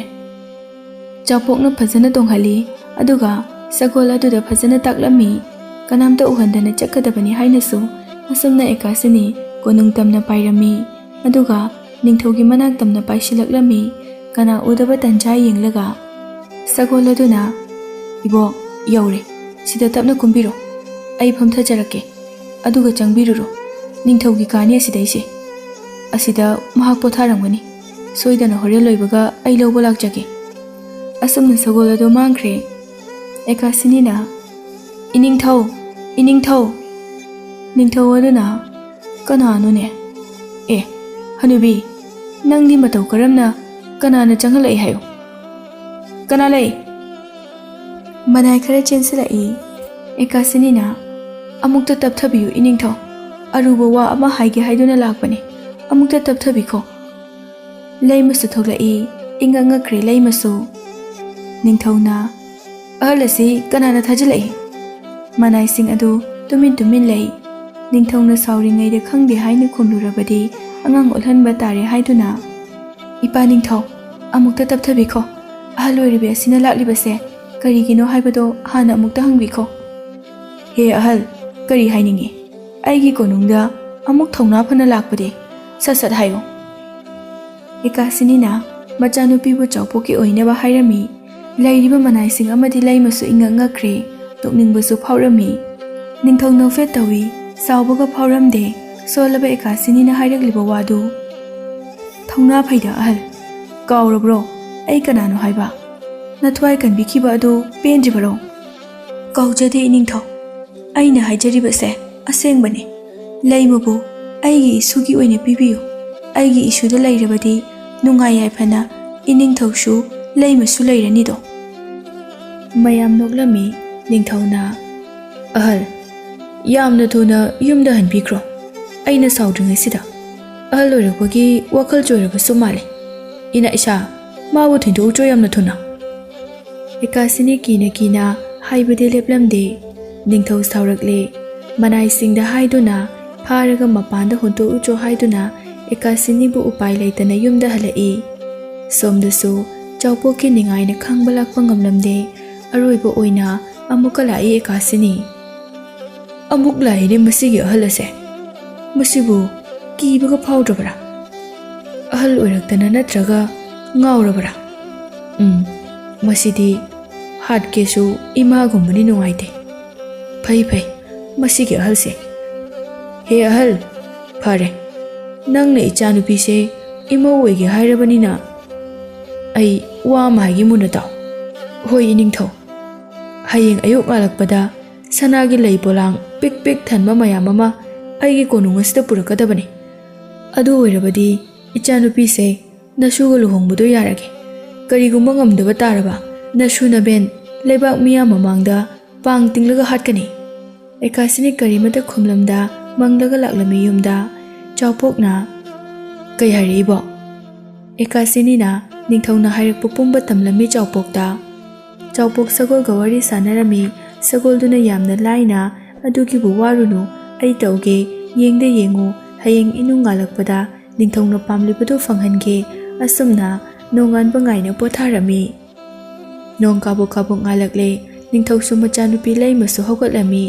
ꯆꯥꯎꯄꯣꯛꯅ ꯐꯖꯅ ꯇꯣꯡꯍꯜꯂꯤ, ꯑꯗꯨꯒ ꯁꯒꯣꯜ ꯑꯗꯨꯗ ꯐꯖꯅ ꯇꯥꯛꯂꯝꯃꯤ꯫ ꯀꯅꯥꯝꯇ ꯎꯍꯟꯗꯅ ꯆꯠꯀꯗꯕꯅꯤ ꯍꯥꯏꯅꯁꯨ ꯑꯁꯨꯝꯅ ꯑꯦꯀꯥꯁꯤꯅꯤ ꯀꯣꯅꯨꯡ ꯇꯝꯅ ꯄꯥꯏꯔꯝꯃꯤ꯫ ꯑꯗꯨꯒ ꯅꯤꯡꯊꯧꯒꯤ ꯃꯅꯥꯛ ꯇꯝꯅ ꯄꯥꯏꯁꯤꯜꯂꯛꯂꯝꯃꯤ꯫ ꯀꯅꯥ ꯎꯗꯕ ꯇꯟꯖꯥ ꯌꯦꯡꯂꯒ, ꯁꯒꯣꯜ ꯑꯗꯨꯅ, "ꯏꯕꯣ, ꯌꯧꯔꯦ꯫ ꯁꯤꯗ ꯇꯞꯅ ꯀꯨꯝꯕꯤꯔꯣ꯫ ꯑꯩ ꯐꯝꯊꯖꯔꯛꯀꯦ꯫ ꯑꯗꯨꯒ ꯆꯪꯕꯤꯔꯨꯔꯣ꯫ ꯅꯤꯡꯊꯧꯒꯤ ꯀꯥꯅꯤ ꯑꯁꯤꯗꯩꯁꯦ꯫ ꯑꯁꯤꯗ ꯃꯍꯥꯛ ꯄꯣꯊꯥꯔꯝꯒꯅꯤ꯫ ꯁꯣꯏꯗꯅ ꯍꯣꯔꯦꯟ ꯂꯣꯏꯕꯒ ꯑꯩ ꯂꯧꯕ ꯂꯥꯛꯆꯒꯦ꯫" ꯑꯁꯨꯝꯅ ꯁꯒꯣꯜ ꯑꯗꯨ ꯃꯥꯡꯈ꯭ꯔꯦ꯫ ꯑꯦꯀꯥꯁꯤꯅꯤꯅ, "ꯏꯅꯤꯡꯊꯧ! ꯏꯅꯤꯡꯊꯧ!" ꯅꯤꯡꯊꯧ ꯑꯗꯨꯅ, "ꯀꯅꯥꯅꯣꯅꯦ? ꯑꯦ, ꯍꯅꯨꯕꯤ, ꯅꯪꯗꯤ ꯃꯇꯧ ꯀꯔꯝꯅ ꯀꯅꯥꯅ ꯆꯪꯍꯜꯂꯛꯏ ꯍꯥꯏꯌꯨ?" "ꯀꯅꯥ ꯂꯩ?" ꯃꯅꯥꯏ ꯈꯔ ꯆꯦꯟꯁꯤꯜꯂꯛꯏ꯫ ꯑꯦꯀꯥꯁꯤꯅꯤꯅ, "ꯑꯃꯨꯛꯇ ꯇꯞꯊꯕꯤꯌꯨ ꯏꯅꯤꯡꯊꯧ, ꯑꯔꯨꯕ ꯋꯥ ꯑꯃ ꯍꯥꯏꯒꯦ ꯍꯥꯏꯗꯨꯅ ꯂꯥꯛꯄꯅꯤ, ꯑꯃꯨꯛꯇ ꯇꯞꯊꯕꯤꯈꯣ꯫" ꯂꯩꯃꯁꯨ ꯊꯣꯛꯂꯛꯏ꯫ ꯏꯉꯛ ꯉꯛꯈ꯭ꯔꯦ ꯂꯩꯃꯁꯨ꯫ ꯅꯤꯡꯊꯧꯅ, "ꯑꯍꯜ ꯑꯁꯤ ꯀꯅꯥꯅ ꯊꯥꯖꯤꯜꯂꯛꯏ?" ꯃꯅꯥꯏꯁꯤꯡ ꯑꯗꯨ ꯇꯨꯃꯤꯟ ꯇꯨꯃꯤꯟ ꯂꯩ꯫ ꯅꯤꯡꯊꯧꯅ ꯁꯥꯎꯔꯤꯉꯩꯗ ꯈꯪꯗꯦ ꯍꯥꯏꯅ ꯈꯨꯝꯂꯨꯔꯕꯗꯤ ꯑꯉꯥꯡ ꯑꯣꯜꯍꯟꯕ ꯇꯥꯔꯦ ꯍꯥꯏꯗꯨꯅ, "ꯏꯄꯥ ꯅꯤꯡꯊꯧ, ꯑꯃꯨꯛꯇ ꯇꯞꯊꯕꯤꯈꯣ, ꯑꯍꯜ ꯑꯣꯏꯔꯤꯕꯤ ꯑꯁꯤꯅ ꯂꯥꯛꯂꯤꯕꯁꯦ ꯀꯔꯤꯒꯤꯅꯣ ꯍꯥꯏꯕꯗꯣ ꯍꯥꯟꯅ ꯑꯃꯨꯛꯇ ꯍꯪꯕꯤꯈꯣ꯫" "ꯍꯦ ꯑꯍꯜ, ꯀꯔꯤ ꯍꯥꯏꯅꯤꯡꯉꯤ? ꯑꯩꯒꯤ ꯀꯣꯅꯨꯡꯗ ꯑꯃꯨꯛ ꯊꯧꯅꯥ ꯐꯅ ꯂꯥꯛꯄꯗꯤ? ꯁꯠ ꯁꯠ ꯍꯥꯏꯌꯨ꯫" ꯑꯦꯀꯥꯁꯤꯅꯤꯅ ꯃꯆꯥꯅꯨꯄꯤꯕꯨ ꯆꯥꯎꯄꯣꯛꯀꯤ ꯑꯣꯏꯅꯕ ꯍꯥꯏꯔꯝꯃꯤ꯫ ꯂꯩꯔꯤꯕ ꯃꯅꯥꯏꯁꯤꯡ ꯑꯃꯗꯤ ꯂꯩꯃꯁꯨ ꯏꯉꯛ ꯉꯛꯈ꯭ꯔꯦ, ꯅꯣꯛꯅꯤꯡꯕꯁꯨ ꯐꯥꯎꯔꯝꯃꯤ꯫ ꯅꯤꯡꯊꯧ ꯅꯣꯛꯐꯦꯠ ꯇꯧꯏ, ꯁꯥꯎꯕꯒ ꯐꯥꯎꯔꯝꯗꯦ꯫ ꯁꯣꯜꯂꯕ ꯑꯦꯀꯥꯁꯤꯅꯤꯅ ꯍꯥꯏꯔꯛꯂꯤꯕ ꯋꯥꯗꯨ꯫ "ꯊꯧꯅꯥ ꯐꯩꯗ ꯑꯍꯜ, ꯀꯥꯎꯔꯕ꯭ꯔꯣ ꯑꯩ ꯀꯅꯥꯅꯣ ꯍꯥꯏꯕ? ꯅꯊ꯭ꯋꯥꯏ ꯀꯟꯕꯤꯈꯤꯕ ꯑꯗꯨ ꯄꯦꯟꯗ꯭ꯔꯤꯕꯔꯣ?" "ꯀꯥꯎꯖꯗꯦ ꯏꯅꯤꯡꯊꯧ, ꯑꯩꯅ ꯍꯥꯏꯖꯔꯤꯕꯁꯦ ꯑꯁꯦꯡꯕꯅꯤ꯫ ꯂꯩꯃꯕꯨ ꯑꯩꯒꯤ ꯏꯁꯨꯒꯤ ꯑꯣꯏꯅ ꯄꯤꯕꯤꯌꯨ꯫ ꯑꯩꯒꯤ ꯏꯁꯨꯗ ꯂꯩꯔꯕꯗꯤ ꯅꯨꯡꯉꯥꯏ ꯌꯥꯏꯐꯅ ꯏꯅꯤꯡꯊꯧꯁꯨ ꯂꯩꯃꯁꯨ ꯂꯩꯔꯅꯤꯗꯣ꯫" ꯃꯌꯥꯝ ꯅꯣꯛꯂꯝꯃꯤ꯫ ꯅꯤꯡꯊꯧꯅ, "ꯑꯍꯜ, ꯌꯥꯝꯅ ꯊꯨꯅ ꯌꯨꯝꯗ ꯍꯟꯕꯤꯈ꯭ꯔꯣ꯫ ꯑꯩꯅ ꯁꯥꯎꯗ꯭ꯔꯤꯉꯩꯁꯤꯗ꯫ ꯑꯍꯜ ꯑꯣꯏꯔꯛꯄꯒꯤ ꯋꯥꯈꯜ ꯆꯣꯏꯔꯕꯁꯨ ꯃꯥꯜꯂꯦ꯫ ꯏꯅꯥ ꯏꯁꯥ, ꯃꯥꯕꯨ ꯊꯤꯟꯗꯣꯛꯎꯆꯣ ꯌꯥꯝꯅ ꯊꯨꯅ꯫" ꯑꯦꯀꯥꯁꯤꯅꯤ ꯀꯤꯅ ꯀꯤꯅ ꯍꯥꯏꯕꯗꯤ ꯂꯦꯞꯂꯝꯗꯦ꯫ ꯅꯤꯡꯊꯧ ꯁꯥꯎꯔꯛꯂꯦ꯫ ꯃꯅꯥꯏꯁꯤꯡꯗ ꯍꯥꯏꯗꯨꯅ ꯐꯥꯔꯒ ꯃꯄꯥꯟꯗ ꯍꯨꯟꯗꯣꯛꯎꯆꯣ ꯍꯥꯏꯗꯨꯅ ꯑꯦꯀꯥꯁꯤꯅꯤꯕꯨ ꯎꯄꯥꯏ ꯂꯩꯇꯅ ꯌꯨꯝꯗ ꯍꯜꯂꯛꯏ꯫ ꯁꯣꯝꯗꯁꯨ ꯆꯥꯎꯄꯣꯛꯀꯤ ꯅꯤꯡꯉꯥꯏꯅ ꯈꯥꯡꯕ ꯂꯥꯛꯄ ꯉꯝꯂꯝꯗꯦ꯫ ꯑꯔꯣꯏꯕ ꯑꯣꯏꯅ ꯑꯃꯨꯛꯀ ꯂꯥꯛꯏ ꯑꯦꯀꯥꯁꯤꯅꯤ꯫ "ꯑꯃꯨꯛ ꯂꯥꯛꯏꯅꯦ ꯃꯁꯤꯒꯤ ꯑꯍꯜ ꯑꯁꯦ꯫ ꯃꯁꯤꯕꯨ ꯀꯤꯕꯒ ꯐꯥꯎꯗ꯭ꯔꯕꯔꯥ? ꯑꯍꯜ ꯑꯣꯏꯔꯛꯇꯅ ꯅꯠꯇ꯭ꯔꯒ ꯉꯥꯎꯔꯕꯔꯥ? ꯎꯝ, ꯃꯁꯤꯗꯤ ꯍꯥꯠꯀꯦꯁꯨ ꯏꯃꯥꯒꯨꯝꯕꯅꯤ ꯅꯨꯡꯉꯥꯏꯇꯦ꯫ ꯐꯩ, ꯐꯩ, ꯃꯁꯤꯒꯤ ꯑꯍꯜꯁꯦ꯫ ꯍꯦ ꯑꯍꯜ, ꯐꯔꯦ, ꯅꯪꯅ ꯏꯆꯥꯅꯨꯄꯤꯁꯦ ꯏꯃꯧ ꯑꯣꯏꯒꯦ ꯍꯥꯏꯔꯕꯅꯤꯅ ꯑꯩ ꯋꯥ ꯑꯃ ꯍꯥꯏꯒꯦ ꯃꯨꯟꯅ ꯇꯥꯎ꯫" "ꯍꯣꯏ ꯏꯅꯤꯡꯊꯧ, ꯍꯌꯦꯡ ꯑꯌꯨꯛ ꯉꯥꯜꯂꯛꯄꯗ ꯁꯅꯥꯒꯤ ꯂꯩ ꯄꯣꯂꯥꯡ ꯄꯤꯛ ꯄꯤꯛ ꯊꯟꯕ ꯃꯌꯥꯝ ꯑꯃ ꯑꯩꯒꯤ ꯀꯣꯅꯨꯡ ꯑꯁꯤꯗ ꯄꯨꯔꯛꯀꯗꯕꯅꯤ꯫ ꯑꯗꯨ ꯑꯣꯏꯔꯕꯗꯤ ꯏꯆꯥꯅꯨꯄꯤꯁꯦ ꯅꯁꯨꯒ ꯂꯨꯍꯣꯡꯕꯗꯣ ꯌꯥꯔꯒꯦ꯫ ꯀꯔꯤꯒꯨꯝꯕ ꯉꯝꯗꯕ ꯇꯥꯔꯕ, ꯅꯁꯨ ꯅꯕꯦꯟ ꯂꯩꯕꯥꯛ ꯃꯤꯌꯥꯝ ꯃꯃꯥꯡꯗ ꯄꯥꯡ ꯇꯤꯡꯂꯒ ꯍꯥꯠꯀꯅꯤ꯫ ꯑꯦꯀꯥꯁꯤꯅꯤ ꯀꯔꯤꯃꯇ ꯈꯨꯝꯂꯝꯗ ꯃꯪꯂꯒ ꯂꯥꯛꯂꯝꯃꯤ ꯌꯨꯝꯗ꯫ ꯆꯥꯎꯄꯣꯛꯅ, "ꯀꯩ ꯍꯥꯏꯔꯛꯏꯕꯣ?" ꯑꯦꯀꯥꯁꯤꯅꯤꯅ ꯅꯤꯡꯊꯧꯅ ꯍꯥꯏꯔꯛꯄ ꯄꯨꯝꯕ ꯇꯝꯂꯝꯃꯤ ꯆꯥꯎꯄꯣꯛꯇ꯫ ꯆꯥꯎꯄꯣꯛ ꯁꯒꯣꯜꯒ ꯋꯥꯔꯤ ꯁꯥꯟꯅꯔꯝꯃꯤ꯫ ꯁꯒꯣꯜꯗꯨꯅ ꯌꯥꯝꯅ ꯂꯥꯏꯅ, "ꯑꯗꯨꯒꯤꯕꯨ ꯋꯥꯔꯨꯅꯨ, ꯑꯩ ꯇꯧꯒꯦ, ꯌꯦꯡꯗ ꯌꯦꯡꯉꯨ, ꯍꯌꯦꯡ ꯏꯅꯨꯡ ꯉꯥꯜꯂꯛꯄꯗ ꯅꯤꯡꯊꯧꯅ ꯄꯥꯝꯂꯤꯕꯗꯨ ꯐꯪꯍꯟꯒꯦ"꯫ ꯑꯁꯨꯝꯅ ꯅꯣꯡꯉꯥꯟꯕ ꯉꯥꯏꯅ ꯄꯣꯊꯥꯔꯝꯃꯤ꯫ ꯅꯣꯡ ꯀꯥꯕꯨꯛ ꯀꯥꯕꯨꯛ ꯉꯥꯜꯂꯛꯂꯦ꯫ ꯅꯤꯡꯊꯧꯁꯨ ꯃꯆꯥꯅꯨꯄꯤ ꯂꯩꯃꯁꯨ ꯍꯧꯒꯠꯂꯝꯃꯤ꯫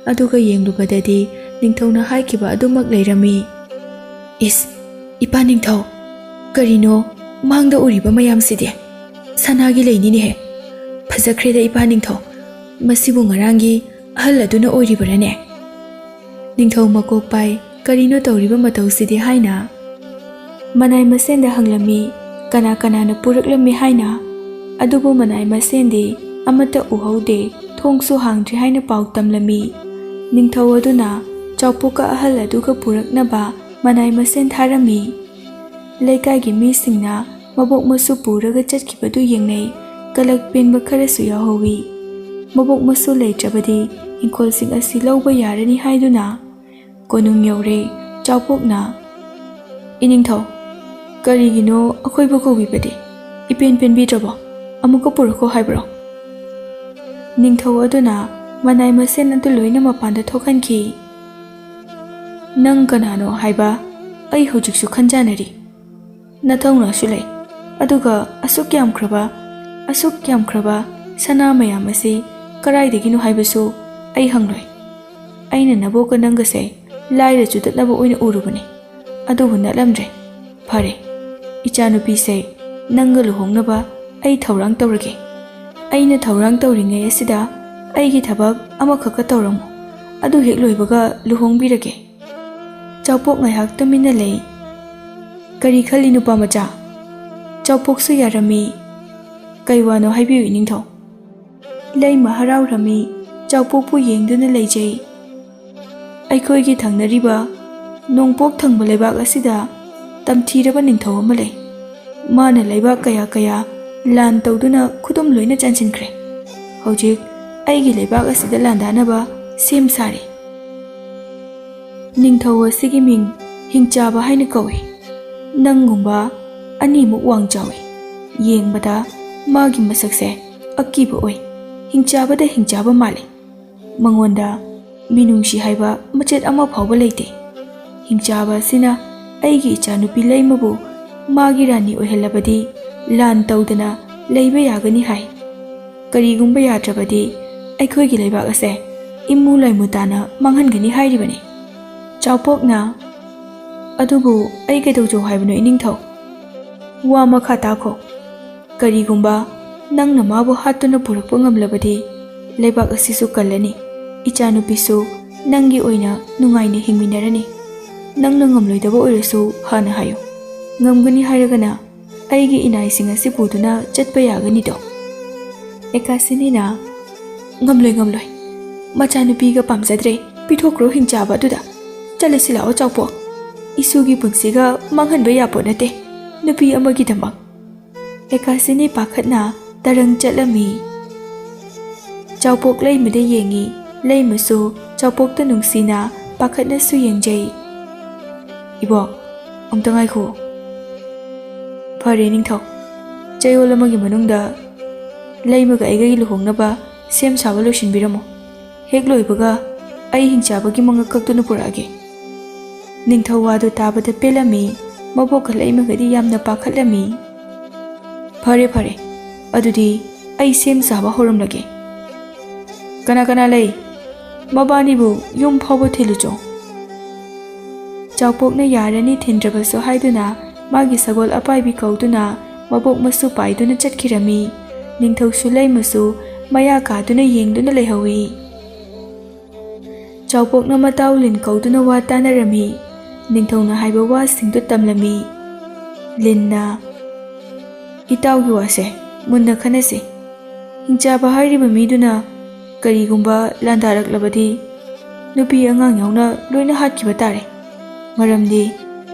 ꯑꯗꯨꯒ ꯌꯦꯡꯂꯨꯕꯗꯗꯤ ꯅꯤꯡꯊꯧꯅ ꯍꯥꯏꯈꯤꯕ ꯑꯗꯨꯃꯛ ꯂꯩꯔꯝꯃꯤ꯫ "ꯏꯁ, ꯏꯄꯥ ꯅꯤꯡꯊꯧ, ꯀꯔꯤꯅꯣ ꯃꯥꯡꯗ ꯎꯔꯤꯕ ꯃꯌꯥꯝꯁꯤꯗꯤ? ꯁꯅꯥꯒꯤ ꯂꯩꯅꯤꯅꯦꯍꯦ꯫ ꯐꯖꯈ꯭ꯔꯦꯗ ꯏꯄꯥ ꯅꯤꯡꯊꯧ, ꯃꯁꯤꯕꯨ ꯉꯔꯥꯡꯒꯤ ꯑꯍꯜ ꯑꯗꯨꯅ ꯑꯣꯏꯔꯤꯕꯔꯅꯦ?" ꯅꯤꯡꯊꯧ ꯃꯀꯣꯛ ꯄꯥꯏ, "ꯀꯔꯤꯅꯣ ꯇꯧꯔꯤꯕ ꯃꯇꯧꯁꯤꯗꯤ?" ꯍꯥꯏꯅ ꯃꯅꯥꯏ ꯃꯁꯦꯟꯗ ꯍꯪꯂꯝꯃꯤ꯫ ꯀꯅꯥ ꯀꯅꯥꯅ ꯄꯨꯔꯛꯂꯝꯃꯤ ꯍꯥꯏꯅ꯫ ꯑꯗꯨꯕꯨ ꯃꯅꯥꯏ ꯃꯁꯦꯟꯗꯤ ꯑꯃꯠꯇ ꯎꯍꯧꯗꯦ, ꯊꯣꯡꯁꯨ ꯍꯥꯡꯗ꯭ꯔꯤ ꯍꯥꯏꯅ ꯄꯥꯎ ꯇꯝꯂꯝꯃꯤ꯫ ꯅꯤꯡꯊꯧ ꯑꯗꯨꯅ ꯆꯥꯎꯄꯣꯛꯀ ꯑꯍꯜ ꯑꯗꯨꯒ ꯄꯨꯔꯛꯅꯕ ꯃꯅꯥꯏ ꯃꯁꯦꯟ ꯊꯥꯔꯝꯃꯤ꯫ ꯂꯩꯀꯥꯏꯒꯤ ꯃꯤꯁꯤꯡꯅ ꯃꯕꯣꯛ ꯃꯁꯨ ꯄꯨꯔꯒ ꯆꯠꯈꯤꯕꯗꯨ ꯌꯦꯡꯅꯩ꯫ ꯀꯂꯛ ꯄꯦꯟꯕ ꯈꯔꯁꯨ ꯌꯥꯎꯍꯧꯋꯤ꯫ ꯃꯕꯣꯛ ꯃꯁꯨ ꯂꯩꯇ꯭ꯔꯕꯗꯤ ꯏꯪꯈꯣꯜꯁꯤꯡ ꯑꯁꯤ ꯂꯧꯕ ꯌꯥꯔꯅꯤ ꯍꯥꯏꯗꯨꯅ꯫ ꯀꯣꯅꯨꯡ ꯌꯧꯔꯦ꯫ ꯆꯥꯎꯄꯣꯛꯅ, "ꯏꯅꯤꯡꯊꯧ, ꯀꯔꯤꯒꯤꯅꯣ ꯑꯩꯈꯣꯏꯕꯨ ꯀꯧꯕꯤꯕꯗꯤ? ꯏꯄꯦꯟ ꯄꯦꯟꯕꯤꯗ꯭ꯔꯕꯣ? ꯑꯃꯨꯛꯀ ꯄꯨꯔꯛꯈꯣ ꯍꯥꯏꯕ꯭ꯔꯣ?" ꯅꯤꯡꯊꯧ ꯑꯗꯨꯅ ꯃꯅꯥꯏ ꯃꯁꯦꯟ ꯑꯗꯨ ꯂꯣꯏꯅ ꯃꯄꯥꯟꯗ ꯊꯣꯛꯍꯟꯈꯤ꯫ "ꯅꯪ ꯀꯅꯥꯅꯣ ꯍꯥꯏꯕ ꯑꯩ ꯍꯧꯖꯤꯛꯁꯨ ꯈꯟꯖꯥꯟꯅꯔꯤ꯫ ꯅꯊꯧꯅꯥꯁꯨ ꯂꯩ, ꯑꯗꯨꯒ ꯑꯁꯨꯛ ꯌꯥꯝꯈ꯭ꯔꯕ, ꯑꯁꯨꯛ ꯌꯥꯝꯈ꯭ꯔꯕ ꯁꯅꯥ ꯃꯌꯥꯝ ꯑꯁꯤ ꯀꯗꯥꯏꯗꯒꯤꯅꯣ ꯍꯥꯏꯕꯁꯨ ꯑꯩ ꯍꯪꯂꯣꯏ꯫ ꯑꯩꯅ ꯅꯕꯣꯛꯀ ꯅꯪꯒꯁꯦ ꯂꯥꯏꯔ ꯆꯨꯗꯠꯅꯕ ꯑꯣꯏꯅ ꯎꯔꯨꯕꯅꯤ, ꯑꯗꯨꯕꯨ ꯅꯠꯂꯝꯗ꯭ꯔꯦ꯫ ꯐꯔꯦ, ꯏꯆꯥꯅꯨꯄꯤꯁꯦ ꯅꯪꯒ ꯂꯨꯍꯣꯡꯅꯕ ꯑꯩ ꯊꯧꯔꯥꯡ ꯇꯧꯔꯒꯦ꯫ ꯑꯩꯅ ꯊꯧꯔꯥꯡ ꯇꯧꯔꯤꯉꯩ ꯑꯁꯤꯗ ꯑꯩꯒꯤ ꯊꯕꯛ ꯑꯃꯈꯛꯀ ꯇꯧꯔꯝꯃꯨ, ꯑꯗꯨ ꯍꯦꯛ ꯂꯣꯏꯕꯒ ꯂꯨꯍꯣꯡꯕꯤꯔꯒꯦ꯫" ꯆꯥꯎꯄꯣꯛ ꯉꯥꯏꯍꯥꯛ ꯇꯨꯃꯤꯟꯅ ꯂꯩ꯫ "ꯀꯔꯤ ꯈꯜꯂꯤ ꯅꯨꯄꯥ ꯃꯆꯥ?" ꯆꯥꯎꯄꯣꯛꯁꯨ ꯌꯥꯔꯝꯃꯤ꯫ "ꯀꯩ ꯋꯥꯅꯣ ꯍꯥꯏꯕꯤꯌꯨ ꯏꯅꯤꯡꯊꯧ꯫" ꯂꯩꯃ ꯍꯔꯥꯎꯔꯝꯃꯤ꯫ ꯆꯥꯎꯄꯣꯛꯄꯨ ꯌꯦꯡꯗꯨꯅ ꯂꯩꯖꯩ꯫ "ꯑꯩꯈꯣꯏꯒꯤ ꯊꯪꯅꯔꯤꯕ ꯅꯣꯡꯄꯣꯛ ꯊꯪꯕ ꯂꯩꯕꯥꯛ ꯑꯁꯤꯗ ꯇꯝꯊꯤꯔꯕ ꯅꯤꯡꯊꯧ ꯑꯃ ꯂꯩ꯫ ꯃꯥꯅ ꯂꯩꯕꯥꯛ ꯀꯌꯥ ꯀꯌꯥ ꯂꯥꯟ ꯇꯧꯗꯨꯅ ꯈꯨꯗꯨꯝ ꯂꯣꯏꯅ ꯆꯟꯁꯤꯟꯈ꯭ꯔꯦ꯫ ꯍꯧꯖꯤꯛ ꯑꯩꯒꯤ ꯂꯩꯕꯥꯛ ꯑꯁꯤꯗ ꯂꯥꯟꯗꯥꯅꯕ ꯁꯦꯝ ꯁꯥꯔꯤ꯫ ꯅꯤꯡꯊꯧ ꯑꯁꯤꯒꯤ ꯃꯤꯡ ꯍꯤꯡꯆꯥꯕ ꯍꯥꯏꯅ ꯀꯧꯏ꯫ ꯅꯪꯒꯨꯝꯕ ꯑꯅꯤꯃꯨꯛ ꯋꯥꯡ ꯆꯥꯎꯏ꯫ ꯌꯦꯡꯕꯗ ꯃꯥꯒꯤ ꯃꯁꯛꯁꯦ ꯑꯀꯤꯕ ꯑꯣꯏ꯫ ꯍꯤꯡꯆꯥꯕꯗ ꯍꯤꯡꯆꯥꯕ ꯃꯥꯜꯂꯤ꯫ ꯃꯉꯣꯟꯗ ꯃꯤꯅꯨꯡꯁꯤ ꯍꯥꯏꯕ ꯃꯆꯦꯠ ꯑꯃ ꯐꯥꯎꯕ ꯂꯩꯇꯦ꯫ ꯍꯤꯡꯆꯥꯕ ꯑꯁꯤꯅ ꯑꯩꯒꯤ ꯏꯆꯥꯅꯨꯄꯤ ꯂꯩꯃꯕꯨ ꯃꯥꯒꯤ ꯔꯥꯅꯤ ꯑꯣꯏꯍꯜꯂꯕꯗꯤ ꯂꯥꯟ ꯇꯧꯗꯅ ꯂꯩꯕ ꯌꯥꯒꯅꯤ ꯍꯥꯏ꯫ ꯀꯔꯤꯒꯨꯝꯕ ꯌꯥꯗ꯭ꯔꯕꯗꯤ ꯑꯩꯈꯣꯏꯒꯤ ꯂꯩꯕꯥꯛ ꯑꯁꯦ ꯏꯃꯨ ꯂꯥꯏꯃꯨ ꯇꯥꯅ ꯃꯥꯡꯍꯟꯒꯅꯤ ꯍꯥꯏꯔꯤꯕꯅꯤ꯫ ꯆꯥꯎꯄꯣꯛꯅ, "ꯑꯗꯨꯕꯨ ꯑꯩ ꯀꯩꯗꯧꯖꯧ ꯍꯥꯏꯕꯅꯣ, ꯏꯅꯤꯡꯊꯧ? ꯋꯥ ꯃꯈꯥ ꯇꯥꯈꯣ꯫ ꯀꯔꯤꯒꯨꯝꯕ ꯅꯪꯅ ꯃꯥꯕꯨ ꯍꯥꯠꯇꯨꯅ ꯄꯨꯔꯛꯄ ꯉꯝꯂꯕꯗꯤ ꯂꯩꯕꯥꯛ ꯑꯁꯤꯁꯨ ꯀꯜꯂꯅꯤ꯫ ꯏꯆꯥꯅꯨꯄꯤꯁꯨ ꯅꯪꯒꯤ ꯑꯣꯏꯅ ꯅꯨꯡꯉꯥꯏꯅ ꯍꯤꯡꯃꯤꯟꯅꯔꯅꯤ꯫ ꯅꯪꯅ ꯉꯝꯂꯣꯏꯗꯕ ꯑꯣꯏꯔꯁꯨ ꯍꯥꯟꯅ ꯍꯥꯏꯌꯨ꯫ ꯉꯝꯒꯅꯤ ꯍꯥꯏꯔꯒꯅ ꯑꯩꯒꯤ ꯏꯅꯥꯏꯁꯤꯡ ꯑꯁꯤ ꯄꯨꯗꯨꯅ ꯆꯠꯄ ꯌꯥꯒꯅꯤꯗꯣ?" ꯑꯦꯀꯥꯁꯤꯅꯤꯅ, "ꯉꯝꯂꯣꯏ, ꯉꯝꯂꯣꯏ꯫ ꯃꯆꯥꯅꯨꯄꯤꯒ ꯄꯥꯝꯖꯗ꯭ꯔꯦ꯫ ꯄꯤꯊꯣꯛꯈ꯭ꯔꯣ ꯍꯤꯡꯆꯥꯕ ꯑꯗꯨꯗ꯫ ꯆꯠꯂꯁꯤ ꯂꯥꯛꯑꯣ ꯆꯥꯎꯄꯣꯛ꯫ ꯏꯁꯨꯒꯤ ꯄꯨꯟꯁꯤꯒ ꯃꯥꯡꯍꯟꯕ ꯌꯥꯄꯣꯠ ꯅꯠꯇꯦ ꯅꯨꯄꯤ ꯑꯃꯒꯤꯗꯃꯛ꯫" ꯑꯦꯀꯥꯁꯤꯅꯤ ꯄꯥꯈꯠꯅ ꯇꯔꯪ ꯆꯠꯂꯝꯃꯤ꯫ ꯆꯥꯎꯄꯣꯛ ꯂꯩꯃꯗ ꯌꯦꯡꯉꯤ꯫ ꯂꯩꯃꯁꯨ ꯆꯥꯎꯄꯣꯛꯇ ꯅꯨꯡꯁꯤꯅ ꯄꯥꯈꯠꯅꯁꯨ ꯌꯦꯡꯖꯩ꯫ "ꯏꯕꯣꯛ, ꯑꯝꯇ ꯉꯥꯏꯈꯣ꯫ ꯐꯔꯦ ꯅꯤꯡꯊꯧ, ꯆꯌꯣꯜ ꯑꯃꯒꯤ ꯃꯅꯨꯡꯗ ꯂꯩꯃꯒ ꯑꯩꯒꯒꯤ ꯂꯨꯍꯣꯡꯅꯕ ꯁꯦꯝ ꯁꯥꯕ ꯂꯣꯏꯁꯤꯟꯕꯤꯔꯝꯃꯣ꯫ ꯍꯦꯛ ꯂꯣꯏꯕꯒ ꯑꯩ ꯍꯤꯡꯆꯥꯕꯒꯤ ꯃꯉꯛ ꯀꯛꯇꯨꯅ ꯄꯨꯔꯛꯑꯒꯦ꯫" ꯅꯤꯡꯊꯧ ꯋꯥꯗꯨ ꯇꯥꯕꯗ ꯄꯦꯜꯂꯝꯃꯤ꯫ ꯃꯕꯣꯛꯀ ꯂꯩꯃꯒꯗꯤ ꯌꯥꯝꯅ ꯄꯥꯈꯠꯂꯝꯃꯤ꯫ "ꯐꯔꯦ, ꯐꯔꯦ꯫ ꯑꯗꯨꯗꯤ ꯑꯩ ꯁꯦꯝ ꯁꯥꯕ ꯍꯧꯔꯝꯂꯒꯦ꯫ ꯀꯅꯥ ꯀꯅꯥ ꯂꯩ? ꯃꯕꯥꯅꯤꯕꯨ ꯌꯨꯝ ꯐꯥꯎꯕ ꯊꯤꯜꯂꯨꯆꯣ꯫" ꯆꯥꯎꯄꯣꯛꯅ ꯌꯥꯔꯅꯤ ꯊꯤꯟꯗ꯭ꯔꯕꯁꯨ ꯍꯥꯏꯗꯨꯅ ꯃꯥꯒꯤ ꯁꯒꯣꯜ ꯑꯄꯥꯏꯕꯤ ꯀꯧꯗꯨꯅ ꯃꯕꯣꯛ ꯃꯁꯨ ꯄꯥꯏꯗꯨꯅ ꯆꯠꯈꯤꯔꯝꯃꯤ꯫ ꯅꯤꯡꯊꯧꯁꯨ ꯂꯩꯃꯁꯨ ꯃꯌꯥ ꯀꯥꯗꯨꯅ ꯌꯦꯡꯗꯨꯅ ꯂꯩꯍꯧꯏ꯫ ꯆꯥꯎꯄꯣꯛꯅ ꯃꯇꯥꯎ ꯂꯤꯟ ꯀꯧꯗꯨꯅ ꯋꯥ ꯇꯥꯅꯔꯝꯃꯤ꯫ ꯅꯤꯡꯊꯧꯅ ꯍꯥꯏꯕ ꯋꯥꯁꯤꯡꯗꯨ ꯇꯝꯂꯝꯃꯤ꯫ ꯂꯤꯟꯅ, "ꯏꯇꯥꯎꯒꯤ ꯋꯥꯁꯦ ꯃꯨꯟꯅ ꯈꯟꯅꯁꯤ꯫ ꯍꯤꯡꯆꯥꯕ ꯍꯥꯏꯔꯤꯕ ꯃꯤꯗꯨꯅ ꯀꯔꯤꯒꯨꯝꯕ ꯂꯥꯟꯗꯥꯔꯛꯂꯕꯗꯤ ꯅꯨꯄꯤ ꯑꯉꯥꯡ ꯌꯥꯎꯅ ꯂꯣꯏꯅ ꯍꯥꯠꯈꯤꯕ ꯇꯥꯔꯦ꯫ ꯃꯔꯝꯗꯤ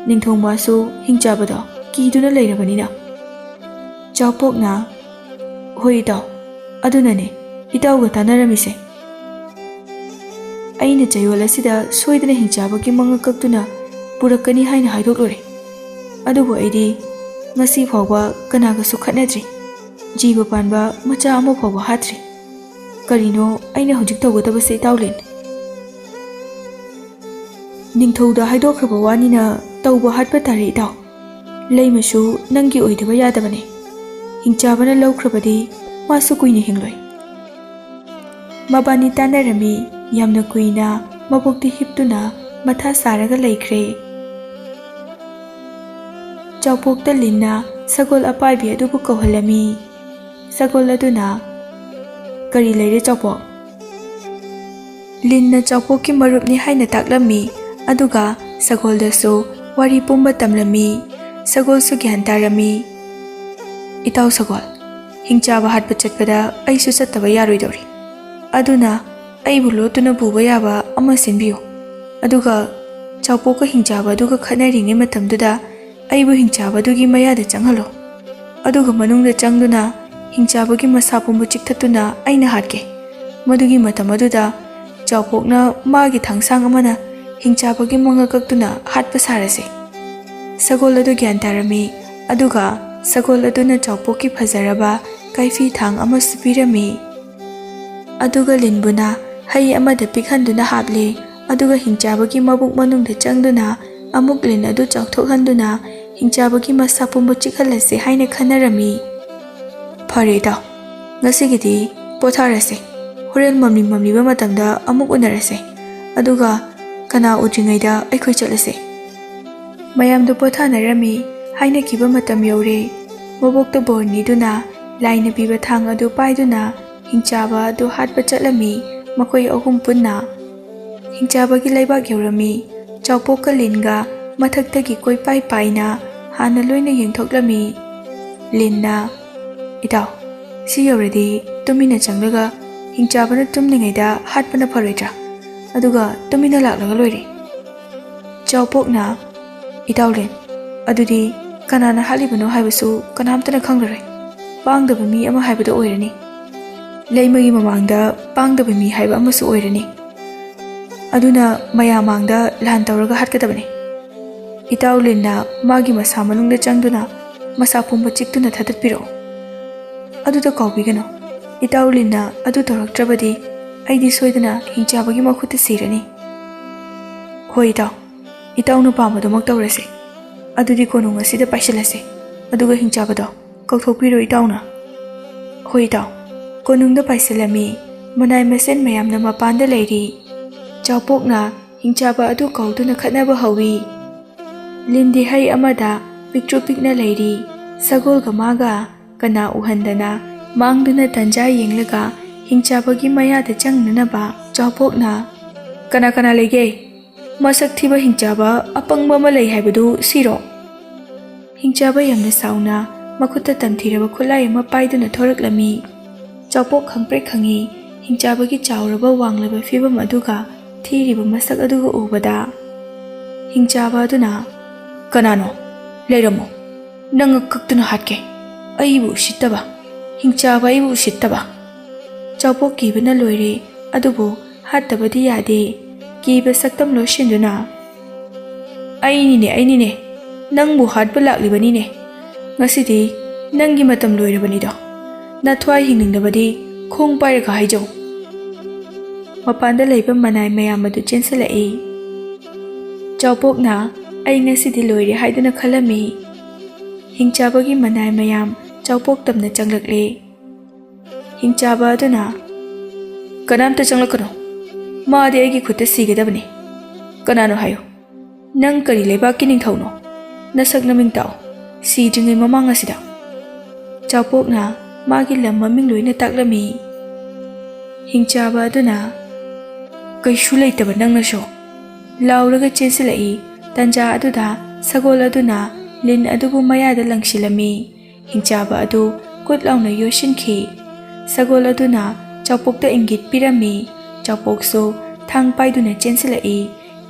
ꯅꯤꯡꯊꯧꯃꯥꯁꯨ ꯍꯤꯡꯆꯥꯕꯗꯣ ꯀꯤꯗꯨꯅ ꯂꯩꯔꯕꯅꯤꯅ꯫" ꯆꯥꯎꯄꯣꯛꯅ, "ꯍꯣꯏ ꯏꯇꯥꯎ, ꯑꯗꯨꯅꯅꯦ ꯏꯇꯥꯎꯒ ꯇꯥꯟꯅꯔꯝꯃꯤꯁꯦ꯫ ꯑꯩꯅ ꯆꯌꯣꯜ ꯑꯁꯤꯗ ꯁꯣꯏꯗꯅ ꯍꯤꯡꯆꯥꯕꯒꯤ ꯃꯉꯛ ꯀꯛꯇꯨꯅ ꯄꯨꯔꯛꯀꯅꯤ ꯍꯥꯏꯅ ꯍꯥꯏꯗꯣꯛꯂꯨꯔꯦ꯫ ꯑꯗꯨꯕꯨ ꯑꯩꯗꯤ ꯉꯁꯤ ꯐꯥꯎꯕ ꯀꯅꯥꯒꯁꯨ ꯈꯠꯅꯗ꯭ꯔꯤ꯫ ꯖꯤꯕ ꯄꯥꯟꯕ ꯃꯆꯥ ꯑꯃ ꯐꯥꯎꯕ ꯍꯥꯠꯇ꯭ꯔꯤ꯫ ꯀꯔꯤꯅꯣ ꯑꯩꯅ ꯍꯧꯖꯤꯛ ꯇꯧꯒꯗꯕꯁꯦ, ꯏꯇꯥꯎ ꯂꯤꯟ?" "ꯅꯤꯡꯊꯧꯗ ꯍꯥꯏꯗꯣꯛꯈ꯭ꯔꯕ ꯋꯥꯅꯤꯅ ꯇꯧꯕ ꯍꯥꯠꯄ ꯇꯥꯔꯦ, ꯏꯇꯥꯎ꯫ ꯂꯩꯃꯁꯨ ꯅꯪꯒꯤ ꯑꯣꯏꯗꯕ ꯌꯥꯗꯕꯅꯦ꯫ ꯍꯤꯡꯆꯥꯕꯅ ꯂꯧꯈ꯭ꯔꯕꯗꯤ ꯃꯥꯁꯨ ꯀꯨꯏꯅ ꯍꯤꯡꯂꯣꯏ꯫" ꯃꯕꯥꯅꯤ ꯇꯥꯟꯅꯔꯝꯃꯤ꯫ ꯌꯥꯝꯅ ꯀꯨꯏꯅ ꯃꯕꯣꯛꯇꯤ ꯍꯤꯞꯇꯨꯅ ꯃꯊꯥ ꯁꯥꯔꯒ ꯂꯩꯈ꯭ꯔꯦ꯫ ꯆꯥꯎꯄꯣꯛꯇ ꯂꯤꯟꯅ ꯁꯒꯣꯜ ꯑꯄꯥꯏꯕꯤ ꯑꯗꯨꯕꯨ ꯀꯧꯍꯜꯂꯝꯃꯤ꯫ ꯁꯒꯣꯜ ꯑꯗꯨꯅ, "ꯀꯔꯤ ꯂꯩꯔꯦ ꯆꯥꯎꯄꯣꯛ?" ꯂꯤꯟꯅ ꯆꯥꯎꯄꯣꯛꯀꯤ ꯃꯔꯨꯞꯅꯤ ꯍꯥꯏꯅ ꯇꯥꯛꯂꯝꯃꯤ, ꯑꯗꯨꯒ ꯁꯒꯣꯜꯗꯁꯨ ꯋꯥꯔꯤ ꯄꯨꯝꯕ ꯇꯝꯂꯝꯃꯤ꯫ ꯁꯒꯣꯜꯁꯨ ꯒ꯭ꯌꯥꯟ ꯇꯥꯔꯝꯃꯤ꯫ "ꯏꯇꯥꯎ ꯁꯒꯣꯜ, ꯍꯤꯡꯆꯥꯕ ꯍꯥꯠꯄ ꯆꯠꯄꯗ ꯑꯩꯁꯨ ꯆꯠꯇꯕ ꯌꯥꯔꯣꯏꯗꯧꯔꯤ꯫ ꯑꯗꯨꯅ ꯑꯩꯕꯨ ꯂꯣꯠꯇꯨꯅ ꯄꯨꯕ ꯌꯥꯕ ꯑꯃ ꯁꯤꯟꯕꯤꯌꯨ꯫ ꯑꯗꯨꯒ ꯆꯥꯎꯄꯣꯛꯀ ꯍꯤꯡꯆꯥꯕ ꯑꯗꯨꯒ ꯈꯠꯅꯔꯤꯉꯩ ꯃꯇꯝꯗꯨꯗ ꯑꯩꯕꯨ ꯍꯤꯡꯆꯥꯕ ꯑꯗꯨꯒꯤ ꯃꯌꯥꯗ ꯆꯪꯍꯜꯂꯣ꯫ ꯑꯗꯨꯒ ꯃꯅꯨꯡꯗ ꯆꯪꯗꯨꯅ ꯍꯤꯡꯆꯥꯕꯒꯤ ꯃꯁꯥ ꯄꯨꯝꯕ ꯆꯤꯛꯊꯠꯇꯨꯅ ꯑꯩꯅ ꯍꯥꯠꯀꯦ꯫ ꯃꯗꯨꯒꯤ ꯃꯇꯝ ꯑꯗꯨꯗ ꯆꯥꯎꯄꯣꯛꯅ ꯃꯥꯒꯤ ꯊꯥꯡꯁꯥꯡ ꯑꯃꯅ ꯍꯤꯡꯆꯥꯕꯒꯤ ꯃꯉꯛ ꯀꯛꯇꯨꯅ ꯍꯥꯠꯄ ꯁꯥꯔꯁꯦ꯫" ꯁꯒꯣꯜ ꯑꯗꯨ ꯒ꯭ꯌꯥꯟ ꯇꯥꯔꯝꯃꯤ, ꯑꯗꯨꯒ ꯁꯒꯣꯜ ꯑꯗꯨꯅ ꯆꯥꯎꯄꯣꯛꯀꯤ ꯐꯖꯔꯕ ꯀꯥꯏꯐꯤ ꯊꯥꯡ ꯑꯃꯁꯨ ꯄꯤꯔꯝꯃꯤ꯫ ꯑꯗꯨꯒ ꯂꯤꯟꯕꯨꯅ ꯍꯩ ꯑꯃꯗ ꯄꯤꯛꯍꯟꯗꯨꯅ ꯍꯥꯞꯂꯦ, ꯑꯗꯨꯒ ꯍꯤꯡꯆꯥꯕꯒꯤ ꯃꯕꯨꯛ ꯃꯅꯨꯡꯗ ꯆꯪꯗꯨꯅ ꯑꯃꯨꯛ ꯂꯤꯟ ꯑꯗꯨ ꯆꯥꯎꯊꯣꯛꯍꯟꯗꯨꯅ ꯍꯤꯡꯆꯥꯕꯒꯤ ꯃꯁꯥ ꯄꯨꯝꯕ ꯆꯤꯛꯍꯜꯂꯁꯦ ꯍꯥꯏꯅ ꯈꯟꯅꯔꯝꯃꯤ꯫ "ꯐꯔꯦ ꯏꯇꯥꯎ, ꯉꯁꯤꯒꯤꯗꯤ ꯄꯣꯊꯥꯔꯁꯦ꯫ ꯍꯣꯔꯦꯟ ꯃꯝꯂꯤ ꯃꯝꯂꯤꯕ ꯃꯇꯝꯗ ꯑꯃꯨꯛ ꯎꯅꯔꯁꯦ꯫ ꯑꯗꯨꯒ ꯀꯅꯥ ꯎꯗ꯭ꯔꯤꯉꯩꯗ ꯑꯩꯈꯣꯏ ꯆꯠꯂꯁꯦ꯫" ꯃꯌꯥꯝꯗꯨ ꯄꯣꯊꯥꯅꯔꯝꯃꯤ꯫ ꯍꯥꯏꯅꯈꯤꯕ ꯃꯇꯝ ꯌꯧꯔꯦ꯫ ꯃꯕꯣꯛꯇ ꯕꯣꯔ ꯅꯤꯗꯨꯅ ꯂꯥꯏꯅ ꯄꯤꯕ ꯊꯥꯡ ꯑꯗꯨ ꯄꯥꯏꯗꯨꯅ ꯍꯤꯡꯆꯥꯕ ꯑꯗꯨ ꯍꯥꯠꯄ ꯆꯠꯂꯝꯃꯤ꯫ ꯃꯈꯣꯏ ꯑꯍꯨꯝ ꯄꯨꯟꯅ ꯍꯤꯡꯆꯥꯕꯒꯤ ꯂꯩꯕꯥꯛ ꯌꯧꯔꯝꯃꯤ꯫ ꯆꯥꯎꯄꯣꯛꯀ ꯂꯤꯟꯒ ꯃꯊꯛꯇꯒꯤ ꯀꯣꯏꯄꯥꯏ ꯄꯥꯏꯅ ꯍꯥꯟꯅ ꯂꯣꯏꯅ ꯌꯦꯡꯊꯣꯛꯂꯝꯃꯤ꯫ ꯂꯤꯟꯅ, "ꯏꯇꯥꯎ, ꯁꯤ ꯌꯧꯔꯗꯤ ꯇꯨꯃꯤꯟꯅ ꯆꯪꯂꯒ ꯍꯤꯡꯆꯥꯕꯅ ꯇꯨꯝꯂꯤꯉꯩꯗ ꯍꯥꯠꯄꯅ ꯐꯔꯣꯏꯗ꯭ꯔꯥ? ꯑꯗꯨꯒ ꯇꯨꯃꯤꯟꯅ ꯂꯥꯛꯂꯒ ꯂꯣꯏꯔꯦ꯫" ꯆꯥꯎꯄꯣꯛꯅ, "ꯏꯇꯥꯎ ꯂꯤꯟ, ꯑꯗꯨꯗꯤ ꯀꯅꯥꯅ ꯍꯥꯠꯂꯤꯕꯅꯣ ꯍꯥꯏꯕꯁꯨ ꯀꯅꯥꯝꯇꯅ ꯈꯪꯂꯔꯣꯏ꯫ ꯄꯥꯡꯗꯕ ꯃꯤ ꯑꯃ ꯍꯥꯏꯕꯗꯣ ꯑꯣꯏꯔꯅꯤ꯫ ꯂꯩꯃꯒꯤ ꯃꯃꯥꯡꯗ ꯄꯥꯡꯗꯕ ꯃꯤ ꯍꯥꯏꯕ ꯑꯃꯁꯨ ꯑꯣꯏꯔꯅꯤ꯫ ꯑꯗꯨꯅ ꯃꯌꯥꯝ ꯃꯥꯡꯗ ꯂꯥꯟ ꯇꯧꯔꯒ ꯍꯥꯠꯀꯗꯕꯅꯤ꯫ ꯏꯇꯥꯎ ꯂꯤꯟꯅ ꯃꯥꯒꯤ ꯃꯁꯥ ꯃꯅꯨꯡꯗ ꯆꯪꯗꯨꯅ ꯃꯁꯥ ꯄꯨꯝꯕ ꯆꯤꯛꯇꯨꯅ ꯊꯥꯗꯠꯄꯤꯔꯛꯑꯣ꯫ ꯑꯗꯨꯗ ꯀꯥꯎꯕꯤꯒꯅꯨ, ꯏꯇꯥꯎ ꯂꯤꯟꯅ ꯑꯗꯨ ꯇꯧꯔꯛꯇ꯭ꯔꯕꯗꯤ ꯑꯩꯗꯤ ꯁꯣꯏꯗꯅ ꯍꯤꯡꯆꯥꯕꯒꯤ ꯃꯈꯨꯠꯇ ꯁꯤꯔꯅꯤ꯫ ꯍꯣꯏ ꯏꯇꯥꯎ, ꯏꯇꯥꯎꯅ ꯄꯥꯝꯕꯗꯨꯃꯛ ꯇꯧꯔꯁꯤ꯫ ꯑꯗꯨꯗꯤ ꯀꯣꯅꯨꯡ ꯑꯁꯤꯗ ꯄꯥꯏꯁꯤꯜꯂꯁꯤ, ꯑꯗꯨꯒ ꯍꯤꯡꯆꯥꯕꯗꯣ ꯀꯧꯊꯣꯛꯄꯤꯔꯣ ꯏꯇꯥꯎꯅ꯫ ꯍꯣꯏ ꯏꯇꯥꯎ꯫ ꯀꯣꯅꯨꯡꯗ ꯄꯥꯏꯁꯤꯜꯂꯝꯃꯤ꯫ ꯃꯅꯥꯏ ꯃꯁꯦꯟ ꯃꯌꯥꯝꯅ ꯃꯄꯥꯟꯗ ꯂꯩꯔꯤ꯫ ꯆꯥꯎꯄꯣꯛꯅ ꯍꯤꯡꯆꯥꯕ ꯑꯗꯨ ꯀꯧꯗꯨꯅ ꯈꯠꯅꯕ ꯍꯧꯏ꯫ ꯂꯤꯟꯗꯤ ꯍꯩ ꯑꯃꯗ ꯄꯤꯛꯇ꯭ꯔꯨ ꯄꯤꯛꯅ ꯂꯩꯔꯤ꯫ ꯁꯒꯣꯜꯒ ꯃꯥꯒ ꯀꯅꯥ ꯎꯍꯟꯗꯅ ꯃꯥꯡꯗꯨꯅ ꯇꯟꯖꯥ ꯌꯦꯡꯂꯒ ꯍꯤꯡꯆꯥꯕꯒꯤ ꯃꯌꯥꯗ ꯆꯪꯅꯅꯕ ꯆꯥꯎꯄꯣꯛꯅ, "ꯀꯅꯥ ꯀꯅꯥ ꯂꯩꯒꯦ? ꯃꯁꯛ ꯊꯤꯕ ꯍꯤꯡꯆꯥꯕ ꯑꯄꯪꯕ ꯑꯃ ꯂꯩ ꯍꯥꯏꯕꯗꯨ ꯁꯤꯔꯣ?" ꯍꯤꯡꯆꯥꯕ ꯌꯥꯝꯅ ꯁꯥꯎꯅ ꯃꯈꯨꯠꯇ ꯇꯝꯊꯤꯔꯕ ꯈꯨꯠꯂꯥꯏ ꯑꯃ ꯄꯥꯏꯗꯨꯅ ꯊꯣꯔꯛꯂꯝꯃꯤ꯫ ꯆꯥꯎꯄꯣꯛ ꯈꯪꯄ꯭ꯔꯦꯛ ꯈꯪꯉꯤ꯫ ꯍꯤꯡꯆꯥꯕꯒꯤ ꯆꯥꯎꯔꯕ ꯋꯥꯡꯂꯕ ꯐꯤꯕꯝ ꯑꯗꯨꯒ ꯊꯤꯔꯤꯕ ꯃꯁꯛ ꯑꯗꯨꯒ ꯎꯕꯗ ꯍꯤꯡꯆꯥꯕ ꯑꯗꯨꯅ, "ꯀꯅꯥꯅꯣ? ꯂꯩꯔꯝꯃꯣ꯫ ꯅꯪ ꯀꯛꯇꯨꯅ ꯍꯥꯠꯀꯦ꯫ ꯑꯩꯕꯨ ꯎꯁꯤꯠꯇꯕ꯫ ꯍꯤꯡꯆꯥꯕ ꯑꯩꯕꯨ ꯎꯁꯤꯠꯇꯕ꯫" ꯆꯥꯎꯄꯣꯛ ꯀꯤꯕꯅ ꯂꯣꯏꯔꯦ, ꯑꯗꯨꯕꯨ ꯍꯥꯠꯇꯕꯗꯤ ꯌꯥꯗꯦ꯫ ꯀꯤꯕ ꯁꯛꯇꯝ ꯂꯣꯠꯁꯤꯟꯗꯨꯅ, "ꯑꯩꯅꯤꯅꯦ, ꯑꯩꯅꯤꯅꯦ꯫ ꯅꯪꯕꯨ ꯍꯥꯠꯄ ꯂꯥꯛꯂꯤꯕꯅꯤꯅꯦ꯫ ꯉꯁꯤꯗꯤ ꯅꯪꯒꯤ ꯃꯇꯝ ꯂꯣꯏꯔꯕꯅꯤꯗꯣ꯫ ꯅꯊ꯭ꯋꯥꯏ ꯍꯤꯡꯅꯤꯡꯂꯕꯗꯤ ꯈꯣꯡ ꯄꯥꯏꯔꯒ ꯍꯥꯏꯖꯧ꯫" ꯃꯄꯥꯟꯗ ꯂꯩꯕ ꯃꯅꯥꯏ ꯃꯌꯥꯝ ꯑꯗꯨ ꯆꯦꯟꯁꯤꯜꯂꯛꯏ꯫ ꯆꯥꯎꯄꯣꯛꯅ, "ꯑꯩ ꯉꯁꯤꯗꯤ ꯂꯣꯏꯔꯦ" ꯍꯥꯏꯗꯨꯅ ꯈꯜꯂꯝꯃꯤ꯫ ꯍꯤꯡꯆꯥꯕꯒꯤ ꯃꯅꯥꯏ ꯃꯌꯥꯝ ꯆꯥꯎꯄꯣꯛ ꯇꯝꯅ ꯆꯪꯂꯛꯂꯦ꯫ ꯍꯤꯡꯆꯥꯕ ꯑꯗꯨꯅ, "ꯀꯅꯥꯝꯇ ꯆꯪꯂꯛꯀꯅꯨ꯫ ꯃꯥꯗꯤ ꯑꯩꯒꯤ ꯈꯨꯠꯇ ꯁꯤꯒꯗꯕꯅꯤ꯫ ꯀꯅꯥꯅꯣ ꯍꯥꯏꯌꯨ꯫ ꯅꯪ ꯀꯔꯤ ꯂꯩꯕꯥꯛꯀꯤ ꯅꯤꯡꯊꯧꯅꯣ? ꯅꯁꯛ ꯅꯃꯤꯡ ꯇꯥꯛꯑꯣ, ꯁꯤꯗ꯭ꯔꯤꯉꯩ ꯃꯃꯥꯡ ꯑꯁꯤꯗ꯫" ꯆꯥꯎꯄꯣꯛꯅ ꯃꯥꯒꯤ ꯂꯝ ꯃꯃꯤꯡ ꯂꯣꯏꯅ ꯇꯥꯛꯂꯝꯃꯤ꯫ ꯍꯤꯡꯆꯥꯕ ꯑꯗꯨꯅ, "ꯀꯩꯁꯨ ꯂꯩꯇꯕ ꯅꯪꯅꯁꯨ!" ꯂꯥꯎꯔꯒ ꯆꯦꯟꯁꯤꯜꯂꯛꯏ꯫ ꯇꯟꯖꯥ ꯑꯗꯨꯗ ꯁꯒꯣꯜ ꯑꯗꯨꯅ ꯂꯤꯟ ꯑꯗꯨꯕꯨ ꯃꯌꯥꯗ ꯂꯪꯁꯤꯜꯂꯝꯃꯤ꯫ ꯍꯤꯡꯆꯥꯕ ꯑꯗꯨ ꯀꯨꯠ ꯂꯥꯎꯅ ꯌꯣꯠꯁꯤꯟꯈꯤ꯫ ꯁꯒꯣꯜ ꯑꯗꯨꯅ ꯆꯥꯎꯄꯣꯛꯇ ꯏꯪꯒꯤꯠ ꯄꯤꯔꯝꯃꯤ꯫ ꯆꯥꯎꯄꯣꯛꯁꯨ ꯊꯥꯡ ꯄꯥꯏꯗꯨꯅ ꯆꯦꯟꯁꯤꯜꯂꯛꯏ꯫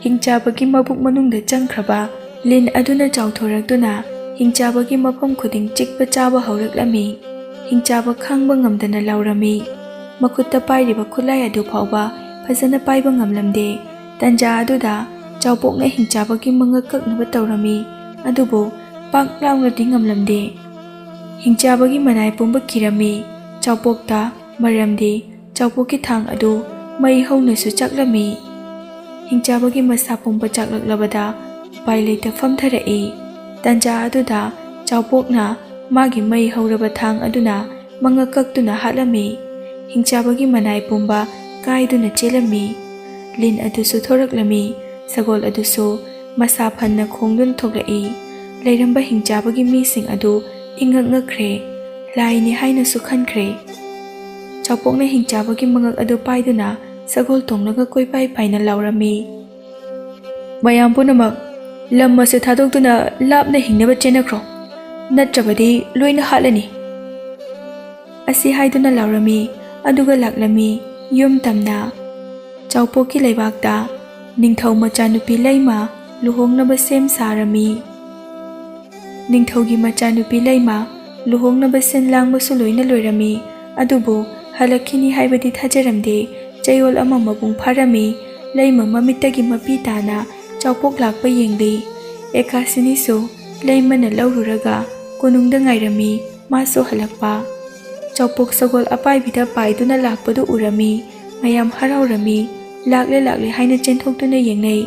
ꯍꯤꯡꯆꯥꯕꯒꯤ ꯃꯕꯨꯛ ꯃꯅꯨꯡꯗ ꯆꯪꯈ꯭ꯔꯕ ꯂꯤꯟ ꯑꯗꯨꯅ ꯆꯥꯎꯊꯣꯔꯛꯇꯨꯅ ꯍꯤꯡꯆꯥꯕꯒꯤ ꯃꯐꯝ ꯈꯨꯗꯤꯡ ꯆꯤꯛꯄ ꯆꯥꯕ ꯍꯧꯔꯛꯂꯝꯃꯤ꯫ ꯍꯤꯡꯆꯥꯕ ꯈꯥꯡꯕ ꯉꯝꯗꯅ ꯂꯥꯎꯔꯝꯃꯤ꯫ ꯃꯈꯨꯠꯇ ꯄꯥꯏꯔꯤꯕ ꯈꯨꯠꯂꯥꯏ ꯑꯗꯨ ꯐꯥꯎꯕ ꯐꯖꯅ ꯄꯥꯏꯕ ꯉꯝꯂꯝꯗꯦ꯫ ꯇꯟꯖꯥ ꯑꯗꯨꯗ ꯆꯥꯎꯄꯣꯛꯅ ꯍꯤꯡꯆꯥꯕꯒꯤ ꯃꯉꯛ ꯀꯛꯅꯕ ꯇꯧꯔꯝꯃꯤ, ꯑꯗꯨꯕꯨ ꯄꯥꯛ ꯂꯥꯎꯅꯗꯤ ꯉꯝꯂꯝꯗꯦ꯫ ꯍꯤꯡꯆꯥꯕꯒꯤ ꯃꯅꯥꯏ ꯄꯨꯝꯕ ꯀꯤꯔꯝꯃꯤ ꯆꯥꯎꯄꯣꯛꯇ, ꯃꯔꯝꯗꯤ ꯆꯥꯎꯄꯣꯛꯀꯤ ꯊꯥꯡ ꯑꯗꯨ ꯃꯩ ꯍꯧꯅꯁꯨ ꯆꯥꯛꯂꯝꯃꯤ꯫ ꯍꯤꯡꯆꯥꯕꯒꯤ ꯃꯁꯥ ꯄꯨꯝꯕ ꯆꯥꯛꯂꯛꯂꯕꯗ ꯎꯄꯥꯏ ꯂꯩꯇ ꯐꯝꯊꯔꯛꯏ꯫ ꯇꯟꯖꯥ ꯑꯗꯨꯗ ꯆꯥꯎꯄꯣꯛꯅ ꯃꯥꯒꯤ ꯃꯩ ꯍꯧꯔꯕ ꯊꯥꯡ ꯑꯗꯨꯅ ꯃꯉꯛ ꯀꯛꯇꯨꯅ ꯍꯥꯠꯂꯝꯃꯤ꯫ ꯍꯤꯡꯆꯥꯕꯒꯤ ꯃꯅꯥꯏ ꯄꯨꯝꯕ ꯀꯥꯏꯗꯨꯅ ꯆꯦꯜꯂꯝꯃꯤ꯫ ꯂꯤꯟ ꯑꯗꯨꯁꯨ ꯊꯣꯔꯛꯂꯝꯃꯤ꯫ ꯁꯒꯣꯜ ꯑꯗꯨꯁꯨ ꯃꯁꯥ ꯐꯟꯅ ꯈꯣꯡꯗꯨꯅ ꯊꯣꯛꯂꯛꯏ꯫ ꯂꯩꯔꯝꯕ ꯍꯤꯡꯆꯥꯕꯒꯤ ꯃꯤꯁꯤꯡ ꯑꯗꯨ ꯏꯉꯛ ꯉꯛꯈ꯭ꯔꯦ꯫ ꯂꯥꯏꯅꯤ ꯍꯥꯏꯅꯁꯨ ꯈꯟꯈ꯭ꯔꯦ꯫ ꯆꯥꯎꯄꯣꯛꯅ ꯍꯤꯡꯆꯥꯕꯒꯤ ꯃꯉꯛ ꯑꯗꯨ ꯄꯥꯏꯗꯨꯅ ꯁꯒꯣꯜ ꯇꯣꯡꯂꯒ ꯀꯣꯏꯄꯥꯏ ꯄꯥꯏꯅ ꯂꯥꯎꯔꯝꯃꯤ, "ꯃꯌꯥꯝ ꯄꯨꯝꯅꯃꯛ ꯂꯝ ꯑꯁꯤ ꯊꯥꯗꯣꯛꯇꯨꯅ ꯂꯥꯞꯅ ꯍꯤꯡꯅꯕ ꯆꯦꯟꯅꯈ꯭ꯔꯣ, ꯅꯠꯇ꯭ꯔꯕꯗꯤ ꯂꯣꯏꯅ ꯍꯥꯠꯂꯅꯤ!" ꯑꯁꯤ ꯍꯥꯏꯗꯨꯅ ꯂꯥꯎꯔꯝꯃꯤ꯫ ꯑꯗꯨꯒ ꯂꯥꯛꯂꯝꯃꯤ ꯌꯨꯝ ꯇꯝꯅ꯫ ꯆꯥꯎꯄꯣꯛꯀꯤ ꯂꯩꯕꯥꯛꯇ ꯅꯤꯡꯊꯧ ꯃꯆꯥꯅꯨꯄꯤ ꯂꯩꯃ ꯂꯨꯍꯣꯡꯅꯕ ꯁꯦꯝ ꯁꯥꯔꯝꯃꯤ꯫ ꯅꯤꯡꯊꯧꯒꯤ ꯃꯆꯥꯅꯨꯄꯤ ꯂꯩꯃ ꯂꯨꯍꯣꯡꯅꯕ ꯁꯤꯟ ꯂꯥꯡꯕꯁꯨ ꯂꯣꯏꯅ ꯂꯣꯏꯔꯝꯃꯤ꯫ ꯑꯗꯨꯕꯨ ꯍꯜꯂꯛꯈꯤꯅꯤ ꯍꯥꯏꯕꯗꯤ ꯊꯥꯖꯔꯝꯗꯦ꯫ ꯆꯌꯣꯜ ꯑꯃ ꯃꯄꯨꯡ ꯐꯥꯔꯝꯃꯤ꯫ ꯂꯩꯃ ꯃꯃꯤꯠꯇꯒꯤ ꯃꯄꯤ ꯇꯥꯅ ꯆꯥꯎꯄꯣꯛ ꯂꯥꯛꯄ ꯌꯦꯡꯂꯤ꯫ ꯑꯦꯀꯥꯁꯤꯅꯤꯁꯨ ꯂꯩꯃꯅ ꯂꯧꯔꯨꯔꯒ ꯀꯣꯅꯨꯡꯗ ꯉꯥꯏꯔꯝꯃꯤ꯫ ꯃꯥꯁꯨ ꯍꯜꯂꯛꯄ꯫ ꯆꯥꯎꯄꯣꯛ ꯁꯒꯣꯜ ꯑꯄꯥꯏꯕꯤꯗ ꯄꯥꯏꯗꯨꯅ ꯂꯥꯛꯄꯗꯨ ꯎꯔꯝꯃꯤ꯫ ꯃꯌꯥꯝ ꯍꯔꯥꯎꯔꯝꯃꯤ꯫ "ꯂꯥꯛꯂꯦ, ꯂꯥꯛꯂꯦ" ꯍꯥꯏꯅ ꯆꯦꯟꯊꯣꯛꯇꯨꯅ ꯌꯦꯡꯅꯩ꯫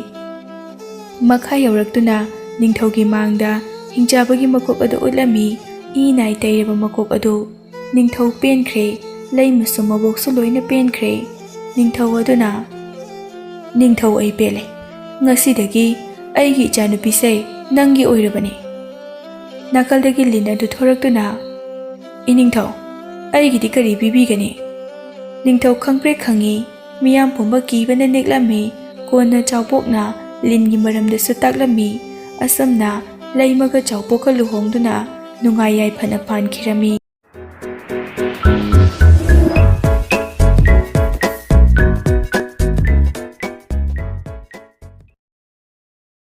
ꯃꯈꯥ ꯌꯧꯔꯛꯇꯨꯅ ꯅꯤꯡꯊꯧꯒꯤ ꯃꯥꯡꯗ ꯍꯤꯡꯆꯥꯕꯒꯤ ꯃꯀꯣꯛ ꯑꯗꯨ ꯎꯠꯂꯝꯃꯤ꯫ ꯏ ꯅꯥꯏ ꯇꯩꯔꯕ ꯃꯀꯣꯛ ꯑꯗꯨ꯫ ꯅꯤꯡꯊꯧ ꯄꯦꯟꯈ꯭ꯔꯦ꯫ ꯂꯩꯃꯁꯨ ꯃꯕꯣꯛꯁꯨ ꯂꯣꯏꯅ ꯄꯦꯟꯈ꯭ꯔꯦ꯫ ꯅꯤꯡꯊꯧ ꯑꯗꯨꯅ, "ꯅꯤꯡꯊꯧ, ꯑꯩ ꯄꯦꯜꯂꯦ꯫ ꯉꯁꯤꯗꯒꯤ ꯑꯩꯒꯤ ꯏꯆꯥꯅꯨꯄꯤꯁꯦ ꯅꯪꯒꯤ ꯑꯣꯏꯔꯕꯅꯤ"꯫ ꯅꯥꯀꯜꯗꯒꯤ ꯂꯤꯟ ꯑꯗꯨ ꯊꯣꯔꯛꯇꯨꯅ, "ꯏꯅꯤꯡꯊꯧ, ꯑꯩꯒꯤꯗꯤ ꯀꯔꯤ ꯄꯤꯕꯤꯒꯅꯤ?" ꯅꯤꯡꯊꯧ ꯈꯪꯄ꯭ꯔꯦꯛ ꯈꯪꯉꯤ꯫ ꯃꯤꯌꯥꯝ ꯄꯨꯝꯕ ꯀꯤꯕꯅ ꯅꯤꯛꯂꯝꯃꯤ꯫ ꯀꯣꯟꯅ ꯆꯥꯎꯄꯣꯛꯅ ꯂꯤꯟꯒꯤ ꯃꯔꯝꯗꯁꯨ ꯇꯥꯛꯂꯝꯃꯤ꯫ ꯑꯁꯨꯝꯅ ꯂꯩꯃꯒ ꯆꯥꯎꯄꯣꯛꯀ ꯂꯨꯍꯣꯡꯗꯨꯅ ꯅꯨꯡꯉꯥꯏ ꯌꯥꯏꯐꯅ ꯄꯥꯟꯈꯤꯔꯝꯃꯤ꯫